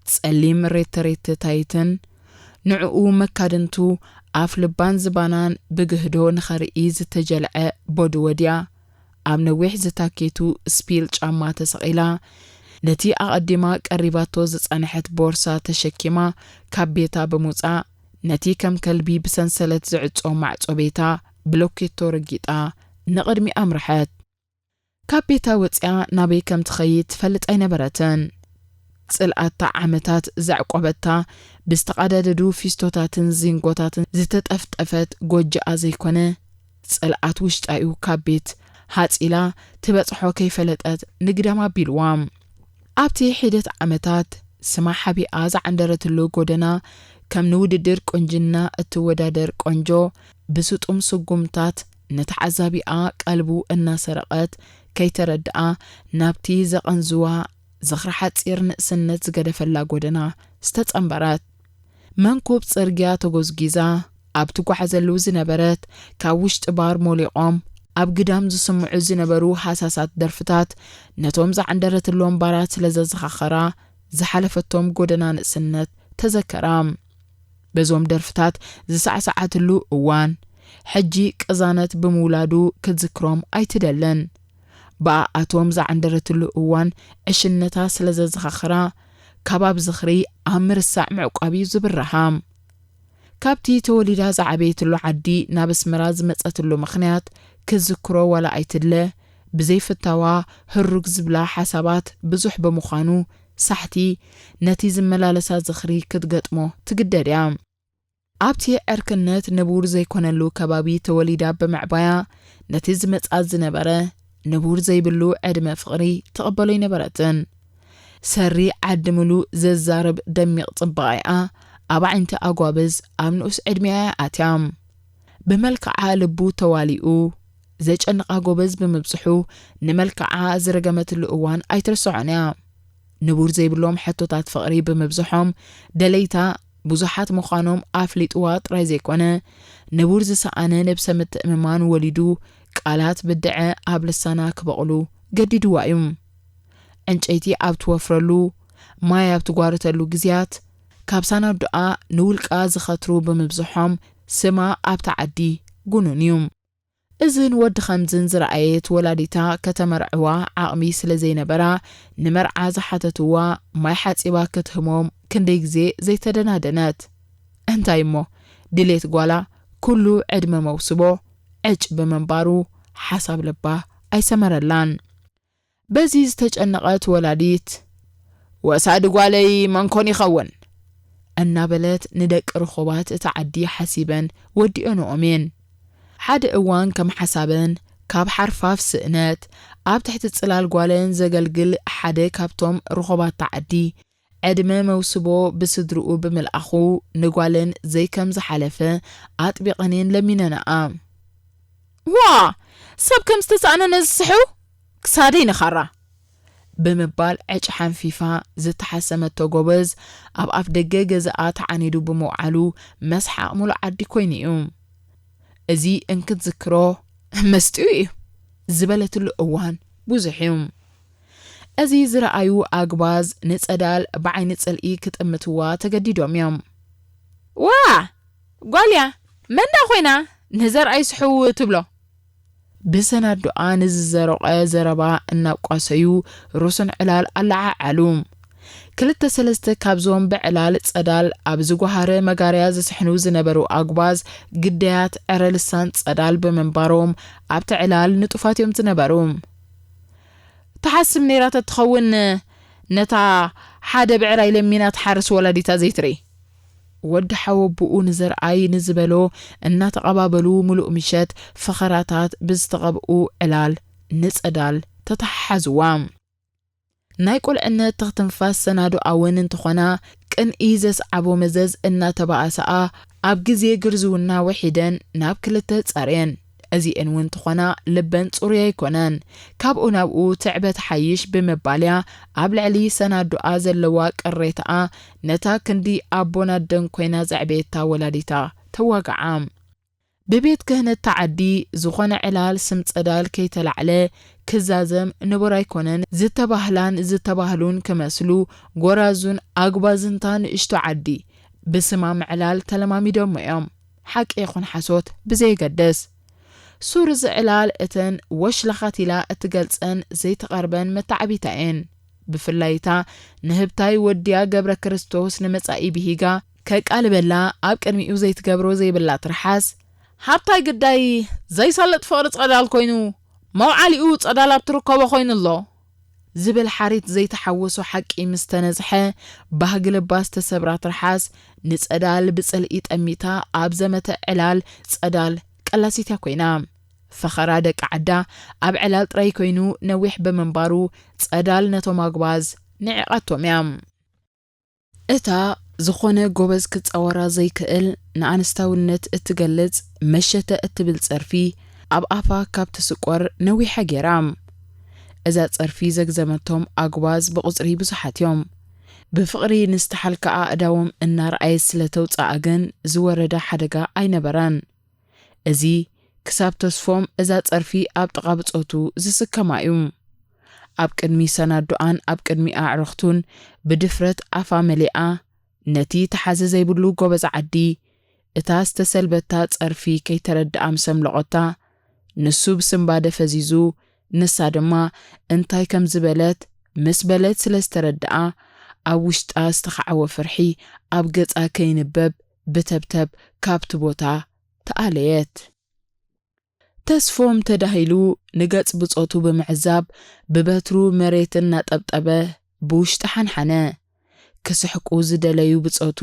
ጸሊም ሬተሬተ ታይትን፣ ንዕኡ መካድንቱ ኣፍ ልባን ዝባናን ብግህዶ ንኸርኢ ዝተጀልዐ ቦዲ ወድያ፣ ኣብ ነዊሕ ዝታኬቱ ስፒል ጫማ ተሰቒላ፣ ነቲ ኣቐዲማ ቀሪባቶ ዝጸንሐት ቦርሳ ተሸኪማ ካብ ቤታ ብምውጻእ፣ ነቲ ከም ከልቢ ብሰንሰለት ዝዕጾ ማዕጾ ቤታ ብሎኬቶ ረጊጣ ንቕድሚ ኣምርሐት። ካብ ቤታ ወጺኣ ናበይ ከም ትኸይድ ትፈልጥ ኣይነበረትን። ጽልኣታ ዓመታት ዘዕቆበታ፣ ብዝተቓደደዱ ፊስቶታትን ዚንጎታትን ዝተጠፍጠፈት ጎጆኣ ዘይኮነ፣ ጽልኣት ውሽጣ'ዩ ካብ ቤት ሃጺላ ትበጽሖ ከይፈለጠት ንግዳም ኣቢልዋ። ኣብቲ ሒደት ዓመታት ስማ ሓቢኣ ዝዓንደረትሉ ጎደና፣ ከም ንውድድር ቁንጅና እትወዳደር ቆንጆ፣ ብስጡም ስጉምታት ንተዓዛቢኣ ቀልቡ እናሰረቐት፣ ከይተረድኣ ናብቲ ዘቐንዝዋ ዝኽሪ ሓጺር ንእስነት ዝገደፈላ ጎደና ዝተጸንበረት። መንኩብ ጽርግያ ተጎዝጊዛ ኣብ ትጓዓዘሉ ዝነበረት፣ ካብ ውሽጢ ባር ሞሊቖም ኣብ ግዳም ዝስምዑ ዝነበሩ ሃሳሳት ደርፍታት፣ ነቶም ዝዓንደረትሎም ባራት ስለ ዘዘኻኸራ፣ ዝሓለፈቶም ጎደና ንእስነት ተዘከራ። በዞም ደርፍታት ዝሳዕሳዓትሉ እዋን፣ ሕጂ ቅዛነት ብምውላዱ ክትዝክሮም ኣይትደልን። ብኣኣቶም ዝዓንደረትሉ እዋን ዕሽነታ ስለ ዘዘኻኽራ፣ ካብ ኣብ ዝኽሪ ኣብ ምርሳዕ ምዕቋብ እዩ ዝብርሃ። ካብቲ ተወሊዳ ዝዓበየትሉ ዓዲ ናብ ኣስመራ ዝመጸትሉ ምኽንያት ክትዝክሮ ዋላ ኣይትድለ፣ ብዘይፍታዋ ህሩግ ዝብላ ሓሳባት ብዙሕ ብምዃኑ፣ ሳሕቲ ነቲ ዝመላለሳ ዝኽሪ ክትገጥሞ ትግደድ እያ። ኣብቲ ዕርክነት ንቡር ዘይኮነሉ ከባቢ ተወሊዳ ብምዕባያ፣ ነቲ ዝመጻ ዝነበረ ንቡር ዘይብሉ ዕድመ ፍቕሪ ትቕበሎ ኣይነበረትን። ሰሪ ዓዲ ምሉእ ዘዛርብ ደሚቕ ጽባቐኣ ኣብ ኣዒንቲ ኣጓብዝ ኣብ ንኡስ ዕድሚኣ እያ ኣትያ። ብመልክዓ ልቡ ተዋሊኡ፣ ዘጨንቓ ጎበዝ ብምብዝሑ፣ ንመልክዓ ዝረገመትሉ እዋን ኣይትርስዖን እያ። ንቡር ዘይብሎም ሕቶታት ፍቕሪ ብምብዝሖም፣ ደለይታ ብዙሓት ምዃኖም ኣፍሊጥዋ ጥራይ ዘይኮነ፣ ንቡር ዝሰኣነ ነብሰ ምትእምማን ወሊዱ፣ ቃላት ብድዐ ኣብ ልሳና ክበቑሉ ገዲድዋ እዩ። ዕንጨይቲ ኣብ ትወፍረሉ፣ ማይ ኣብ ትጓርተሉ ግዜያት፣ ካብ ሳናዱኣ ንውልቃ ዝኸትሩ ብምብዝሖም፣ ስማ ኣብታ ዓዲ ጉኑን እዩ። እዝን ወዲ ኸምዝን ዝረኣየት ወላዲታ፣ ከተመርዕዋ ዓቕሚ ስለ ዘይነበራ፣ ንመርዓ ዝሓተትዋ ማይ ሓጺባ ክትህሞም ክንደይ ግዜ ዘይተደናደነት። እንታይ እሞ፣ ድሌት ጓላ ኩሉ ዕድመ መውስቦ ዕጭ ብምንባሩ፣ ሓሳብ ልባ ኣይሰመረላን። በዚ ዝተጨነቐት ወላዲት፣ "ወሳዲ ጓለይ መን ኮን ይኸውን?" እናበለት ንደቂ ርኹባት እታ ዓዲ ሓሲበን ወዲኦንኦም እየን። ሓደ እዋን ከም ሓሳበን፣ ካብ ሓርፋፍ ስእነት፣ ኣብ ትሕቲ ጽላል ጓለን ዘገልግል ሓደ ካብቶም ርኹባት እታ ዓዲ፣ ዕድመ መውስቦ ብስድርኡ ብምልኣኹ፣ ንጓለን ዘይከም ዝሓለፈ ኣጥቢቐን እየን ለሚነንኣ። "ዋ! ሰብ ከም ዝተሳእነ ነዚ ስሕው ክሳደይ ንኻራ!" ብምባል ዕጭ ሓንፊፋ ዝተሓሰመቶ ጎበዝ፣ ኣብ ኣፍ ደገ ገዛኣ ተዓኒዱ ብምውዓሉ፣ መስሓቕ ሙሉእ ዓዲ ኮይኑ እዩ። "እዚ እንክትዝክሮ መስጢኡ እዩ" ዝበለትሉ እዋን ብዙሕ እዩ። እዚ ዝረኣዩ ኣግባዝ ንጸዳል ብዓይኒ ጽልኢ ክጥምትዋ ተገዲዶም እዮም። "ዋ! ጓልያ መን ደኣ ኮይና ንዘርኣይ ስሕው ትብሎ?" ብሰናዱኣ ንዝዘረቐ ዘረባ እናቋሰዩ ሩስን ዕላል ኣለዓዓሉ። ክልተ ሰለስተ ካብዞም ብዕላል ጸዳል ኣብ ዝጓሃረ መጋርያ ዝስሕኑ ዝነበሩ ኣጉባዝ ግዳያት ዕረ ልሳን ጸዳል ብምንባሮም ኣብቲ ዕላል ንጡፋት እዮም ዝነበሩ። "ትሓስብ ነይራ ተትኸውን ነታ ሓደ ብዕራይ ለሚና ትሓርስ ወላዲታ ዘይትርኢ?" ወዲ ሓወቦኡ ንዘርኣይ ንዝበሎ እናተቐባበሉ ምሉእ ምሸት ፈኸራታት ብዝተቐብኡ ዕላል ንጸዳል ተተሓሓዝዋ። ናይ ቁልዕነት ትኽትንፋስ ሰናዱኣ እውን እንተኾና፣ ቅንኢ ዘስዓቦ መዘዝ እናተባኣሰኣ፣ ኣብ ግዜ ግርዝውና ውሒደን ናብ ክልተ ጸርየን። እዚኤን እውን እንተኾና ልበን ጽሩይ ኣይኮነን። ካብኡ ናብኡ ትዕበ ትሓይሽ ብምባል እያ ኣብ ልዕሊ ሰናዱኣ ዘለዋ ቅሬታኣ ነታ ክንዲ ኣቦን ኣደን ኮይና ዘዕበየታ ወላዲታ ተዋግዓ። ብቤት ክህነት ተዓዲ ዝኾነ ዕላል ስም ጸዳል ከይተላዕለ ክዛዘም ንቡር ኣይኮነን። ዝተባህላን ዝተባህሉን ክመስሉ ጎራዙን ኣጉባዝንታ ንእሽቶ ዓዲ ብስማ ምዕላል ተለማሚዶሞ እዮም። ሓቂ ይኹን ሓሶት ብዘየገድስ። ሱር እዚ ዕላል እተን ወሽላኻት ኢላ እትገልጸን ዘይተቐርበን መተዓቢታ እየን። ብፍላይ እታ ንህብታይ ወድያ ገብረ ክርስቶስ ንመጻኢ ብሂጋ ከቃልበላ ኣብ ቅድሚኡ ዘይትገብሮ ዘይብላ ትርሓስ፣ ሃብታይ ግዳይ ዘይሰልጥ ፍቕሪ ጸዳል ኮይኑ፣ መውዓሊኡ ጸዳል ኣብ ትርከቦ ኮይኑ ኣሎ። ዝብል ሓሬት ዘይተሓወሶ ሓቂ ምስ ተነዝሐ፣ ባህጊ ልባ ዝተሰብራ ትርሓስ ንጸዳል ብጽልኢ ጠሚታ ኣብ ዘመተ ዕላል ጸዳል ቀላሲት እያ ኮይና። ፈኸራ ደቂ ዓዳ ኣብ ዕላል ጥራይ ኮይኑ ነዊሕ ብምንባሩ፣ ጸዳል ነቶም ኣጉባዝ ንዒቓቶም እያ። እታ ዝኾነ ጎበዝ ክጻወራ ዘይክእል ንኣንስታውነት እትገልጽ መሸተ እትብል ጸርፊ ኣብ ኣፋ ካብ ትስቆር ነዊሐ ገይራ። እዛ ጸርፊ ዘግዘመቶም ኣጉባዝ ብቑጽሪ ብዙሓት እዮም። ብፍቕሪ ንዝተሓልከ ኣእዳዎም እናረኣየት ስለ ተውጽኣ ግን ዝወረዳ ሓደጋ ኣይነበረን። እዚ ክሳብ ተስፎም እዛ ጸርፊ ኣብ ጥቓ ብጾቱ ዝስከማ እዩ። ኣብ ቅድሚ ሰናዶኣን ኣብ ቅድሚ ኣዕሩኽቱን ብድፍረት ኣፋ መሊኣ ነቲ ተሓዘ ዘይብሉ ጎበዝ ዓዲ እታ ዝተሰልበታ ጸርፊ ከይተረድኣ ምስ ኣምለቖታ፣ ንሱ ብስንባደ ፈዚዙ፣ ንሳ ድማ እንታይ ከም ዝበለት ምስ በለት ስለ ዝተረድኣ፣ ኣብ ውሽጣ ዝተኻዕወ ፍርሒ ኣብ ገጻ ከይንበብ ብተብተብ ካብቲ ቦታ ተኣለየት። ተስፎም ተዳሂሉ ንገጽ ብጾቱ ብምዕዛብ ብበትሩ መሬት እናጠብጠበ ብውሽጢ ሓንሓነ። ክስሕቁ ዝደለዩ ብጾቱ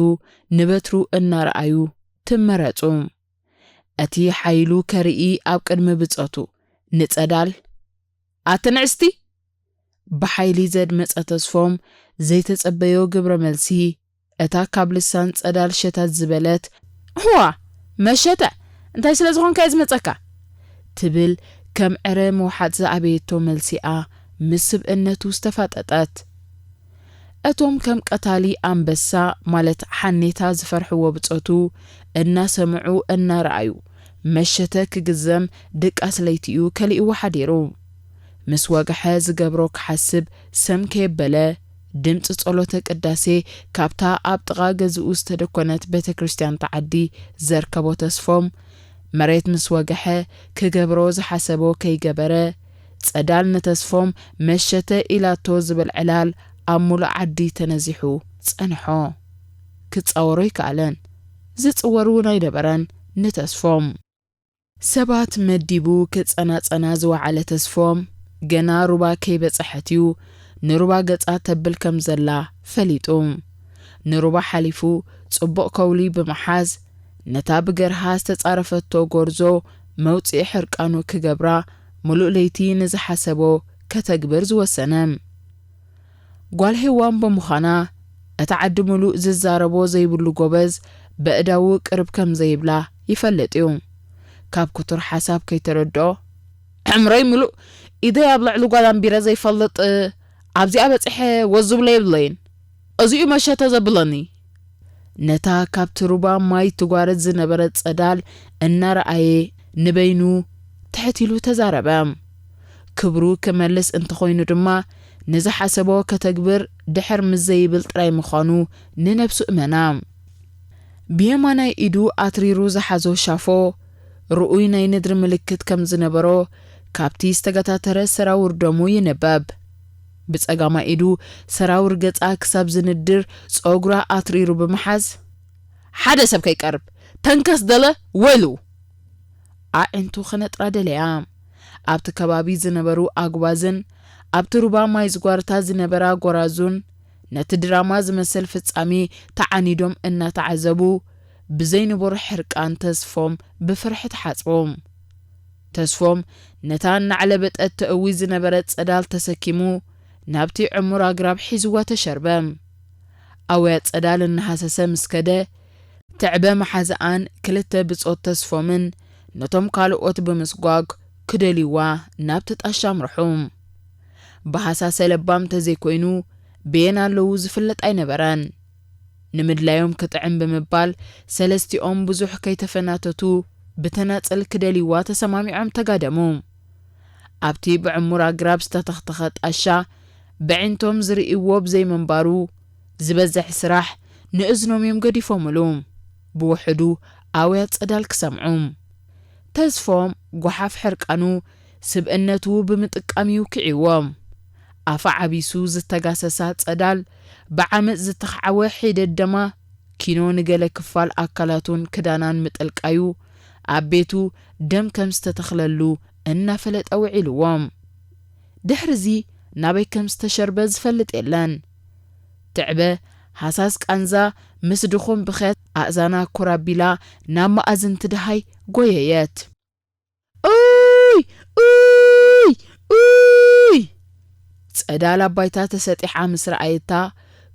ንበትሩ እናረኣዩ ትመረጹ። እቲ ሓይሉ ከርኢ ኣብ ቅድሚ ብጾቱ ንጸዳል፣ ኣቲ ንዕስቲ! ብሓይሊ ዘድመጸ ተስፎም ዘይተጸበዮ ግብረ መልሲ፣ እታ ካብ ልሳን ጸዳል ሸታት ዝበለት፣ "እዋ፣ መሸተ፣ እንታይ ስለ ዝኾንካ እየ ዝመጸካ?" ትብል ከም ዕረ ምውሓጥ ዝኣበየቶ መልሲኣ ምስ ስብእነቱ ዝተፋጠጠት። እቶም ከም ቀታሊ ኣንበሳ ማለት ሓኔታ ዝፈርሕዎ ብጾቱ እናሰምዑ እናረኣዩ፣ መሸተ ክግዘም ድቃስ ለይቲ'ዩ ከሊእዎ ሓዲሩ። ምስ ወግሐ ዝገብሮ ክሓስብ ሰም ከየበለ፣ ድምጺ ጸሎተ ቅዳሴ ካብታ ኣብ ጥቓ ገዝኡ ዝተደኮነት ቤተ ክርስቲያን ተዓዲ ዘርከቦ ተስፎም፣ መሬት ምስ ወግሐ ክገብሮ ዝሓሰቦ ከይገበረ፣ ጸዳል ንተስፎም መሸተ ኢላቶ ዝብል ዕላል ኣብ ሙሉእ ዓዲ ተነዚሑ ጸንሖ። ክጻወሮ ኣይከኣለን። ዝጽወር እውን ኣይነበረን ንተስፎም። ሰባት መዲቡ ክጸናጸና ዝወዓለ ተስፎም፣ ገና ሩባ ከይበጸሐት እዩ ንሩባ ገጻ ተብል ከም ዘላ ፈሊጡ። ንሩባ ሓሊፉ ጽቡቕ ከውሊ ብምሓዝ፣ ነታ ብገርሃ ዝተጻረፈቶ ጎርዞ መውጽኢ ሕርቃኑ ክገብራ፣ ምሉእ ለይቲ ንዝሓሰቦ ከተግብር ዝወሰነ። ጓል ሄዋን ብምዃና፣ እታ ዓዲ ምሉእ ዝዛረቦ ዘይብሉ ጎበዝ፣ በእዳዉ ቅርብ ከም ዘይብላ ይፈልጥ እዩ። ካብ ክቱር ሓሳብ ከይተረድኦ፣ "ዕምረይ ምሉእ ኢደይ ኣብ ልዕሊ ጓል ኣንቢረ ዘይፈልጥ፣ ኣብዚኣ በጺሐ ወዝ ዝብሎ የብለይን። እዚ'ዩ መሸተ ዘብለኒ።" ነታ ካብቲ ሩባ ማይ ትጓርድ ዝነበረት ጸዳል እናረኣየ ንበይኑ ትሕት ኢሉ ተዛረበ። ክብሩ ክመልስ እንተኾይኑ ድማ፣ ንዝሓሰቦ ከተግብር ድሕር ምስ ዘይብል ጥራይ ምዃኑ ንነብሱ እመና። ብየማናይ ኢዱ ኣትሪሩ ዝሓዞ ሻፎ፣ ርኡይ ናይ ነድሪ ምልክት ከም ዝነበሮ ካብቲ ዝተገታተረ ሰራውር ደሙ ይንበብ። ብጸጋማይ ኢዱ ሰራውር ገጻ ክሳብ ዝንድር ጸጉራ ኣትሪሩ ብምሓዝ፣ "ሓደ ሰብ ከይቀርብ፣ ተንከስ ደለ ወይሉ!" ኣዒንቱ ክነጥራ ደለያ። ኣብቲ ከባቢ ዝነበሩ ኣጉባዝን ኣብቲ ሩባ ማይ ዝጓርታ ዝነበራ ጎራዙን ነቲ ድራማ ዝመስል ፍጻሜ ተዓኒዶም እናተዓዘቡ፣ ብዘይንቡር ሕርቃን ተስፎም ብፍርሒ ተሓጽቡ። ተስፎም ነታ እናዕለበጠት ተእዊ ዝነበረት ጸዳል ተሰኪሙ ናብቲ ዕሙር ኣግራብ ሒዝዋ ተሸርበ። ኣውያ ጸዳል እናሃሰሰ ምስ ከደ፣ ትዕበ መሓዝኣን ክልተ ብጾት ተስፎምን ነቶም ካልኦት ብምስጓግ ክደልይዋ ናብቲ ጣሻ ኣምርሑ። ብሃሳሰ ለባም ተዘይኮይኑ፣ በየን ኣለዉ ዝፍለጥ ኣይነበረን። ንምድላዮም ክጥዕም ብምባል፣ ሰለስቲኦም ብዙሕ ከይተፈናተቱ፣ ብተናጸል ክደልይዋ ተሰማሚዖም ተጋደሙ። ኣብቲ ብዕሙር ኣግራብ ዝተተኽተኸ ጣሻ፣ በዒንቶም ዝርእይዎ ብዘይምንባሩ፣ ዝበዝሕ ስራሕ ንእዝኖም እዮም ገዲፎምሉ። ብውሕዱ ኣውያት ጸዳል ክሰምዑ። ተስፎም ጓሓፍ ሕርቃኑ ስብእነቱ ብምጥቃም እዩ ክዒዎም። ኣፋ ዓቢሱ ዝተጋሰሳ ጸዳል፣ ብዓመጽ ዝተኻዕወ ሒደት ደማ፣ ኪኖ ንገለ ክፋል ኣካላቱን ክዳናን ምጥልቃዩ፣ ኣብ ቤቱ ደም ከም ዝተተኽለሉ እናፈለጠ ውዒልዎ። ድሕርዚ ናበይ ከም ዝተሸርበ ዝፈልጥ የለን። ትዕበ ሃሳስ ቃንዛ ምስ ድኹም ብኸት ኣእዛና ኮራቢላ ናብ መኣዝንቲ ደሃይ ጎየየት። ኡይ! ኡይ! ኡይ! ጸዳል ኣብ ባይታ ተሰጢሓ ምስ ረኣየታ፣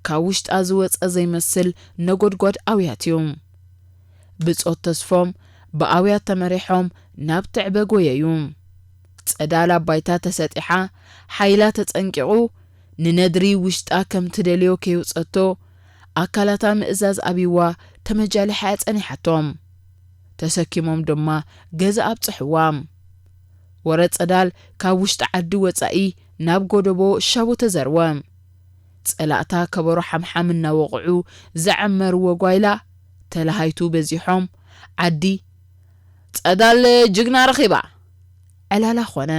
ካብ ውሽጣ ዝወጸ ዘይመስል ነጎድጓድ ኣውያት እዩ። ብጾት ተስፎም ብኣውያት ተመሪሖም ናብ ትዕበ ጎየዩ። ጸዳል ኣብ ባይታ ተሰጢሓ፣ ሓይላ ተጸንቂቑ፣ ንነድሪ ውሽጣ ከም ትደልዮ ከይውጸቶ፣ ኣካላታ ምእዛዝ ኣብይዋ ተመጃሊሓ እያ ጸኒሓቶም። ተሰኪሞም ድማ ገዛ ኣብጽሕዋ። ወረ ጸዳል ካብ ውሽጢ ዓዲ ወጻኢ ናብ ጎደቦ ሻቡ ተዘርወ። ጸላእታ ከበሮ ሓምሓም እናወቕዑ ዝዐመርዎ ጓይላ ተላሃይቱ በዚሖም፣ ዓዲ "ጸዳል ጅግና ረኺባ!" ዕላላ ኾነ።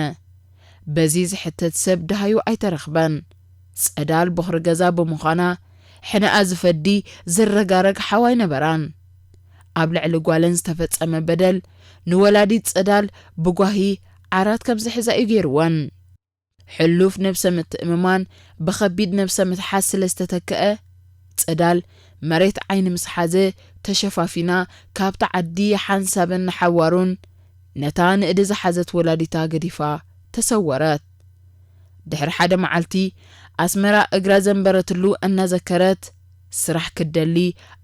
በዚ ዝሕተት ሰብ ደሃዩ ኣይተረኽበን። ጸዳል ቦኽሪ ገዛ ብምዃና፣ ሕነኣ ዝፈዲ ዝረጋረግ ሓው ኣይነበራን። ኣብ ልዕሊ ጓለን ዝተፈጸመ በደል፣ ንወላዲት ጸዳል ብጓሂ ዓራት ከም ዝሕዛ እዩ ገይርወን። ሕሉፍ ነብሰ ምትእምማን ብኸቢድ ነብሰ ምትሓት ስለ ዝተተክአ፣ ጸዳል መሬት ዓይኒ ምስ ሓዘ ተሸፋፊና፣ ካብታ ዓዲ ሓንሳብን ንሓዋሩን ነታ ንእዲ ዝሓዘት ወላዲታ ገዲፋ ተሰወረት። ድሕሪ ሓደ መዓልቲ፣ ኣስመራ እግራ ዘንበረትሉ እናዘከረት፣ ስራሕ ክትደሊ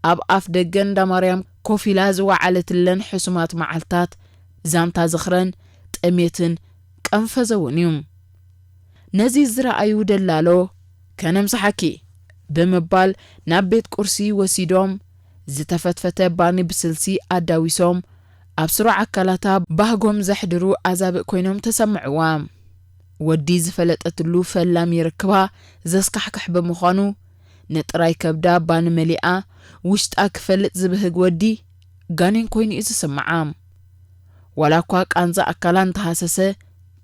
ኣብ ኣፍ ደገ እንዳ ማርያም ኮፍ ኢላ ዝወዓለትለን ሕሱማት መዓልታት፣ ዛንታ ዝኽረን ጥሜትን ቀንፈዘውን እዩ። ነዚ ዝረኣዩ ደላሎ፣ "ከነምስሓኪ" ብምባል ናብ ቤት ቁርሲ ወሲዶም፣ ዝተፈትፈተ ባኒ ብስልሲ ኣዳዊሶም፣ ኣብ ስሩዕ ኣካላታ ባህጎም ዘሕድሩ ኣዛብእ ኮይኖም ተሰምዕዋ። ወዲ ዝፈለጠትሉ ፈላሚ ርክባ ዘስካሕክሕ ብምዃኑ፣ ንጥራይ ከብዳ ባኒ መሊኣ፣ ውሽጣ ክፈልጥ ዝብህግ ወዲ ጋኔን ኮይኑ እዩ ዝስምዓ። ዋላ እኳ ቃንዛ ኣካላ እንተሃሰሰ፣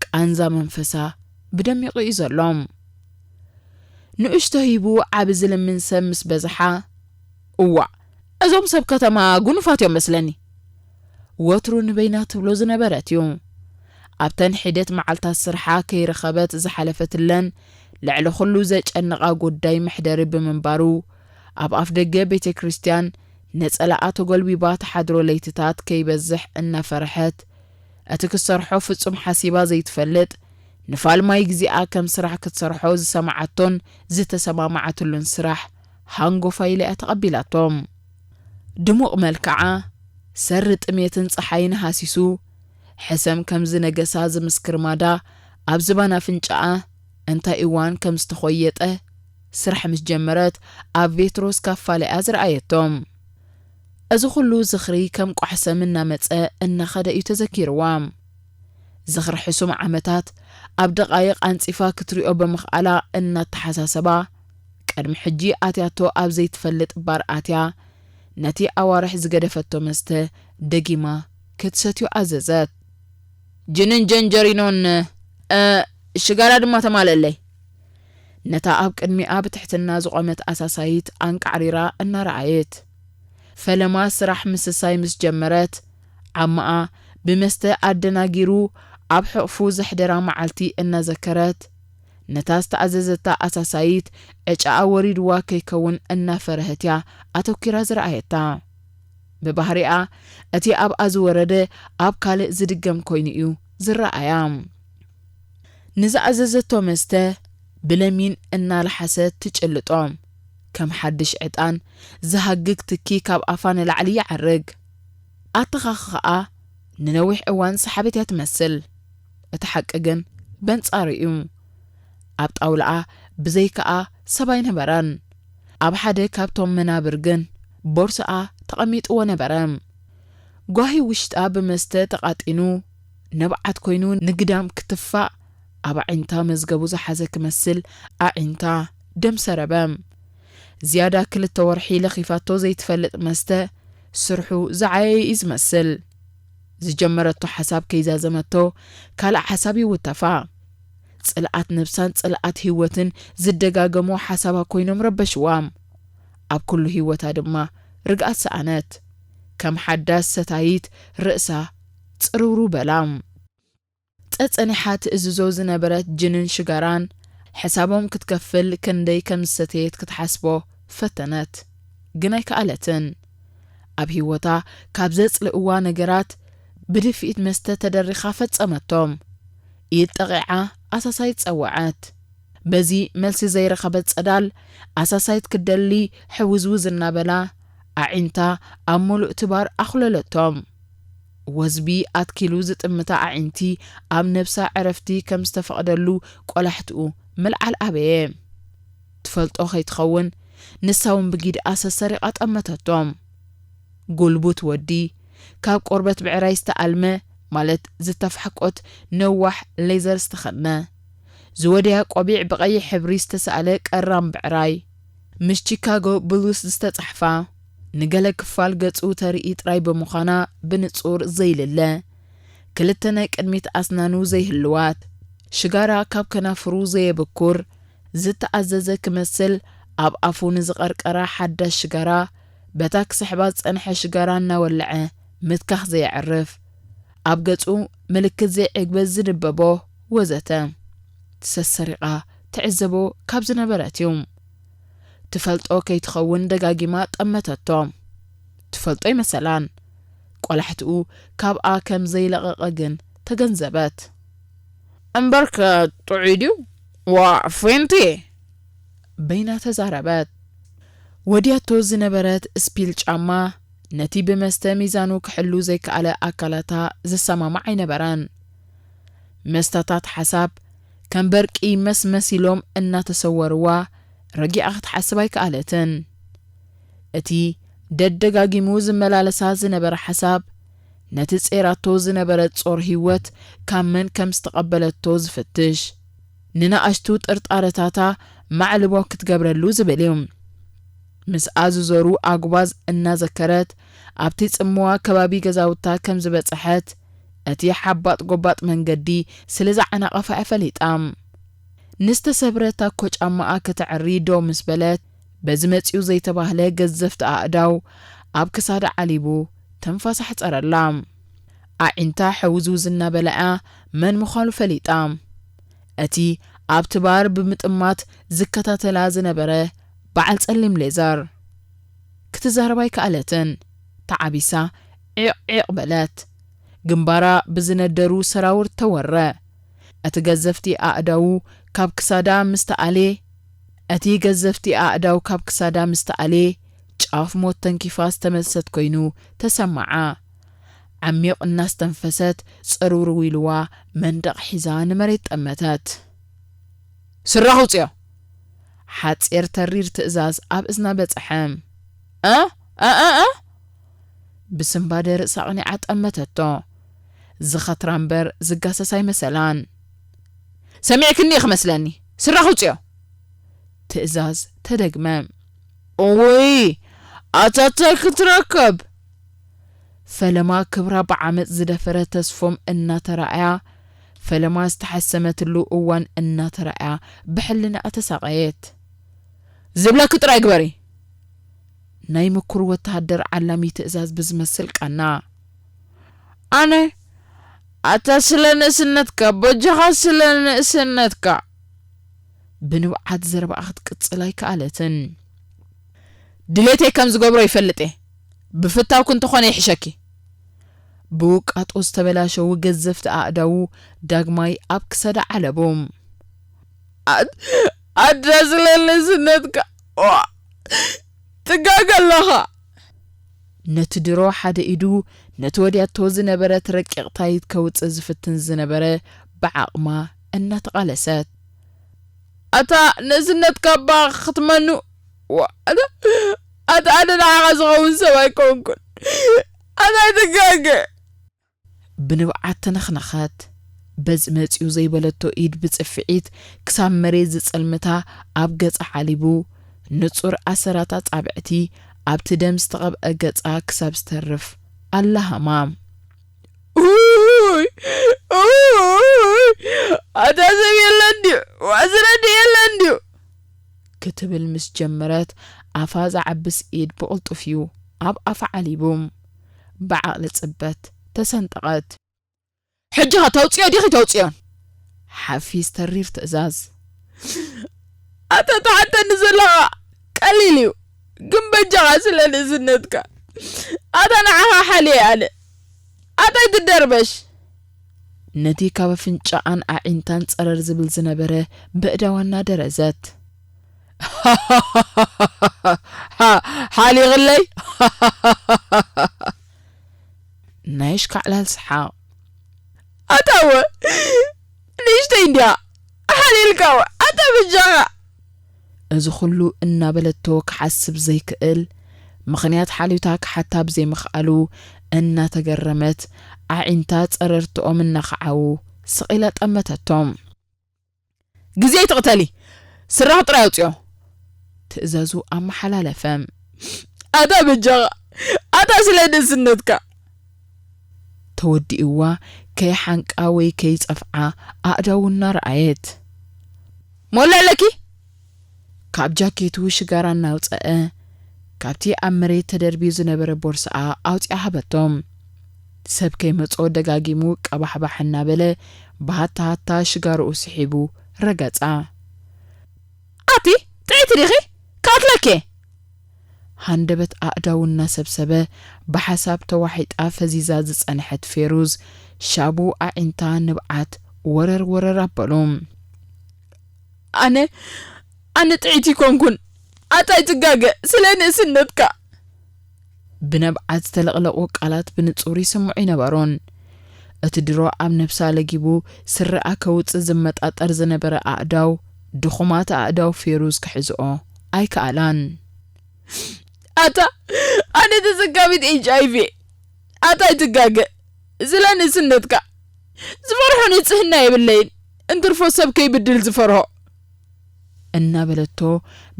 ቃንዛ መንፈሳ ብደሚቑ እዩ ዘሎ። ንእሽቶ ሂቡ ዓቢ ዝልምን ሰብ ምስ በዝሓ፣ "እዋእ፣ እዞም ሰብ ከተማ ጉኑፋት እዮም መስለኒ" ወትሩ ንበይና ትብሎ ዝነበረት እዩ። ኣብተን ሒደት መዓልታት ስርሓ ከይረኸበት ዝሓለፈትለን ልዕሊ ኩሉ ዘጨንቓ ጉዳይ መሕደሪ ብምንባሩ፣ ኣብ ኣፍ ደገ ቤተ ክርስቲያን ነጸላኣ ተጎልቢባ ትሓድሮ ለይትታት ከይበዝሕ እናፈርሐት፣ እቲ ክትሰርሖ ፍጹም ሓሲባ ዘይትፈልጥ፣ ንፋልማይ ግዜኣ ከም ስራሕ ክትሰርሖ ዝሰማዓቶን ዝተሰማማዓትሉን ስራሕ ሃንጎፋ ኢላ እያ ተቐቢላቶ። ድሙቕ መልክዓ፣ ሰሪ ጥሜትን ጸሓይን ሃሲሱ፣ ሕሰም ከም ዝነገሳ ዝምስክር ማዳ ኣብ ዝባን ኣፍንጫኣ እንታይ እዋን ከም ዝተኾየጠ፣ ስራሕ ምስ ጀመረት ኣብ ቬትሮስ ካፋ ኢላ እያ ዝረኣየቶ። እዚ ኩሉ ዝኽሪ ከም ቋሕ ሰም እናመጸ እናኸደ እዩ ተዘኪርዋ። ዝኽሪ ሕሱም ዓመታት ኣብ ደቓይቕ ኣንጺፋ ክትሪኦ ብምኽኣላ እናተሓሳሰባ፣ ቅድሚ ሕጂ ኣትያቶ ኣብ ዘይትፈልጥ ባር ኣትያ፣ ነቲ ኣዋርሕ ዝገደፈቶ መስተ ደጊማ ክትሰትዮ ኣዘዘት። "ጅንን ጀንጀሪኖን፣ እ፣ ሽጋራ ድማ ተማልእለይ።" ነታ ኣብ ቅድሚኣ ብትሕትና ዝቖመት ኣሳሳይት ኣንቃዕሪራ እናረኣየት፣ ፈለማ ስራሕ ምስሳይ ምስ ጀመረት፣ ዓማኣ ብመስተ ኣደናጊሩ ኣብ ሕቕፉ ዘሕደራ መዓልቲ እናዘከረት፣ ነታ ዝተኣዘዘታ ኣሳሳይት ዕጫኣ ወሪድዋ ከይከውን እናፈረሀት እያ ኣተኲራ ዝረኣየታ። ብባህሪኣ፣ እቲ ኣብኣ ዝወረደ ኣብ ካልእ ዝድገም ኮይኑ እዩ ዝረኣያ። ንዝኣዘዘቶ መስተ ብለሚን እናለሓሰት ትጭልጦ። ከም ሓድሽ ዕጣን ዝሃግግ ትኪ ካብ ኣፋ ንላዕሊ ይዓርግ። ኣተኻኽኻኣ ንነዊሕ እዋን ዝሰሓበት እያ ትመስል። እቲ ሓቂ ግን በንጻሩ እዩ። ኣብ ጣውላኣ ብዘይካኣ ሰብ ኣይነበረን። ኣብ ሓደ ካብቶም መናብር ግን ቦርሳኣ ተቐሚጥዎ ነበረ። ጓሂ ውሽጣ ብመስተ ተቓጢኑ፣ ንብዓት ኮይኑ ንግዳም ክትፋእ፣ ኣብ ኣዒንታ መዝገቡ ዝሓዘ ክመስል ኣዒንታ ደም ሰረበ። ዝያዳ ክልተ ወርሒ ለኺፋቶ ዘይትፈልጥ መስተ፣ ስርሑ ዝዓየየ እዩ ዝመስል። ዝጀመረቶ ሓሳብ ከይዛዘመቶ፣ ካልእ ሓሳብ ይውተፋ። ጽልኣት ነብሳን ጽልኣት ህይወትን ዝደጋገሞ ሓሳባ ኮይኖም ረበሽዋ። ኣብ ኩሉ ህይወታ ድማ ርግኣት ሰኣነት። ከም ሓዳስ ሰታይት ርእሳ ጽርውሩ በላ። ጸጸኒሓ ትእዝዞ ዝነበረት ጅንን ሽጋራን፣ ሕሳቦም ክትከፍል ክንደይ ከም ዝሰተየት ክትሓስቦ ፈተነት። ግን ኣይከኣለትን። ኣብ ህይወታ ካብ ዘጽልእዋ ነገራት፣ ብድፍኢት መስተ ተደሪኻ ፈጸመቶም። ኢድ ጠቒዓ ኣሳሳይት ጸወዐት። በዚ መልሲ ዘይረኸበት ጸዳል፣ ኣሳሳይት ክትደሊ ሕውዝውዝ እናበላ፣ ኣዒንታ ኣብ ምሉእ ትባር ኣኹለለቶም። ወዝቢ ኣትኪሉ ዝጥምታ ኣዒንቲ ኣብ ነብሳ ዕረፍቲ ከም ዝተፈቕደሉ ቆላሕትኡ ምልዓል ኣበየ። ትፈልጦ ከይትኸውን ንሳ እውን ብጊድኣ ሰሰሪቓ ጠመተቶም። ጉልቡት ወዲ፣ ካብ ቆርበት ብዕራይ ዝተኣልመ፣ ማለት ዝተፋሕቆት ነዋሕ ሌዘር ዝተኸድነ፣ ዝወደያ ቆቢዕ ብቐይሕ ሕብሪ ዝተሳእለ ቀራን ብዕራይ፣ ምስ ቺካጎ ብሉስ ዝተጻሕፋ፣ ንገለ ክፋል ገጹ ተርኢ ጥራይ ብምዃና ብንጹር ዘይልለ፣ ክልተ ናይ ቅድሚት ኣስናኑ ዘይህልዋት፣ ሽጋራ ካብ ከናፍሩ ዘየብኩር፣ ዝተኣዘዘ ክመስል ኣብ ኣፉ ንዝቐርቀራ ሓዳሽ ሽጋራ፣ በታ ክስሕባ ዝጸንሐ ሽጋራ እናወለዐ ምትካኽ ዘየዕርፍ፣ ኣብ ገጹ ምልክት ዘይዕግበት ዝንበቦ፣ ወዘተ። ሰሰሪቓ ትዕዘቦ ካብ ዝነበረት እዩ። ትፈልጦ ከይትኸውን ደጋጊማ ጠመተቶ። ትፈልጦ ይመሰላን። ቆላሕትኡ ካብኣ ከም ዘይለቐቐ ግን ተገንዘበት። "እምበርከ ጥዑይ ድዩ? ዋእ፣ ፌንቲ!" በይና ተዛረበት። ወድያቶ ዝነበረት ስፒል ጫማ ነቲ ብመስተ ሚዛኑ ክሕሉ ዘይከኣለ ኣካላታ ዝሰማማዕ ኣይነበረን። መስታታት ሓሳብ ከም በርቂ መስመስ ኢሎም እናተሰወርዋ ረጊኣ ክትሓስብ ኣይከኣለትን። እቲ ደደጋጊሙ ዝመላለሳ ዝነበረ ሓሳብ ነቲ ጼራቶ ዝነበረ ጾር ህይወት ካብ መን ከም ዝተቐበለቶ ዝፍትሽ፣ ንነኣሽቱ ጥርጣረታታ ማዕልቦ ክትገብረሉ ዝብል እዩ። ምስኣ ዝዞሩ ኣጉባዝ እናዘከረት ኣብቲ ጽምዋ ከባቢ ገዛውታ ከም ዝበጽሐት እቲ ሓባጥ ጎባጥ መንገዲ ስለ ዝዓናቐፋ እያ ፈሊጣ። ንዝተሰብረ ታኮ ጫማኣ ከተዕሪ ደው ምስ በለት፣ በዚ መጺኡ ዘይተባህለ ገዘፍቲ ኣእዳው ኣብ ክሳዳ ዓሊቡ ትንፋሳ ኣሕጸረላ። ኣዒንታ ሕውዝውዝ እናበላ እያ መን ምዃኑ ፈሊጣ። እቲ ኣብቲ ባር ብምጥማት ዝከታተላ ዝነበረ በዓል ጸሊም ሌዘር። ክትዛረብ ኣይከኣለትን። ተዓቢሳ ዒቕ ዒቕ በለት። ግንባራ ብዝነደሩ ሰራውር ተወረ። እቲ ገዘፍቲ ኣእዳዉ ካብ ክሳዳ ምስ ተኣልየ፣ እቲ ገዘፍቲ ኣእዳው ካብ ክሳዳ ምስ ተኣልየ፣ ጫፍ ሞት ተንኪፋ ዝተመልሰት ኮይኑ ተሰማዓ። ዓሚቕ እናስተንፈሰት፣ ጽርውርው ኢልዋ መንደቕ ሒዛ ንመሬት ጠመተት። "ስራኽ ውጽዮ!" ሓጺር ተሪር ትእዛዝ ኣብ እዝና በጽሐ። "እ? እ? እ? እ?" ብስንባደ ርእሳ ኣቕኒዓ ጠመተቶ። ዝኸትራ እምበር ዝጋሰስ ኣይመሰላን። "ሰሚዕክኒ ኢኺ መስለኒ፣ ስራኽ ውጽዮ!" ትእዛዝ ተደግመ። "እውይ፣ ኣታ ታይ ክትረከብ?" ፈለማ ክብራ ብዓመጽ ዝደፈረ ተስፎም እናተራእያ፣ ፈለማ ዝተሓሰመትሉ እዋን እናተራእያ ብሕልናኣ ተሳቐየት። "ዝብለኪ ጥራይ ግበሪ!" ናይ ምኩር ወተሃደር ዓላሚ ትእዛዝ ብዝመስል ቃና። "ኣነ፣ ኣታ ስለ ንእስነትካ፣ በጃኻ ስለ ንእስነትካ!" ብንብዓት ዘረባኣ ክትቅጽል ኣይከኣለትን። "ድሌተይ ከም ዝገብሮ ይፈልጥ እየ። ብፍታውኪ እንተኾነ ይሕሸኪ!" ብውቃጦ ዝተበላሸዉ ገዘፍቲ ኣእዳዉ ዳግማይ ኣብ ክሳዳ ዓለቡ። "ኣት-፣ ኣታ ስለ ንእስነትካ፣ ዋ፣ ትጋገ ኣለኻ!" ነቲ ድሮ ሓደ ኢዱ ነቲ ወዲያቶ ዝነበረት ረቂቕ ታይት ከውጽእ ዝፍትን ዝነበረ ብዓቕማ እናተቓለሰት። "ኣታ ንእስነትካ እባ ክትመኑ፣ ዋ፣ ኣታ፣ ኣታ ኣነ ንዓኻ ዝኸውን ሰብ ኣይኮንኩን። ኣታ ኣይትጋገ!" ብንብዓት ተነኽነኸት። በዚ መጺኡ ዘይበለቶ ኢድ ብጽፍዒት ክሳብ መሬት ዝጸልምታ ኣብ ገጻ ዓሊቡ፣ ንጹር ኣሰራት ኣጻብዕቲ ኣብቲ ደም ዝተቐብአ ገጻ ክሳብ ዝተርፍ ኣላሃማ። "ኡይ! ኡይ! ኣታ ሰብ የለን ድዩ? ዋስረዲ የለን ድዩ? ክትብል ምስ ጀመረት፣ ኣፋ ዝዓብስ ኢድ ብቕልጡፍ እዩ ኣብ ኣፋ ዓሊቡ። ብዓቕሊ ጽበት ተሰንጠቐት። ሕጂ ኸ ተውጽዮ ዲኺ ተውጽዮን? ሓፊስ ተሪር ትእዛዝ። ኣታ ትሓተኒ ዘለኻ ቀሊል እዩ፣ ግን በጃኻ ስለ ንእስነትካ። ኣታ ንዓኻ ሓልየ ኣነ። ኣታ ኣይትደርበሽ። ነቲ ካብ ኣፍንጫኣን ኣዒንታን ጸረር ዝብል ዝነበረ በእዳዋ እናደረዘት። ሓሊቕለይ። ናይ ሽካዕላል ሰሓቕ። ኣታ እወ ንእሽተይ እንድያ ሓሊልካ እወ ኣታ በጃኻ። እዚ ኹሉ እናበለቶ ክሓስብ ዘይክእል ምኽንያት ሓልዮታ ክሓታ ብዘይምኽኣሉ እናተገረመት ኣዒንታ ጸረርትኦም እናኸዓዉ ስቕ ኢላ ጠመተቶም። ግዜ ኣይትቕተሊ፣ ስራኽ ጥራይ ኣውፅኦ። ትእዛዙ ኣመሓላለፈ። ኣታ በጃኻ፣ ኣታ ስለ ንእስነትካ። ተወዲእዋ ከይሓንቃ ወይ ከይጸፍዓ ኣእዳዉ እናረኣየት። ሞላ ኣለኪ? ካብ ጃኬቱ ሽጋራ እናውፀአ፣ ካብቲ ኣብ መሬት ተደርብዩ ዝነበረ ቦርሳኣ ኣውፂኣ ሃበቶ። ሰብ ከይመጾ ደጋጊሙ ቀባሕባሕ እናበለ፣ ብሃታ ሃታ ሽጋርኡ ስሒቡ ረገጻ። ኣቲ ጥዕይቲ ዲኺ? ክኣክለኪ! ሃንደበት ኣእዳዉ እናሰብሰበ፣ ብሓሳብ ተዋሒጣ ፈዚዛ ዝጸንሐት ፌሩዝ፣ ሻቡ ኣዒንታ ንብዓት ወረር ወረር ኣበሉ። ኣነ፣ ኣነ ጥዕይቲ ኣይኮንኩን። ኣታ ኣይትጋገ፣ ስለ ንእስነትካ። ብንብዓት ዝተለቕለቑ ቃላት ብንጹር ይስምዑ ኣይነበሩን። እቲ ድሮ ኣብ ነብሳ ለጊቡ ስረኣ ከውጽእ ዝመጣጠር ዝነበረ ኣእዳው፣ ድኹማት ኣእዳው ፌሩዝ ክሕዝኦ ኣይከኣላን። ኣታ፣ ኣነ ተሰካሚት ኤች ኣይ ቪ። ኣታ ኣይትጋገ፣ ስለ ንእስነትካ። ዝፈርሖ ንጽህና የብለይን፣ እንትርፎ ሰብ ከይብድል ዝፈርሆ። እናበለቶ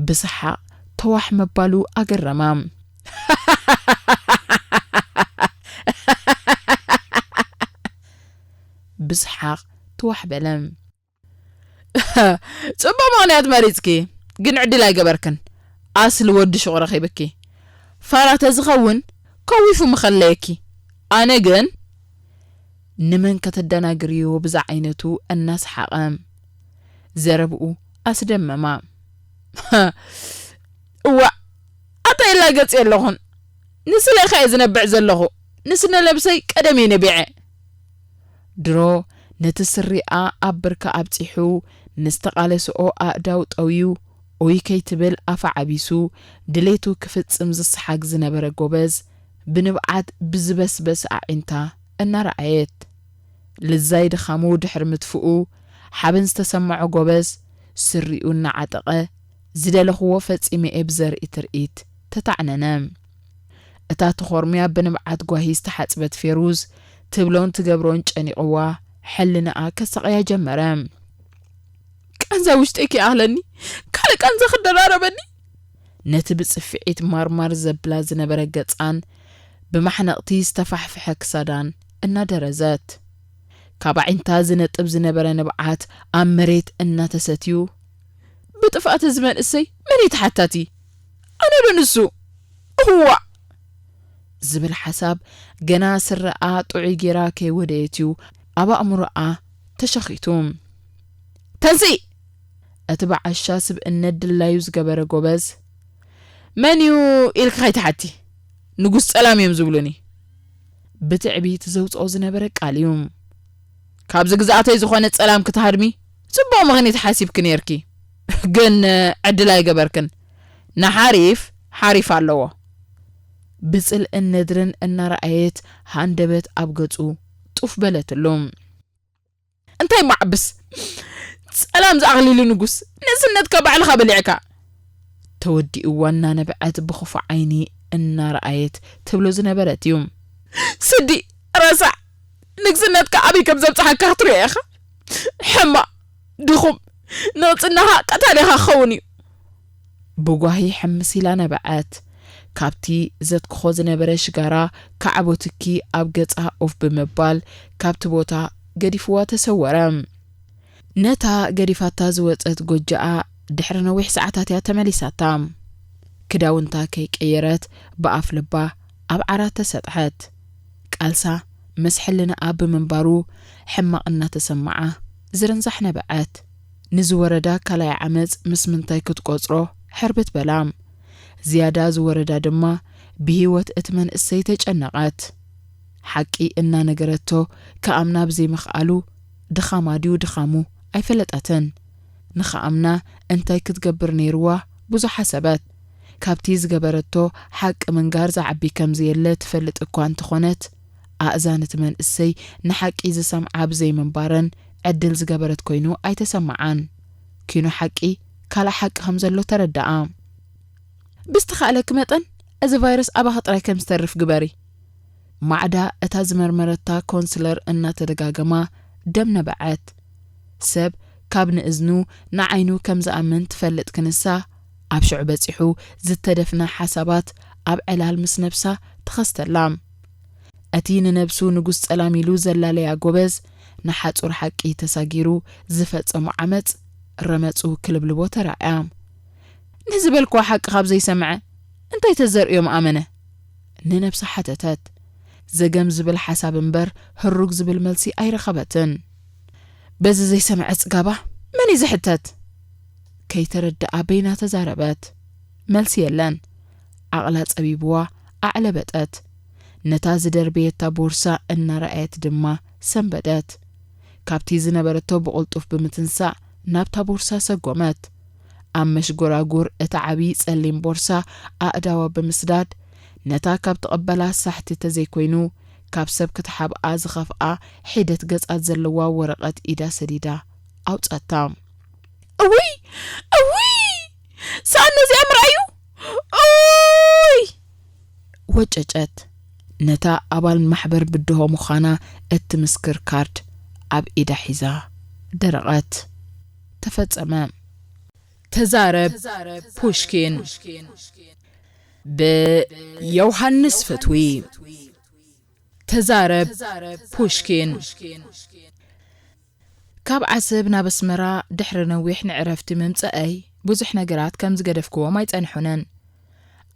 ብሰሓቕ ተዋሕ ምባሉ ኣገረማ። ብሰሓቕ ተዋሕ በለ። ጽቡቕ ምኽንያት መሪጽኪ፣ ግን ዕድል ኣይገበርክን። ኣስሊ ወዲ ሹቕ ረኺብኪ። ፋራ ተዝኸውን ከዊፉ ምኸለየኪ። ኣነ ግን ንመን ከተደናግርዮ ብዛ ዓይነቱ እናሰሓቐ ዘረብኡ ኣስደመማ። እዋእ፣ ኣታ ይላገጽ የለኹን። ንስለ ከ እየ ዝነብዕ ዘለኹ። ንስነ ነብሰይ ቀደም እየ ነቢዐ። ድሮ ነቲ ስሪኣ ኣብ ብርካ ኣብጺሑ፣ ንዝተቓለስኦ ኣእዳው ጠውዩ፣ ኦይ ከይትብል ኣፋ ዓቢሱ፣ ድሌቱ ክፍጽም ዝሰሓግ ዝነበረ ጎበዝ፣ ብንብዓት ብዝበስበስ ኣዒንታ እናረኣየት። ልዛይ ድኻሙ ድሕሪ ምትፍኡ፣ ሓበን ዝተሰምዖ ጎበዝ፣ ስሪኡ እናዓጠቐ፣ ዝደለኽዎ ፈጺመ እየ ብዘርኢ ትርኢት ተታዕነነ። እታ ተኾርምያ ብንብዓት ጓሂ ዝተሓጽበት ፌሩዝ፣ ትብሎን ትገብሮን ጨኒቕዋ፣ ሕልናኣ ከሳቕያ ጀመረ። ቃንዛ ውሽጠይ ከይኣኽለኒ፣ ካልእ ቃንዛ ክደራረበኒ? ነቲ ብጽፍዒት ማርማር ዘብላ ዝነበረ ገጻን፣ ብማሕነቕቲ ዝተፋሕፈሐ ክሳዳን እናደረዘት፣ ካብ ኣዒንታ ዝነጥብ ዝነበረ ንብዓት ኣብ መሬት እናተሰትዩ፣ ብጥፍኣት እዚ መንእሰይ መን እዩ ተሓታቲ? ኣነ ዶ ንሱ? እዋእ! ዝብል ሓሳብ ገና ስረኣ ጥዑይ ጌራ ከይወደየት እዩ ኣብ ኣእምሮኣ ተሸኺቱ። ተንስኢ! እቲ ብዓሻ ስብእነት ድላዩ ዝገበረ ጎበዝ፣ መን እዩ ኢልኪ ከይትሓቲ፣ ንጉስ ጸላም እዮም ዝብሉኒ። ብትዕቢት ዘውጽኦ ዝነበረ ቃል እዩ። ካብዚ ግዝኣተይ ዝኾነ ጸላም ክትሃድሚ ጽቡቕ ምኽኒት ሓሲብኪ ነይርኪ፣ ግን ዕድል ኣይገበርክን። ንሓሪፍ ሓሪፍ ኣለዎ። ብጽልእን ነድርን እናረኣየት ሃንደበት ኣብ ገጹ ጡፍ በለትሉ። እንታይ ማዕብስ ጸላም ዝኣኽሊሉ ንጉስ፣ ንእስነትካ ባዕልኻ በሊዕካ። ተወዲእዋ እናነብዐት ብኽፉእ ዓይኒ እናረኣየት ትብሎ ዝነበረት እዩ። ስዲ ረሳዕ፣ ንግስነትካ ኣበይ ከም ዘብጽሓካ ክትሪኦ ኢኻ። ሕማቕ፣ ድኹም፣ ንቕጽናኻ ቀታሊኻ ክኸውን እዩ። ብጓሂ ሕምስ ኢላ ነበዐት። ካብቲ ዘትክኾ ዝነበረ ሽጋራ ካዕቦ ትኪ ኣብ ገጻ ኡፍ ብምባል ካብቲ ቦታ ገዲፍዋ ተሰወረ። ነታ ገዲፋታ ዝወጸት ጎጆኣ ድሕሪ ነዊሕ ሰዓታት እያ ተመሊሳታ። ክዳውንታ ከይቀየረት ብኣፍ ልባ ኣብ ዓራት ተሰጥሐት። ቃልሳ ምስ ሕልናኣ ብምንባሩ ሕማቕ እናተሰምዓ ዝርንዛሕ ነበዐት። ንዝወረዳ ካልኣይ ዓመጽ ምስ ምንታይ ክትቆጽሮ ሕርብት በላ። ዝያዳ ዝወረዳ ድማ ብህይወት እቲ መንእሰይ ተጨነቐት። ሓቂ እናነገረቶ ክኣምና ብዘይምኽኣሉ ድኻማ ድዩ ድኻሙ ኣይፈለጠትን። ንኽኣምና እንታይ ክትገብር ነይርዋ ብዙሕ ሓሰበት። ካብቲ ዝገበረቶ ሓቂ ምንጋር ዝዓቢ ከም ዘየለ ትፈልጥ እኳ እንተኾነት፣ ኣእዛን እቲ መንእሰይ ንሓቂ ዝሰምዓ ብዘይምንባረን ዕድል ዝገበረት ኮይኑ ኣይተሰምዓን። ኪኖ ሓቂ ካልእ ሓቂ ከም ዘሎ ተረድኣ። ብዝተኻእለኪ መጠን እዚ ቫይረስ ኣባኺ ጥራይ ከም ዝተርፍ ግበሪ። ማዕዳ እታ ዝመርመረታ ኮንስለር እናተደጋገማ ደም ነበዐት። ሰብ ካብ ንእዝኑ ንዓይኑ ከም ዝኣምን ትፈልጥ ክንሳ፣ ኣብ ሽዑ በጺሑ ዝተደፍነ ሓሳባት ኣብ ዕላል ምስ ነብሳ ተኸስተላ። እቲ ንነብሱ ንጉስ ጸላም ኢሉ ዘላለያ ጎበዝ፣ ንሓጹር ሓቂ ተሳጊሩ ዝፈጸሞ ዓመጽ ረመጹ ክልብልቦ ተራእያ። ንዝበልክዎ ሓቂ ካብ ዘይሰምዐ እንታይ ተዘርእዮም ኣመነ? ንነብሳ ሓተተት። ዘገም ዝብል ሓሳብ እምበር ህሩግ ዝብል መልሲ ኣይረኸበትን። በዚ ዘይሰምዐ ጽጋባ መን እዩ ዝሕተት? ከይተረድኣ በይና ተዛረበት። መልሲ የለን። ዓቕላ ጸቢብዋ ኣዕለበጠት። ነታ ዝደርበየታ ቦርሳ እናረኣየት ድማ ሰንበደት። ካብቲ ዝነበረቶ ብቕልጡፍ ብምትንሳእ ናብታ ቦርሳ ሰጎመት። ኣብ መሽጎራጉር እቲ ዓቢ ጸሊም ቦርሳ ኣእዳዋ ብምስዳድ፣ ነታ ካብ ትቕበላ ሳሕቲ ተዘይኮይኑ፣ ካብ ሰብ ክትሓብኣ ዝኸፍኣ ሒደት ገጻት ዘለዋ ወረቐት ኢዳ ሰዲዳ ኣውጻታ። እውይ! እውይ! ሰኣን ነዚኣ ምርኣዩ! ኡይ! ወጨጨት። ነታ ኣባል ማሕበር ብድሆ ምዃና እትምስክር ካርድ ኣብ ኢዳ ሒዛ ደረቐት። ተፈጸመ። ተዛረብ ፑሽኪን። ብዮሃንስ ፈትዊ። ተዛረብ ፑሽኪን። ካብ ዓሰብ ናብ ኣስመራ ድሕሪ ነዊሕ ንዕረፍቲ ምምጸኣይ ብዙሕ ነገራት ከም ዝገደፍክዎም ኣይጸንሑንን።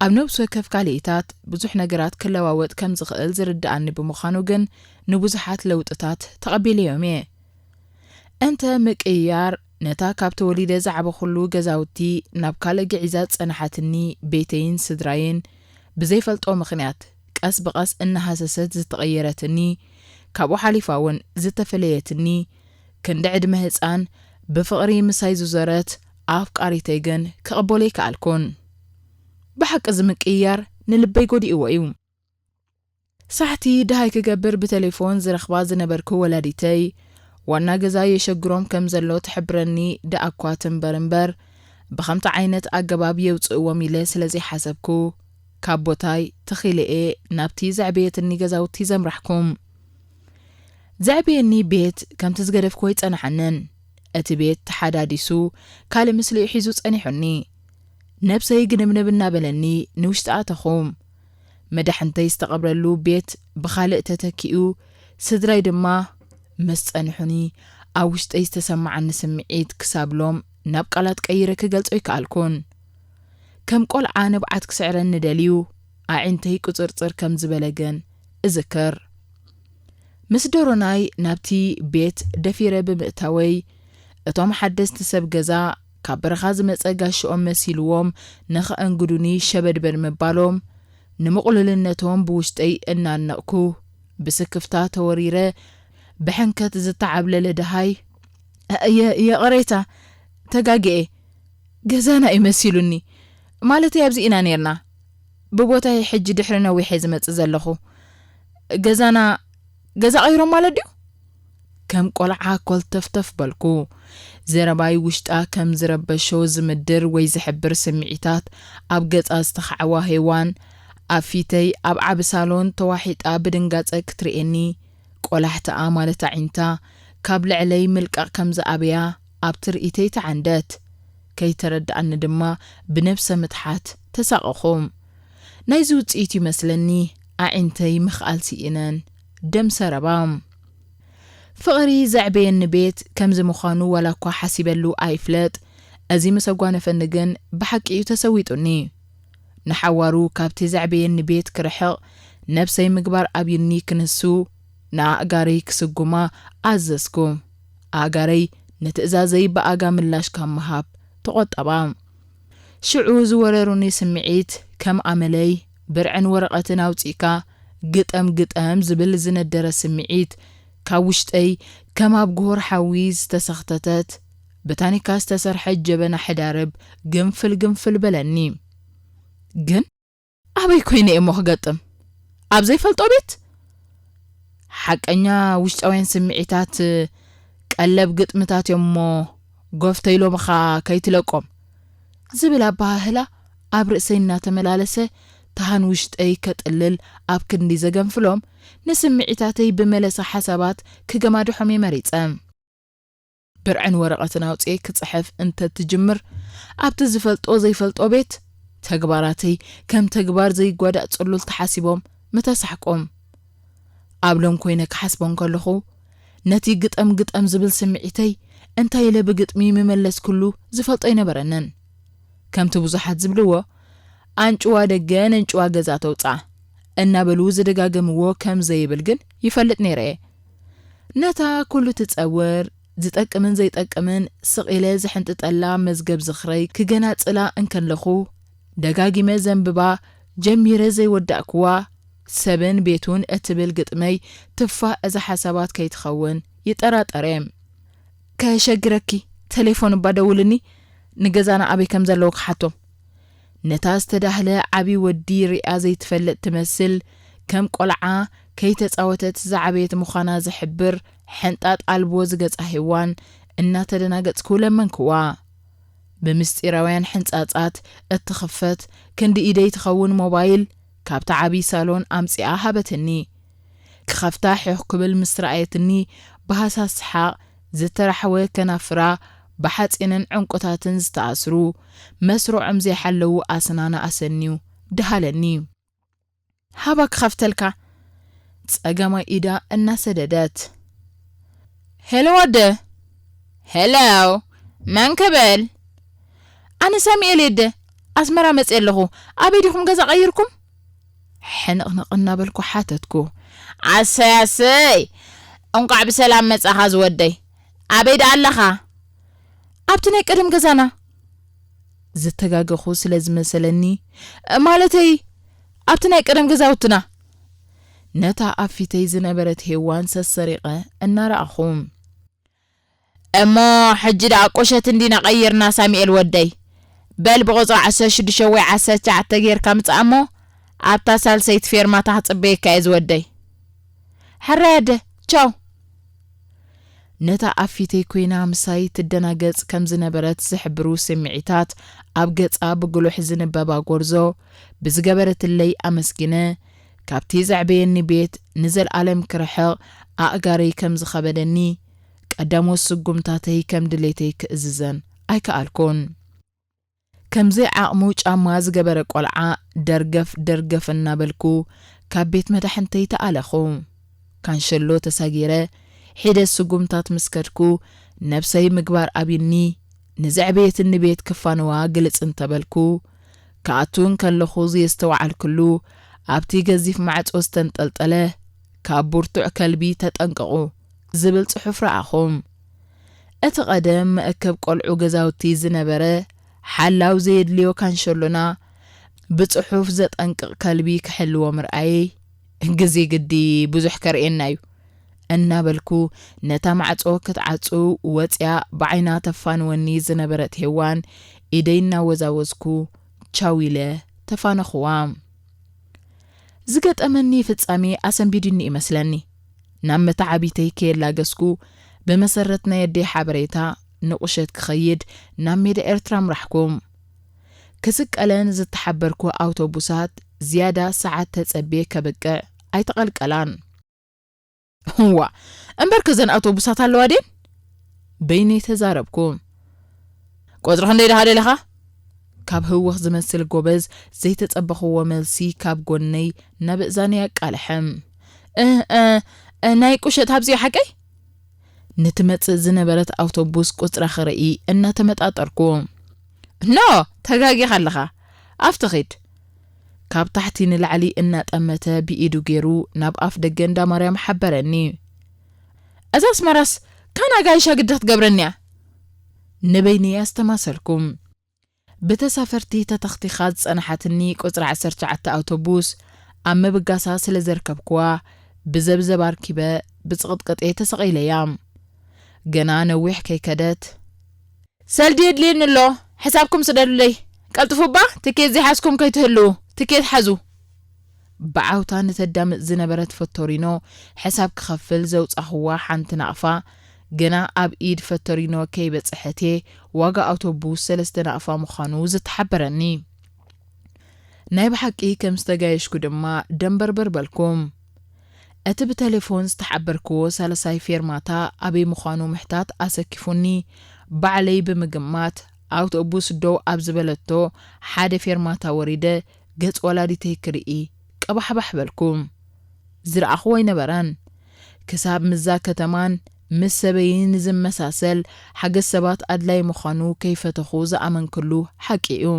ኣብ ነብሲ ወከፍ ካልኢታት ብዙሕ ነገራት ክለዋወጥ ከም ዝኽእል ዝርድኣኒ ብምዃኑ ግን ንብዙሓት ለውጥታት ተቐቢለዮም እየ። እንተ ምቅይያር ነታ ካብ ተወሊደ ዝዓበኹሉ ገዛውቲ ናብ ካልእ ግዒዛ ዝጸንሓትኒ ቤተይን ስድራይን ብዘይፈልጦ ምኽንያት ቀስ ብቐስ እናሃሰሰት ዝተቐየረትኒ፣ ካብኡ ሓሊፋ እውን ዝተፈለየትኒ፣ ክንዲ ዕድመ ህጻን ብፍቕሪ ምሳይ ዝዞረት ኣፍቃሪተይ ግን ክቕበሎ ኣይከኣልኩን። ብሓቂ እዚ ምቅይያር ንልበይ ጎዲእዎ እዩ። ሳሕቲ ደሃይ ክገብር ብቴሌፎን ዝረኽባ ዝነበርኩ ወላዲተይ፣ ዋና ገዛ የሸግሮም ከም ዘሎ ትሕብረኒ ደኣ እኳ ትንበር እምበር፣ ብኸምቲ ዓይነት ኣገባብ የውጽእዎም ኢለ ስለ ዘይሓሰብኩ፣ ካብ ቦታይ ተኺለ እየ ናብቲ ዘዕበየትኒ ገዛውቲ ዘምራሕኩ። ዘዕበየኒ ቤት ከምቲ ዝገደፍኩዎ ኣይጸንሓንን። እቲ ቤት ተሓዳዲሱ ካልእ ምስሊኡ ሒዙ ጸኒሑኒ። ነብሰይ ግንብንብ እናበለኒ ንውሽጢ ኣተኹ። መዳሕንተይ ዝተቐብረሉ ቤት ብኻልእ ተተኪኡ፣ ስድራይ ድማ ምስ ጸንሑኒ ኣብ ውሽጠይ ዝተሰማዓኒ ስምዒት ክሳብ ሎም ናብ ቃላት ቀይረ ክገልጾ ኣይከኣልኩን። ከም ቆልዓ ንብዓት ክስዕረኒ ደልዩ ኣዒንተይ ቁጽርጽር ከም ዝበለ ግን እዝክር። ምስ ዶሮናይ ናብቲ ቤት ደፊረ ብምእታወይ፣ እቶም ሓደስቲ ሰብ ገዛ ካብ በረኻ ዝመጸ ጋሽኦም መሲልዎም ንኸእንግዱኒ ሸበድበድ ምባሎም፣ ንምቕሉልነቶም ብውሽጠይ እናነቕኩ፣ ብስክፍታ ተወሪረ፣ ብሕንከት ዝተዓብለለ ደሃይ፣ "የ-፣ ይቕሬታ፣ ተጋግኤ፣ ገዛና እዩ መሲሉኒ። ማለተይ ኣብዚ ኢና ኔርና። ብቦታይ ሕጂ ድሕሪ ነዊሕ እየ ዝመጽእ ዘለኹ። ገዛና፣ ገዛ ቀይሮም ማለት ድዩ?" ከም ቆልዓ ኮልተፍተፍ በልኩ። ዘረባይ ውሽጣ ከም ዝረበሾ ዝምድር ወይ ዝሕብር ስምዒታት ኣብ ገጻ ዝተኻዕዋ ሄዋን፣ ኣብ ፊተይ ኣብ ዓቢ ሳሎን ተዋሒጣ ብድንጋጸ ክትርእየኒ፣ ቆላሕታኣ ማለት ኣዒንታ ካብ ልዕለይ ምልቃቕ ከም ዝኣበያ ኣብ ትርኢተይ ተዓንደት። ከይተረድኣኒ ድማ ብነብሰ ምትሓት ተሳቐኹ። ናይዚ ውጽኢት ይመስለኒ ኣዒንተይ ምኽኣል ስኢነን ደም ሰረባ። ፍቕሪ ዘዕበየኒ ቤት ከምዚ ምዃኑ ዋላ እኳ ሓሲበሉ ኣይፍለጥ፣ እዚ ምስ ኣጓነፈኒ ግን ብሓቂ እዩ ተሰዊጡኒ። ንሓዋሩ ካብቲ ዘዕበየኒ ቤት ክርሕቕ ነብሰይ ምግባር ኣብዩኒ ክንሱ፣ ንኣእጋረይ ክስጉማ ኣዘዝኩ። ኣእጋረይ ንትእዛዘይ ብኣጋ ምላሽ ካብ ምሃብ ተቖጠባ። ሽዑ ዝወረሩኒ ስምዒት ከም ኣመለይ ብርዕን ወረቐትን ኣውጺእካ ግጠም ግጠም ዝብል ዝነደረ ስምዒት ካብ ውሽጠይ ከም ኣብ ጉሁር ሓዊ ዝተሰኽተተት ብታኒካ ዝተሰርሐት ጀበና ሕዳርብ ግንፍል ግንፍል በለኒ። ግን ኣበይ ኮይነ እየ እሞ ክገጥም? ኣብ ዘይፈልጦ ቤት? ሓቀኛ ውሽጣውያን ስምዒታት ቀለብ ግጥምታት እዮም እሞ ጎፍ ተይሎምኻ ከይትለቆም ዝብል ኣበሃህላ ኣብ ርእሰይ እናተመላለሰ፣ ተሃን ውሽጠይ ከጥልል ኣብ ክንዲ ዘገንፍሎም፣ ንስምዒታተይ ብመለሳ ሓሳባት ክገማድሖም እየ መሪጸ። ብርዕን ወረቐትን ኣውጽኤ ክጽሕፍ እንተትጅምር፣ ኣብቲ ዝፈልጦ ዘይፈልጦ ቤት ተግባራተይ ከም ተግባር ዘይጓዳእ ጽሉል ተሓሲቦም ምተሳሕቆም። ኣብ ሎም ኮይነ ክሓስቦ እንከለኹ፣ ነቲ ግጠም ግጠም ዝብል ስምዒተይ እንታይ ኢለ ብግጥሚ ምመለስኩሉ ዝፈልጦ ኣይነበረንን። ከምቲ ብዙሓት ዝብልዎ፣ "ኣንጭዋ ደገን ኣንጭዋ ገዛ ተውጻእ" እናበሉ ዝደጋገምዎ ከም ዘይብል ግን ይፈልጥ ነይረ እየ። ነታ ኩሉ ትጸውር፣ ዝጠቅምን ዘይጠቅምን ስቕ ኢለ ዝሕንጥጠላ መዝገብ ዝኽረይ ክገናጽላ እንከለኹ፣ ደጋጊመ ዘንብባ ጀሚረ ዘይወዳእክዋ፣ ሰብን ቤቱን እትብል ግጥመይ ትፋህ እዛ ሓሳባት ከይትኸውን ይጠራጠር እየ። "ከሸግረኪ፣ ቴሌፎን እባ ደውልኒ፣ ንገዛና ኣበይ ከም ዘለዉ ክሓቶም?" ነታ ዝተዳህለ ዓቢ ወዲ ሪኣ ዘይትፈልጥ ትመስል፣ ከም ቆልዓ ከይተጻወተት ዝዓበየት ምዃና ዝሕብር ሕንጣጥ ኣልቦ ዝገጻ ሄዋን እናተደናገጽኩ ለመንክዋ። ብምስጢራውያን ሕንጻጻት እትኽፈት ክንዲ ኢደይ ትኸውን ሞባይል ካብቲ ዓቢ ሳሎን ኣምጺኣ ሃበትኒ። ክኸፍታ ሒኽ ክብል ምስ ረኣየትኒ፣ ብሃሳስ ሰሓቕ ዝተራሕወ ከናፍራ ብሓጺንን ዕንቁታትን ዝተኣስሩ፣ መስርዖም ዘይሓለዉ ኣስናና ኣሰንዩ ደሃለኒ። "ሃባ ክኸፍተልካ" ጸጋማይ ኢዳ እናሰደደት። "ሄሎ ወደ!" "ሄሎ! መን ክብል?" "ኣነ ሳሚኤል የደ፣ ኣስመራ መጽየ ኣለኹ። ኣበይ ዲኹም ገዛ ቀይርኩም?" ሕንቕንቕ እናበልኩ ሓተትኩ። "ኣሰይ ኣሰይ! እንቋዕ ብሰላም መጻኻ ዝወደይ። ኣበይ ደኣ ኣለኻ?" "ኣብቲ ናይ ቀደም ገዛና" ዝተጋገኹ ስለ ዝመሰለኒ፣ "ማለተይ ኣብቲ ናይ ቀደም ገዛውትና" ነታ ኣብ ፊተይ ዝነበረት ሄዋን ሰሰሪቐ እናረኣኹ። "እሞ ሕጂ ደኣ ቁሸት እንዲና ቀይርና ሳሚኤል ወደይ። በል ብቑጽሪ ዓሰርተ ሽዱሽተ ወይ ዓሰርተ ትሽዓተ ጌርካ ምጻእ እሞ ኣብታ ሳልሰይቲ ፌርማታ ክጽበየካ እየ ዝወደይ። ሕራይ ኣደ፣ ቻው!" ነታ ኣብ ፊተይ ኮይና ምሳይ ትደናገጽ ከም ዝነበረት ዝሕብሩ ስምዒታት ኣብ ገጻ ብጉሉሕ ዝንበባ ጎርዞ ብዝገበረትለይ ኣመስጊነ፣ ካብቲ ዘዕበየኒ ቤት ንዘለኣለም ክርሕቕ ኣእጋረይ ከም ዝኸበደኒ፣ ቀዳሞት ስጉምታተይ ከም ድሌተይ ክእዝዘን ኣይከኣልኩን። ከምዚ ዓቕሙ ጫማ ዝገበረ ቆልዓ ደርገፍ ደርገፍ እናበልኩ ካብ ቤት መዳሕንተይ ተኣለኹ። ካንሸሎ ተሳጊረ ሒደ ስጉምታት ምስ ከድኩ፣ ነብሰይ ምግባር ኣብዩኒ፣ ንዘዕበየትኒ ቤት ክፋንዋ ግልጽ እንተበልኩ፣ ክኣቱ እንከለኹ ዘየስተውዓልክሉ፣ ኣብቲ ገዚፍ ማዕጾ ዝተንጠልጠለ፣ "ካብ ብርቱዕ ከልቢ ተጠንቀቑ" ዝብል ጽሑፍ ረኣኹ። እቲ ቀደም መእከብ ቆልዑ ገዛውቲ ዝነበረ ሓላው ዘየድልዮ ካንሸሎና ብጽሑፍ ዘጠንቅቕ ከልቢ ክሕልዎ ምርኣየይ፣ "ግዜ ግዲ ብዙሕ ከርእየና እዩ" እናበልኩ ነታ ማዕጾ ክትዓጹ ወጽያ ብዓይና ተፋንወኒ ዝነበረት ሄዋን ኢደይ እናወዛወዝኩ ቻው ኢለ ተፋነኹዋ። ዝገጠመኒ ፍጻሜ ኣሰንቢዱኒ ይመስለኒ። ናብ መተዓቢተይ ከየላገስኩ፣ ብመሰረት ናይ ኣደይ ሓበሬታ ንቑሸት ክኸይድ ናብ ሜዳ ኤርትራ ኣምራሕኩ። ክስቀለን ዝተሓበርኩ ኣውቶቡሳት ዝያዳ ሰዓት ተጸብየ ከብቅዕ ኣይተቐልቀላን። "እዋ፣ እምበርከ እዘን ኣውቶቡሳት ኣለዋ ድየን?" በይነይ ተዛረብኩ። "ቁጽሪ ክንደይ ደኣ ደሊኻ?" ካብ ህወኽ ዝመስል ጎበዝ ዘይተጸበኽዎ መልሲ ካብ ጎነይ ናብ እዛነይ ኣቃልሐ። "እ፣ እ፣ እ፣ ናይ ቁሸት ኣብዚኡ ሓቀይ?" ንትመጽእ ዝነበረት ኣውቶቡስ ቁጽራ ክርኢ እናተመጣጠርኩ። ኖ፣ ተጋጊኻ ኣለኻ። ኣብቲ ኺድ። ካብ ታሕቲ ንላዕሊ እናጠመተ ብኢዱ ገይሩ ናብ ኣፍ ደገ እንዳ ማርያም ሓበረኒ። እዛ ኣስመራስ ካን ኣጋይሻ ግዲ ክትገብረኒ እያ። ንበይነይ ኣስተማሰልኩ። ብተሳፈርቲ ተተኽቲኻ ዝጸንሓትኒ ቁጽሪ ዓሰርተ ትሽዓተ ኣውቶቡስ ኣብ ምብጋሳ ስለ ዘርከብኩዋ፣ ብዘብዘብ ኣርኪበ ብጽቕጥቅጥ እየ ተሰቒለያ። ገና ነዊሕ ከይከደት፣ "ሰልዲ የድልየኒ ኣሎ፣ ሕሳብኩም ስደዱለይ። ቀልጥፉ እባ፣ ትኬት ዘይሓዝኩም ከይትህልዉ፣ ትኬት ሓዙ!" ብዓውታ ንተዳምጽ ዝነበረት ፈቶሪኖ፣ ሕሳብ ክኸፍል ዘውጻኽዋ ሓንቲ ናቕፋ፣ ገና ኣብ ኢድ ፈቶሪኖ ከይበጽሐት እየ ዋጋ ኣውቶቡስ ሰለስተ ናቕፋ ምዃኑ ዝተሓበረኒ። ናይ ብሓቂ ከም ዝተጋየሽኩ ድማ ደንበርበር በልኩ። እቲ ብቴሌፎን ዝተሓበርክዎ ሳልሳይ ፌርማታ ኣበይ ምዃኑ ምሕታት ኣሰኪፉኒ፣ ባዕለይ ብምግማት ኣውቶቡስ ደው ኣብ ዝበለቶ ሓደ ፌርማታ ወሪደ ገጽ ወላዲተይ ክርኢ ቀባሕባሕ በልኩ። ዝረኣኽዎ ኣይነበረን። ክሳብ ምስዛ ከተማን ምስ ሰበይን ዝመሳሰል ሓገዝ ሰባት ኣድላይ ምዃኑ ከይፈተኹ ዝኣመንክሉ ሓቂ እዩ።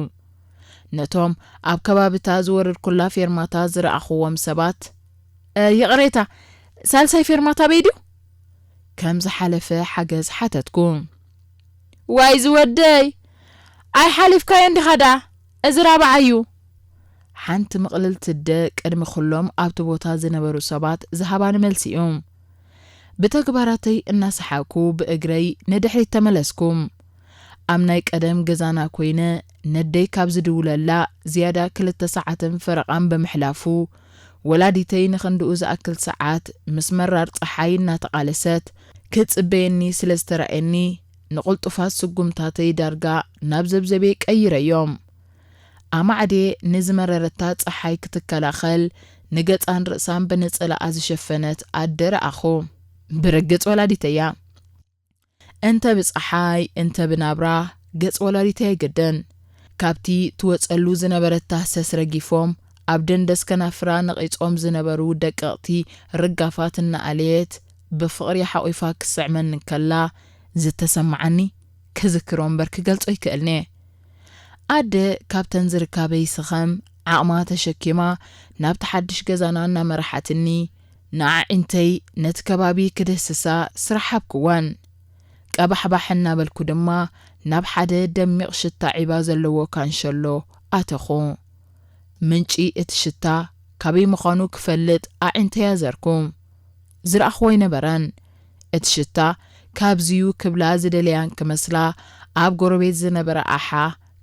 ነቶም ኣብ ከባቢታ ዝወረድኩላ ፌርማታ ዝረኣኽዎም ሰባት፣ "እ፣ ይቕሬታ፣ ሳልሳይ ፌርማታ ኣበይ ድዩ?" ከም ዝሓለፈ ሓገዝ ሓተትኩ። "ዋይ ዝወደይ፣ ኣይ ሓሊፍካዮ እንዲኻ ደኣ፣ እዚ ራብዓይ እዩ።" ሓንቲ ምቕልልቲ ኣደ ቅድሚ ኩሎም ኣብቲ ቦታ ዝነበሩ ሰባት ዝሃባኒ መልሲ እዩ። ብተግባራተይ እናሰሓኩ ብእግረይ ንድሕሪት ተመለስኩ። ኣብ ናይ ቀደም ገዛና ኮይነ ነደይ ካብ ዝድውለላ ዝያዳ ክልተ ሰዓትን ፈረቓን ብምሕላፉ፣ ወላዲተይ ንኽንድኡ ዝኣክል ሰዓት ምስ መራር ጸሓይ እናተቓለሰት ክትጽበየኒ ስለ ዝተራእየኒ፣ ንቕልጡፋት ስጉምታተይ ዳርጋ ናብ ዘብዘቤ ቀይረዮም። ኣማዕድየ ንዝመረረታ ጸሓይ ክትከላኸል ንገጻን ርእሳን ብነጸላኣ ዝሸፈነት ኣደ ረኣኹ። ብርግጽ ወላዲተያ። እንተ ብጸሓይ እንተ ብናብራ ገጽ ወላዲተይ ኣይግደን። ካብቲ ትወጸሉ ዝነበረት ታህሰስ ረጊፎም ኣብ ደንደስ ከናፍራ ነቒጾም ዝነበሩ ደቀቕቲ ርጋፋት እናኣለየት ብፍቕሪ ሓቑፋ ክትስዕመኒ እንከላ ዝተሰማዓኒ ክዝክሮ እምበር ክገልጾ ኣይክእልን'የ። ኣደ ካብተን ዝርካበይ ስኸም ዓቕማ ተሸኪማ ናብቲ ሓድሽ ገዛና እናመርሓትኒ፣ ንኣዒንተይ ነቲ ከባቢ ክድህስሳ ስራሕ ሃብክወን። ቀባሕባሕ እናበልኩ ድማ ናብ ሓደ ደሚቕ ሽታ ዒባ ዘለዎ ካንሸሎ ኣተኹ። ምንጪ እቲ ሽታ ካበይ ምዃኑ ክፈልጥ ኣዒንተይ ኣዘርኩ። ዝረኣኽዎ ኣይነበረን። እቲ ሽታ ካብዚ'ዩ ክብላ ዝደለያን ክመስላ ኣብ ጎረቤት ዝነበረ ኣሓ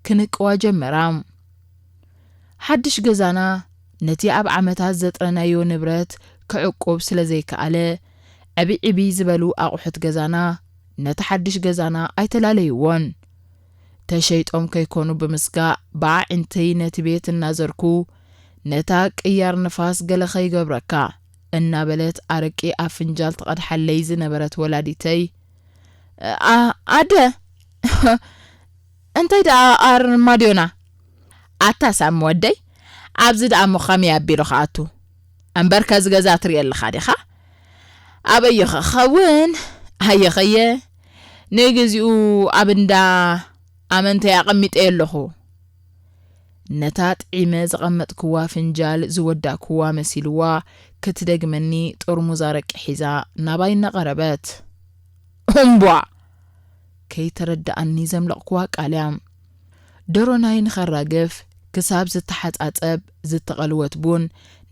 ክንቅዋ ጀመራ። ሓድሽ ገዛና ነቲ ኣብ ዓመታት ዘጥረናዮ ንብረት ክዕቁብ ስለ ዘይከኣለ፣ ዕብይ ዕብይ ዝበሉ ኣቑሑት ገዛና ነቲ ሓድሽ ገዛና ኣይተላለይዎን። ተሸይጦም ከይኮኑ ብምስጋእ ብኣዒንተይ ነቲ ቤት እናዘርኩ፣ ነታ ቅያር ንፋስ ገለ ከይገብረካ እናበለት ኣረቂ ኣብ ፍንጃል ትቐድሓለይ ዝነበረት ወላዲተይ፣ "ኣ-፣ ኣደ፣ እንታይ ደኣ ኣርማድዮና?" "ኣታ ሳሚ ወደይ፣ ኣብዚ ደኣ እሞ ከመይ ኣቢሉ ክኣቱ? እምበርከ እዚ ገዛ ትርእዮ ኣለኻ ዲኻ? ኣበዮ ክኸውን? ሃየ ኸየ፣ ንግዚኡ ኣብ እንዳ ኣመንተይ ኣቐሚጠዮ ኣለኹ።" ነታ ጥዒመ ዘቐመጥክዋ ፍንጃል ዝወዳእክዋ መሲልዋ፣ ክትደግመኒ ጥርሙዝ ኣረቂ ሒዛ ናባይ እናቐረበት። እምቧ! ከይተረድኣኒ ዘምለቕክዋ ቃል እያ። ደሮናይ ንኸራግፍ ክሳብ ዝተሓጻጸብ ዝተቐልወት ቡን፣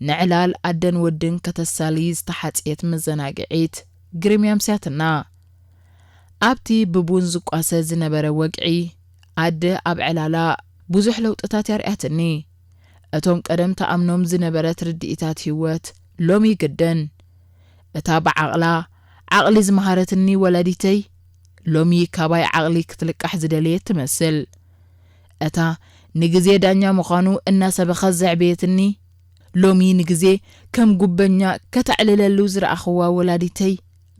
ንዕላል ኣደን ወድን ከተሳሊ ዝተሓጽየት መዘናግዒት ግርም እያ ኣምስያትና። ኣብቲ ብቡን ዝቋሰ ዝነበረ ወግዒ፣ ኣደ ኣብ ዕላላ ብዙሕ ለውጥታት እያ ኣርእያትኒ። እቶም ቀደም ትኣምኖም ዝነበረት ርድኢታት ህይወት ሎሚ ይግደን። እታ ብዓቕላ ዓቕሊ ዝመሃረትኒ ወላዲተይ፣ ሎሚ ካባይ ዓቕሊ ክትልቃሕ ዝደለየት ትመስል። እታ ንግዜ ዳኛ ምዃኑ እናሰበኸት ዘዕበየትኒ፣ ሎሚ ንግዜ ከም ጉበኛ ከተዕልለሉ ዝረኣኽዋ ወላዲተይ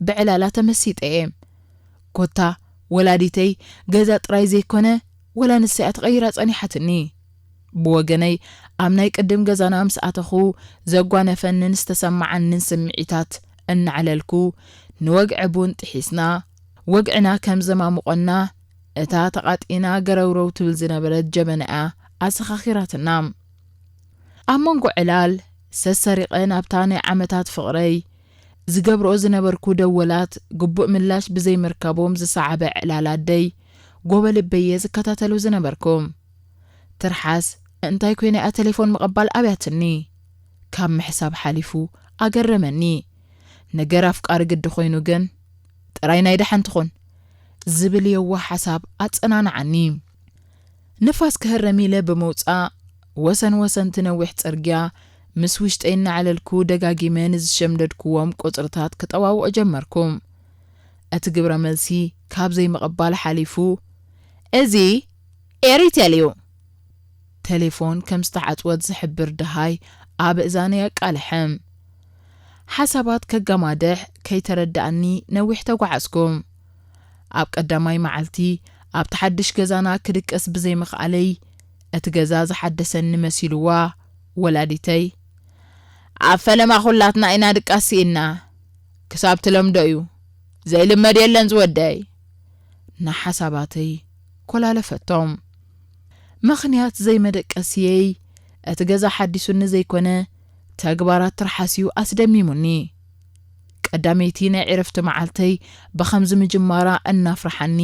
ብዕላላ ተመሲጠ እየ። ኮታ ወላዲተይ ገዛ ጥራይ ዘይኮነ፣ ወላ ንሳ እያ ተቐይራ ጸኒሓትኒ። ብወገነይ፣ ኣብ ናይ ቅድም ገዛና ምስ ኣተኹ ዘጓነፈንን ዝተሰማዓንን ስምዒታት እናዕለልኩ፣ ንወግዒ ቡን ጥሒስና፣ ወግዕና ከም ዘማሙቐና፣ እታ ተቓጢና ገረውረው ትብል ዝነበረት ጀበናኣ ኣሰኻኺራትና። ኣብ መንጎ ዕላል፣ ሰሰሪቐ ናብታ ናይ ዓመታት ፍቕረይ ዝገብርኦ ዝነበርኩ ደወላት ግቡእ ምላሽ ብዘይምርካቦም ዝሰዓበ ዕላል ኣደይ፣ ጎበ ልበየ ዝከታተሉ ዝነበርኩ። ትርሓስ እንታይ ኮይነ እያ ቴሌፎን ምቕባል ኣብያትኒ። ካብ ምሕሳብ ሓሊፉ ኣገረመኒ። ነገር ኣፍቃሪ ግዲ ኮይኑ ግን፣ ጥራይ ናይ ደሓን ትኹን ዝብል የዋህ ሓሳብ ኣጸናንዓኒ። ንፋስ ክህረም ኢለ ብምውጻእ፣ ወሰን ወሰን እቲ ነዊሕ ጽርግያ ምስ ውሽጠይ እናዕለልኩ ደጋጊመ ንዝሸምደድኩዎም ቁጽርታት ክጠዋውቕ ጀመርኩ። እቲ ግብረ መልሲ ካብ ዘይምቕባል ሓሊፉ፣ "እዚ ኤሪቴል እዩ!" ቴሌፎን ከም ዝተዓጽወት ዝሕብር ደሃይ ኣብ እዛነይ ኣቃልሐ። ሓሳባት ከጋማድሕ ከይተረድኣኒ ነዊሕ ተጓዓዝኩ። ኣብ ቀዳማይ መዓልቲ ኣብቲ ሓድሽ ገዛና ክድቅስ ብዘይምኽኣለይ፣ እቲ ገዛ ዝሓደሰኒ መሲልዋ፣ ወላዲተይ፣ "ኣብ ፈለማ ኩላትና ኢና ድቃስ ስኢንና፣ ክሳብ ትለምዶ እዩ፣ ዘይልመድ የለን ዝወደይ" ንሓሳባተይ ኮላለፈቶም። ምኽንያት ዘይመደቀስየይ እቲ ገዛ ሓዲሱኒ ዘይኮነ፣ ተግባራት ትርሓስዩ ኣስደሚሙኒ። ቀዳመይቲ ናይ ዕረፍቲ መዓልተይ ብኸምዚ ምጅማራ እናፍርሓኒ፣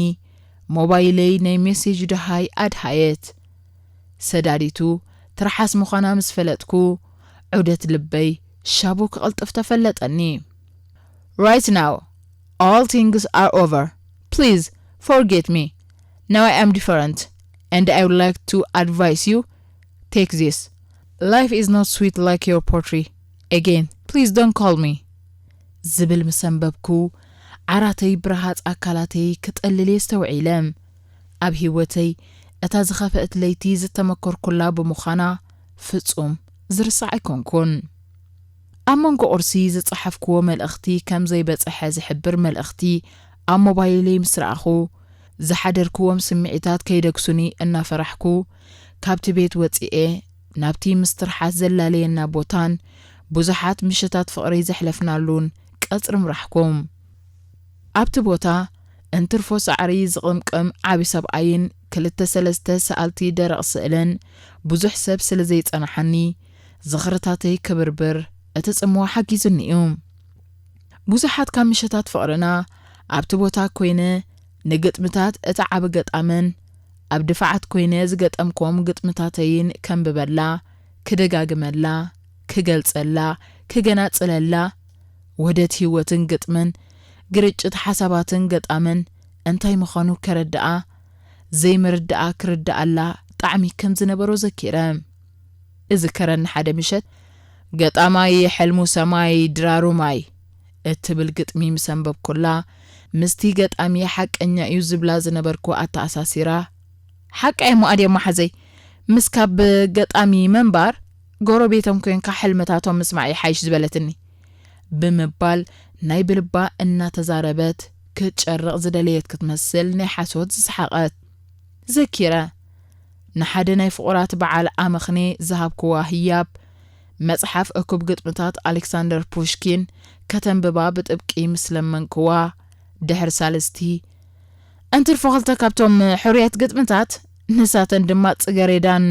ሞባይለይ ናይ ሜሴጅ ደሃይ ኣድሃየት። ሰዳዲቱ ትርሓስ ምዃና ምስ ፈለጥኩ፣ ዑደት ልበይ ሻቡ ክቕልጥፍ ተፈለጠኒ። "Right now, all things are over. Please forget me. Now I am different, and I would like to advise you, take this. Life is not sweet like your poetry. Again, please don't call me." ዝብል ምስ ኣንበብኩ፣ ዓራተይ ብረሃጽ ኣካላተይ ክጠልል እየ ኣስተውዒለ። ኣብ ህይወተይ እታ ዝኸፍአት ለይቲ ዝተመከርኩላ ብምዃና ፍጹም ዝርሳዕ ኣይኮንኩን። ኣብ መንጎ ቁርሲ ዝጸሓፍክዎ መልእኽቲ ከም ዘይበጽሐ ዝሕብር መልእኽቲ ኣብ ሞባይለይ ምስ ረኣኹ፣ ዝሓደርክዎም ስምዒታት ከይደግሱኒ እናፈራሕኩ፣ ካብቲ ቤት ወጺኤ ናብቲ ምስ ትርሓስ ዘላለየና ቦታን ብዙሓት ምሽታት ፍቕሪ ዘሕለፍናሉን ቀጽሪ ምራሕኩ። ኣብቲ ቦታ እንትርፎ ሳዕሪ ዝቕምቅም ዓቢ ሰብኣይን ክልተ ሰለስተ ሰኣልቲ ደረቕ ስእልን ብዙሕ ሰብ ስለ ዘይጸናሓኒ፣ ዝኽርታተይ ክብርብር እቲ ጽምዋ ሓጊዙኒ እዩ። ብዙሓት ካብ ምሸታት ፍቕርና ኣብቲ ቦታ ኮይነ ንግጥምታት እቲ ዓቢ ገጣምን ኣብ ድፋዓት ኮይነ ዝገጠምኮም ግጥምታተይን ከንብበላ፣ ክደጋግመላ፣ ክገልጸላ፣ ክገናጽለላ፣ ወደት ህይወትን ግጥምን፣ ግርጭት ሓሳባትን ገጣምን እንታይ ምዃኑ ከረድኣ፣ ዘይምርድኣ ክርድኣላ ጣዕሚ ከም ዝነበሮ ዘኪረ። እዝከረኒ ሓደ ምሸት፣ "ገጣማይ ሕልሙ ሰማይ ድራሩ ማይ" እትብል ግጥሚ ምስ ኣንበብኩላ፣ ምስቲ ገጣሚ ሓቀኛ እዩ ዝብላ ዝነበርኩ ኣተኣሳሲራ፣ "ሓቃይ እሞ ኣድያሞ ሓዘይ፣ ምስ ካብ ገጣሚ ምንባር፣ ጎረቤቶም ኮንካ ሕልምታቶም ምስማዕ ይሓይሽ" ዝበለትኒ። ብምባል ናይ ብልባ እናተዛረበት ክትጨርቕ ዝደለየት ክትመስል ናይ ሓሶት ዝሰሓቐት። ዘኪረ፣ ንሓደ ናይ ፍቑራት በዓል ኣመኽኔ ዝሃብክዋ ህያብ፣ መጽሓፍ እኩብ ግጥምታት ኣሌክሳንደር ፑሽኪን ከተንብባ ብጥብቂ ምስ ለመንክዋ፣ ድሕሪ ሳልስቲ፣ "እንትርፎ ክልተ ካብቶም ሕሩያት ግጥምታት፣ ንሳተን ድማ ጽገሬዳን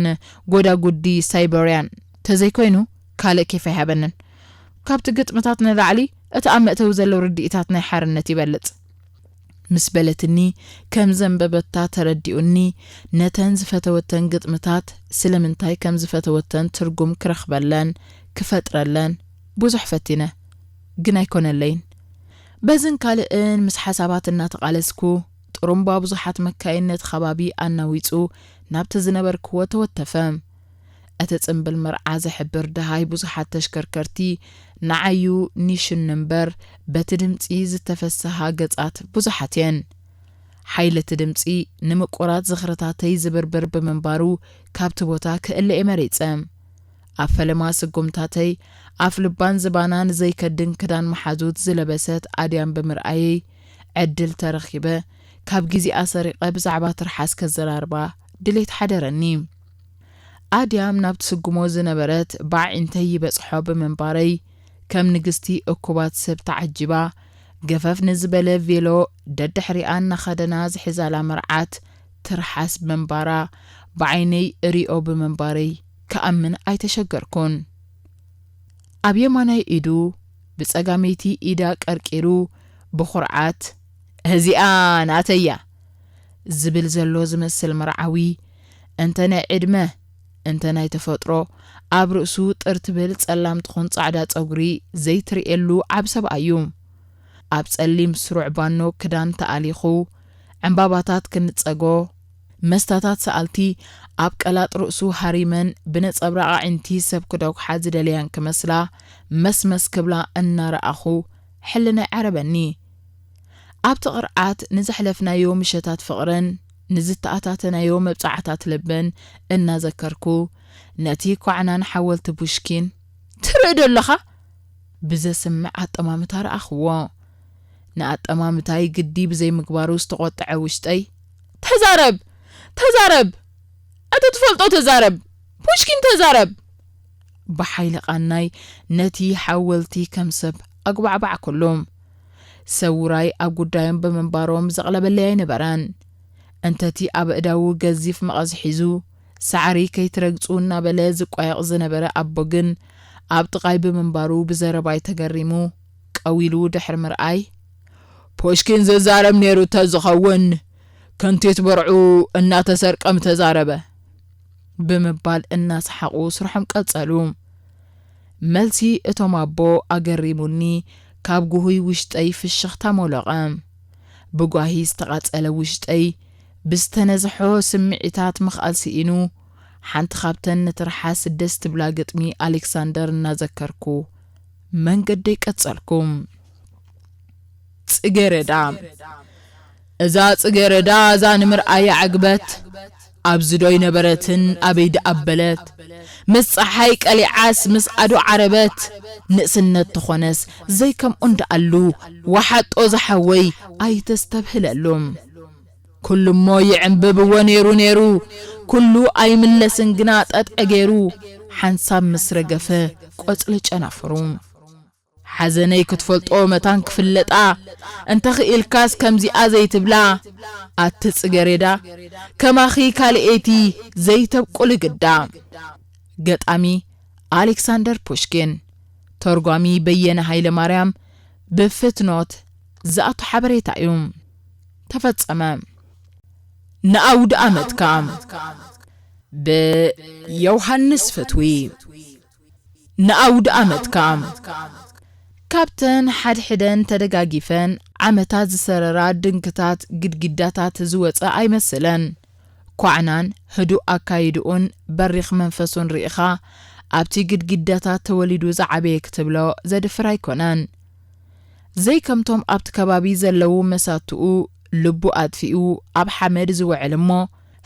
ጎዳጉዲ ሳይበርያን ተዘይኮይኑ፣ ካልእ ኬፍ ኣይሃበንን። ካብቲ ግጥምታት ንላዕሊ፣ እቲ ኣብ መእተዊ ዘሎ ርድኢታት ናይ ሓርነት ይበልጽ" ምስ በለትኒ፣ ከም ዘንበበታ ተረዲኡኒ፣ ነተን ዝፈተወተን ግጥምታት ስለምንታይ ከም ዝፈተወተን ትርጉም ክረኽበለን ክፈጥረለን ብዙሕ ፈቲነ፣ ግን ኣይኮነለይን። በዝን ካልእን ምስ ሓሳባት እናተቓለስኩ፣ ጥሩምባ ብዙሓት መካይን ነቲ ከባቢ ኣናዊጹ ናብቲ ዝነበርክዎ ተወተፈ። እቲ ጽምብል መርዓ ዝሕብር ደሃይ ብዙሓት ተሽከርከርቲ ንዓዩ ኒሽን እምበር፣ በቲ ድምጺ ዝተፈስሃ ገጻት ብዙሓት እየን። ሓይሊ እቲ ድምጺ ንምቁራት ዝኽርታተይ ዝብርብር ብምንባሩ፣ ካብቲ ቦታ ክእለ እየ መሪጸ። ኣብ ፈለማ ስጉምታተይ፣ ኣፍ ልባን ዝባናን ዘይከድን ክዳን መሓዙት ዝለበሰት ኣድያም ብምርኣየይ፣ ዕድል ተረኺበ፣ ካብ ግዜኣ ሰሪቐ ብዛዕባ ትርሓስ ከዘራርባ ድሌት ሓደረኒ። ኣድያም ናብቲ ስጉሞ ዝነበረት ብኣዒንተይ ይበጽሖ ብምንባረይ፣ ከም ንግስቲ እኩባት ሰብ ተዓጂባ፣ ገፈፍ ንዝበለ ቬሎ ደድሕሪኣ እናኸደና ዝሕዛላ መርዓት ትርሓስ ምንባራ ብዓይነይ እሪኦ ብምንባረይ ክኣምን ኣይተሸገርኩን። ኣብ የማናይ ኢዱ ብጸጋመይቲ ኢዳ ቀርቂሩ ብኹርዓት "እዚኣ ናተይ እያ" ዝብል ዘሎ ዝመስል መርዓዊ፣ እንተ ናይ ዕድመ እንተ ናይ ተፈጥሮ ኣብ ርእሱ ጥር ትብል ጸላም ትኹን ጻዕዳ ጸጉሪ ዘይትርእየሉ ዓቢ ሰብኣይ እዩ። ኣብ ጸሊም ስሩዕ ባኖ ክዳን ተኣሊኹ ዕምባባታት ክንጸጎ፣ መስታታት ሰኣልቲ ኣብ ቀላጥ ርእሱ ሃሪመን ብነጸብራቕ ኣዒንቲ ሰብ ክደጉሓ ዝደለያን ክመስላ መስመስ ክብላ እናረኣኹ ሕልናይ ዓረበኒ። ኣብቲ ቅርዓት ንዘሕለፍናዮ ምሸታት ፍቕርን ንዝተኣታተናዮ መብጻዕታት ልብን እናዘከርኩ፣ ነቲ ኳዕናን ሓወልቲ ፑሽኪን "ትርኢ ዶ ኣለኻ?" ብዘስምዕ ኣጠማምታ ረኣኽዎ። ንኣጠማምታይ ግዲ ብዘይምግባሩ ዝተቖጠዐ ውሽጠይ "ተዛረብ! ተዛረብ! እቲ ትፈልጦ ተዛረብ! ፑሽኪን ተዛረብ!" ብሓይሊ ቃናይ ነቲ ሓወልቲ ከም ሰብ ኣጉባዕባዕኩሉ። ሰብ ውራይ ኣብ ጉዳዮም ብምንባሮም ዘቕለበለይ ኣይነበረን። እንተቲ ኣብ ኣእዳዉ ገዚፍ መቐስ ሒዙ፣ ሳዕሪ ከይትረግጹ እናበለ ዝቋየቕ ዝነበረ ኣቦ ግን፣ ኣብ ጥቓይ ብምንባሩ ብዘረባይ ተገሪሙ፣ ቀዊሉ ድሕሪ ምርኣይ፣ "ፖሽኪን ዝዛረብ ነይሩ ተዝኸውን፣ ክንቲት ብርዑ እናተሰርቀ ምተዛረበ" ብምባል እናሰሓቑ ስርሖም ቀጸሉ። መልሲ እቶም ኣቦ ኣገሪሙኒ፣ ካብ ጉሁይ ውሽጠይ ፍሽኽታ ሞለቐ። ብጓሂ ዝተቓጸለ ውሽጠይ ብዝተነዝሖ ስምዒታት ምኽኣል ስኢኑ፣ ሓንቲ ካብተን ንትርሓስ ደስ ትብላ ግጥሚ ኣሌክሳንደር እናዘከርኩ መንገደይ ቀጸልኩ። ጽጌረዳ። እዛ ጽጌረዳ እዛ ንምርኣያ ዕግበት፣ ኣብዚ ዶ ኣይነበረትን ኣበይ ደኣ ኣበለት? ምስ ጸሓይ ቀሊዓስ ምስ ኣዶ ዓረበት፣ ንእስነት ተኾነስ ዘይከምኡ እንደኣሉ፣ ወሓጦ ዝሓወይ ኣይተስተብህለሉ። ኩሉሞ ይዕምብብዎ ነይሩ ነይሩ፣ ኩሉ ኣይምለስን ግና ጠጥዐ ገይሩ፣ ሓንሳብ ምስ ረገፈ ቆጽሊ ጨናፍሩ። ሓዘነይ ክትፈልጦ መታን ክፍለጣ፣ እንተኽኢልካስ ከምዚኣ ዘይትብላ፣ ኣቲ ጽገሬዳ፣ ከማኺ ካልኤቲ ዘይተብቁሊ ግዳ። ገጣሚ ኣሌክሳንደር ፑሽኪን፣ ተርጓሚ በየነ ሃይለ ማርያም። ብፍትኖት ዝኣቱ ሓበሬታ እዩ። ተፈጸመ። ንኣውደ ኣመትካ ብዮሃንስ ፍትዊ። ንኣውደ ኣመትካ። ካብተን ሓድሕደን ተደጋጊፈን ዓመታት ዝሰረራ ድንክታት ግድግዳታት ዝወጸ ኣይመስለን። ኳዕናን ህዱእ ኣካይድኡን በሪኽ መንፈሱን ርኢኻ፣ ኣብቲ ግድግዳታት ተወሊዱ ዝዓበየ ክትብሎ ዘድፍር ኣይኮነን። ዘይከምቶም ኣብቲ ከባቢ ዘለዉ መሳትኡ ልቡ ኣጥፊኡ ኣብ ሓመድ ዝውዕል እሞ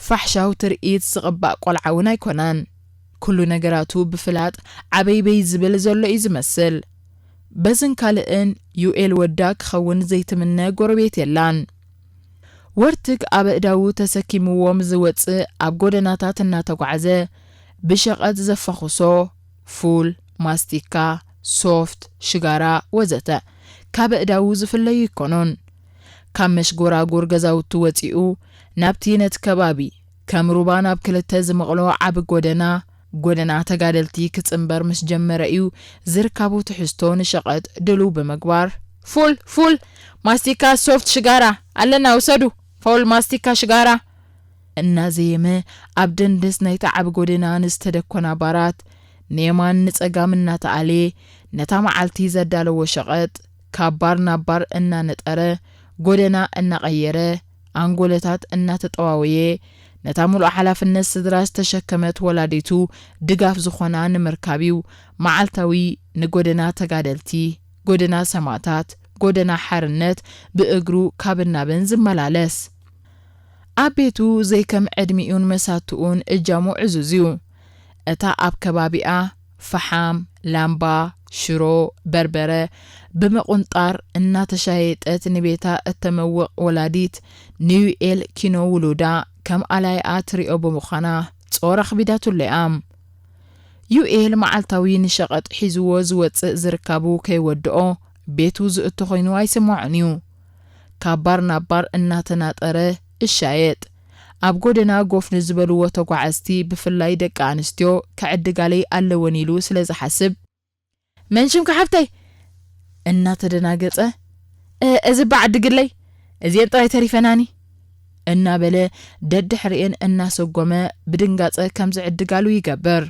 ፋሕሻው ትርኢት ዝቕባእ ቆልዓ እውን ኣይኮነን። ኩሉ ነገራቱ ብፍላጥ ዓበይበይ ዝብል ዘሎ እዩ ዝመስል። በዝን ካልእን ዩኤል ወዳ ክኸውን ዘይትምነ ጎረቤት የላን። ወርትግ ኣብ ኣእዳዉ ተሰኪምዎም ዝወጽእ ኣብ ጎደናታት እናተጓዕዘ ብሸቐጥ ዘፋኹሶ ፉል፣ ማስቲካ፣ ሶፍት፣ ሽጋራ ወዘተ ካብ ኣእዳዉ ዝፍለዩ ኣይኮኑን። ካብ መሽጎራጉር ገዛውቱ ወጺኡ ናብቲ ነቲ ከባቢ ከም ሩባ ናብ ክልተ ዝመቕሎ ዓቢ ጎደና፣ ጎደና ተጋደልቲ ክጽንበር ምስ ጀመረ እዩ ዝርካቡ ትሕዝቶ ንሸቐጥ ድሉው ብምግባር፣ "ፉል፣ ፉል፣ ማስቲካ፣ ሶፍት፣ ሽጋራ ኣለና ውሰዱ፣ ፉል፣ ማስቲካ፣ ሽጋራ" እናዘየመ ኣብ ደንደስ ናይቲ ዓቢ ጎደና ንዝተደኮና ባራት ንየማን ንጸጋም እናተኣልየ ነታ መዓልቲ ዘዳለዎ ሸቐጥ ካብ ባር ናብ ባር እናነጠረ፣ ጎደና እናቐየረ፣ ኣንጎለታት እናተጠዋወየ፣ ነታ ምሉእ ሓላፍነት ስድራ ዝተሸከመት ወላዲቱ ድጋፍ ዝኾና ንምርካብ እዩ መዓልታዊ ንጎደና ተጋደልቲ፣ ጎደና ሰማእታት፣ ጎደና ሓርነት ብእግሩ ካብን ናብን ዝመላለስ። ኣብ ቤቱ ዘይከም ዕድሚኡን መሳትኡን እጃሙ ዕዙዝ እዩ። እታ ኣብ ከባቢኣ ፈሓም፣ ላምባ፣ ሽሮ፣ በርበረ ብምቑንጣር እናተሻየጠት ንቤታ እተመውቕ ወላዲት ንዩኤል ኪኖ ውሉዳ ከም ኣላይኣ ትሪኦ ብምዃና ጾር ኣኽቢዳትሉ እያ። ዩኤል መዓልታዊ ንሸቐጥ ሒዝዎ ዝወጽእ ዝርካቡ ከይወድኦ ቤቱ ዝእቶ ኮይኑ ኣይስምዖን እዩ። ካብ ባር ናብ ባር እናተናጠረ እሻየጥ። ኣብ ጎደና ጎፍ ንዝበልዎ ተጓዓዝቲ፣ ብፍላይ ደቂ ኣንስትዮ፣ ክዕድጋለይ ኣለወን ኢሉ ስለ ዝሓስብ፣ "መን ሽምካ ሓብተይ?" እናተደናገጸ፣ "እ፣ እዚ እባ ዓድግለይ፣ እዚኤን ጥራይ ተሪፈናኒ" እናበለ ደድሕሪኤን እናሰጎመ ብድንጋጸ ከም ዝዕድጋሉ ይገብር።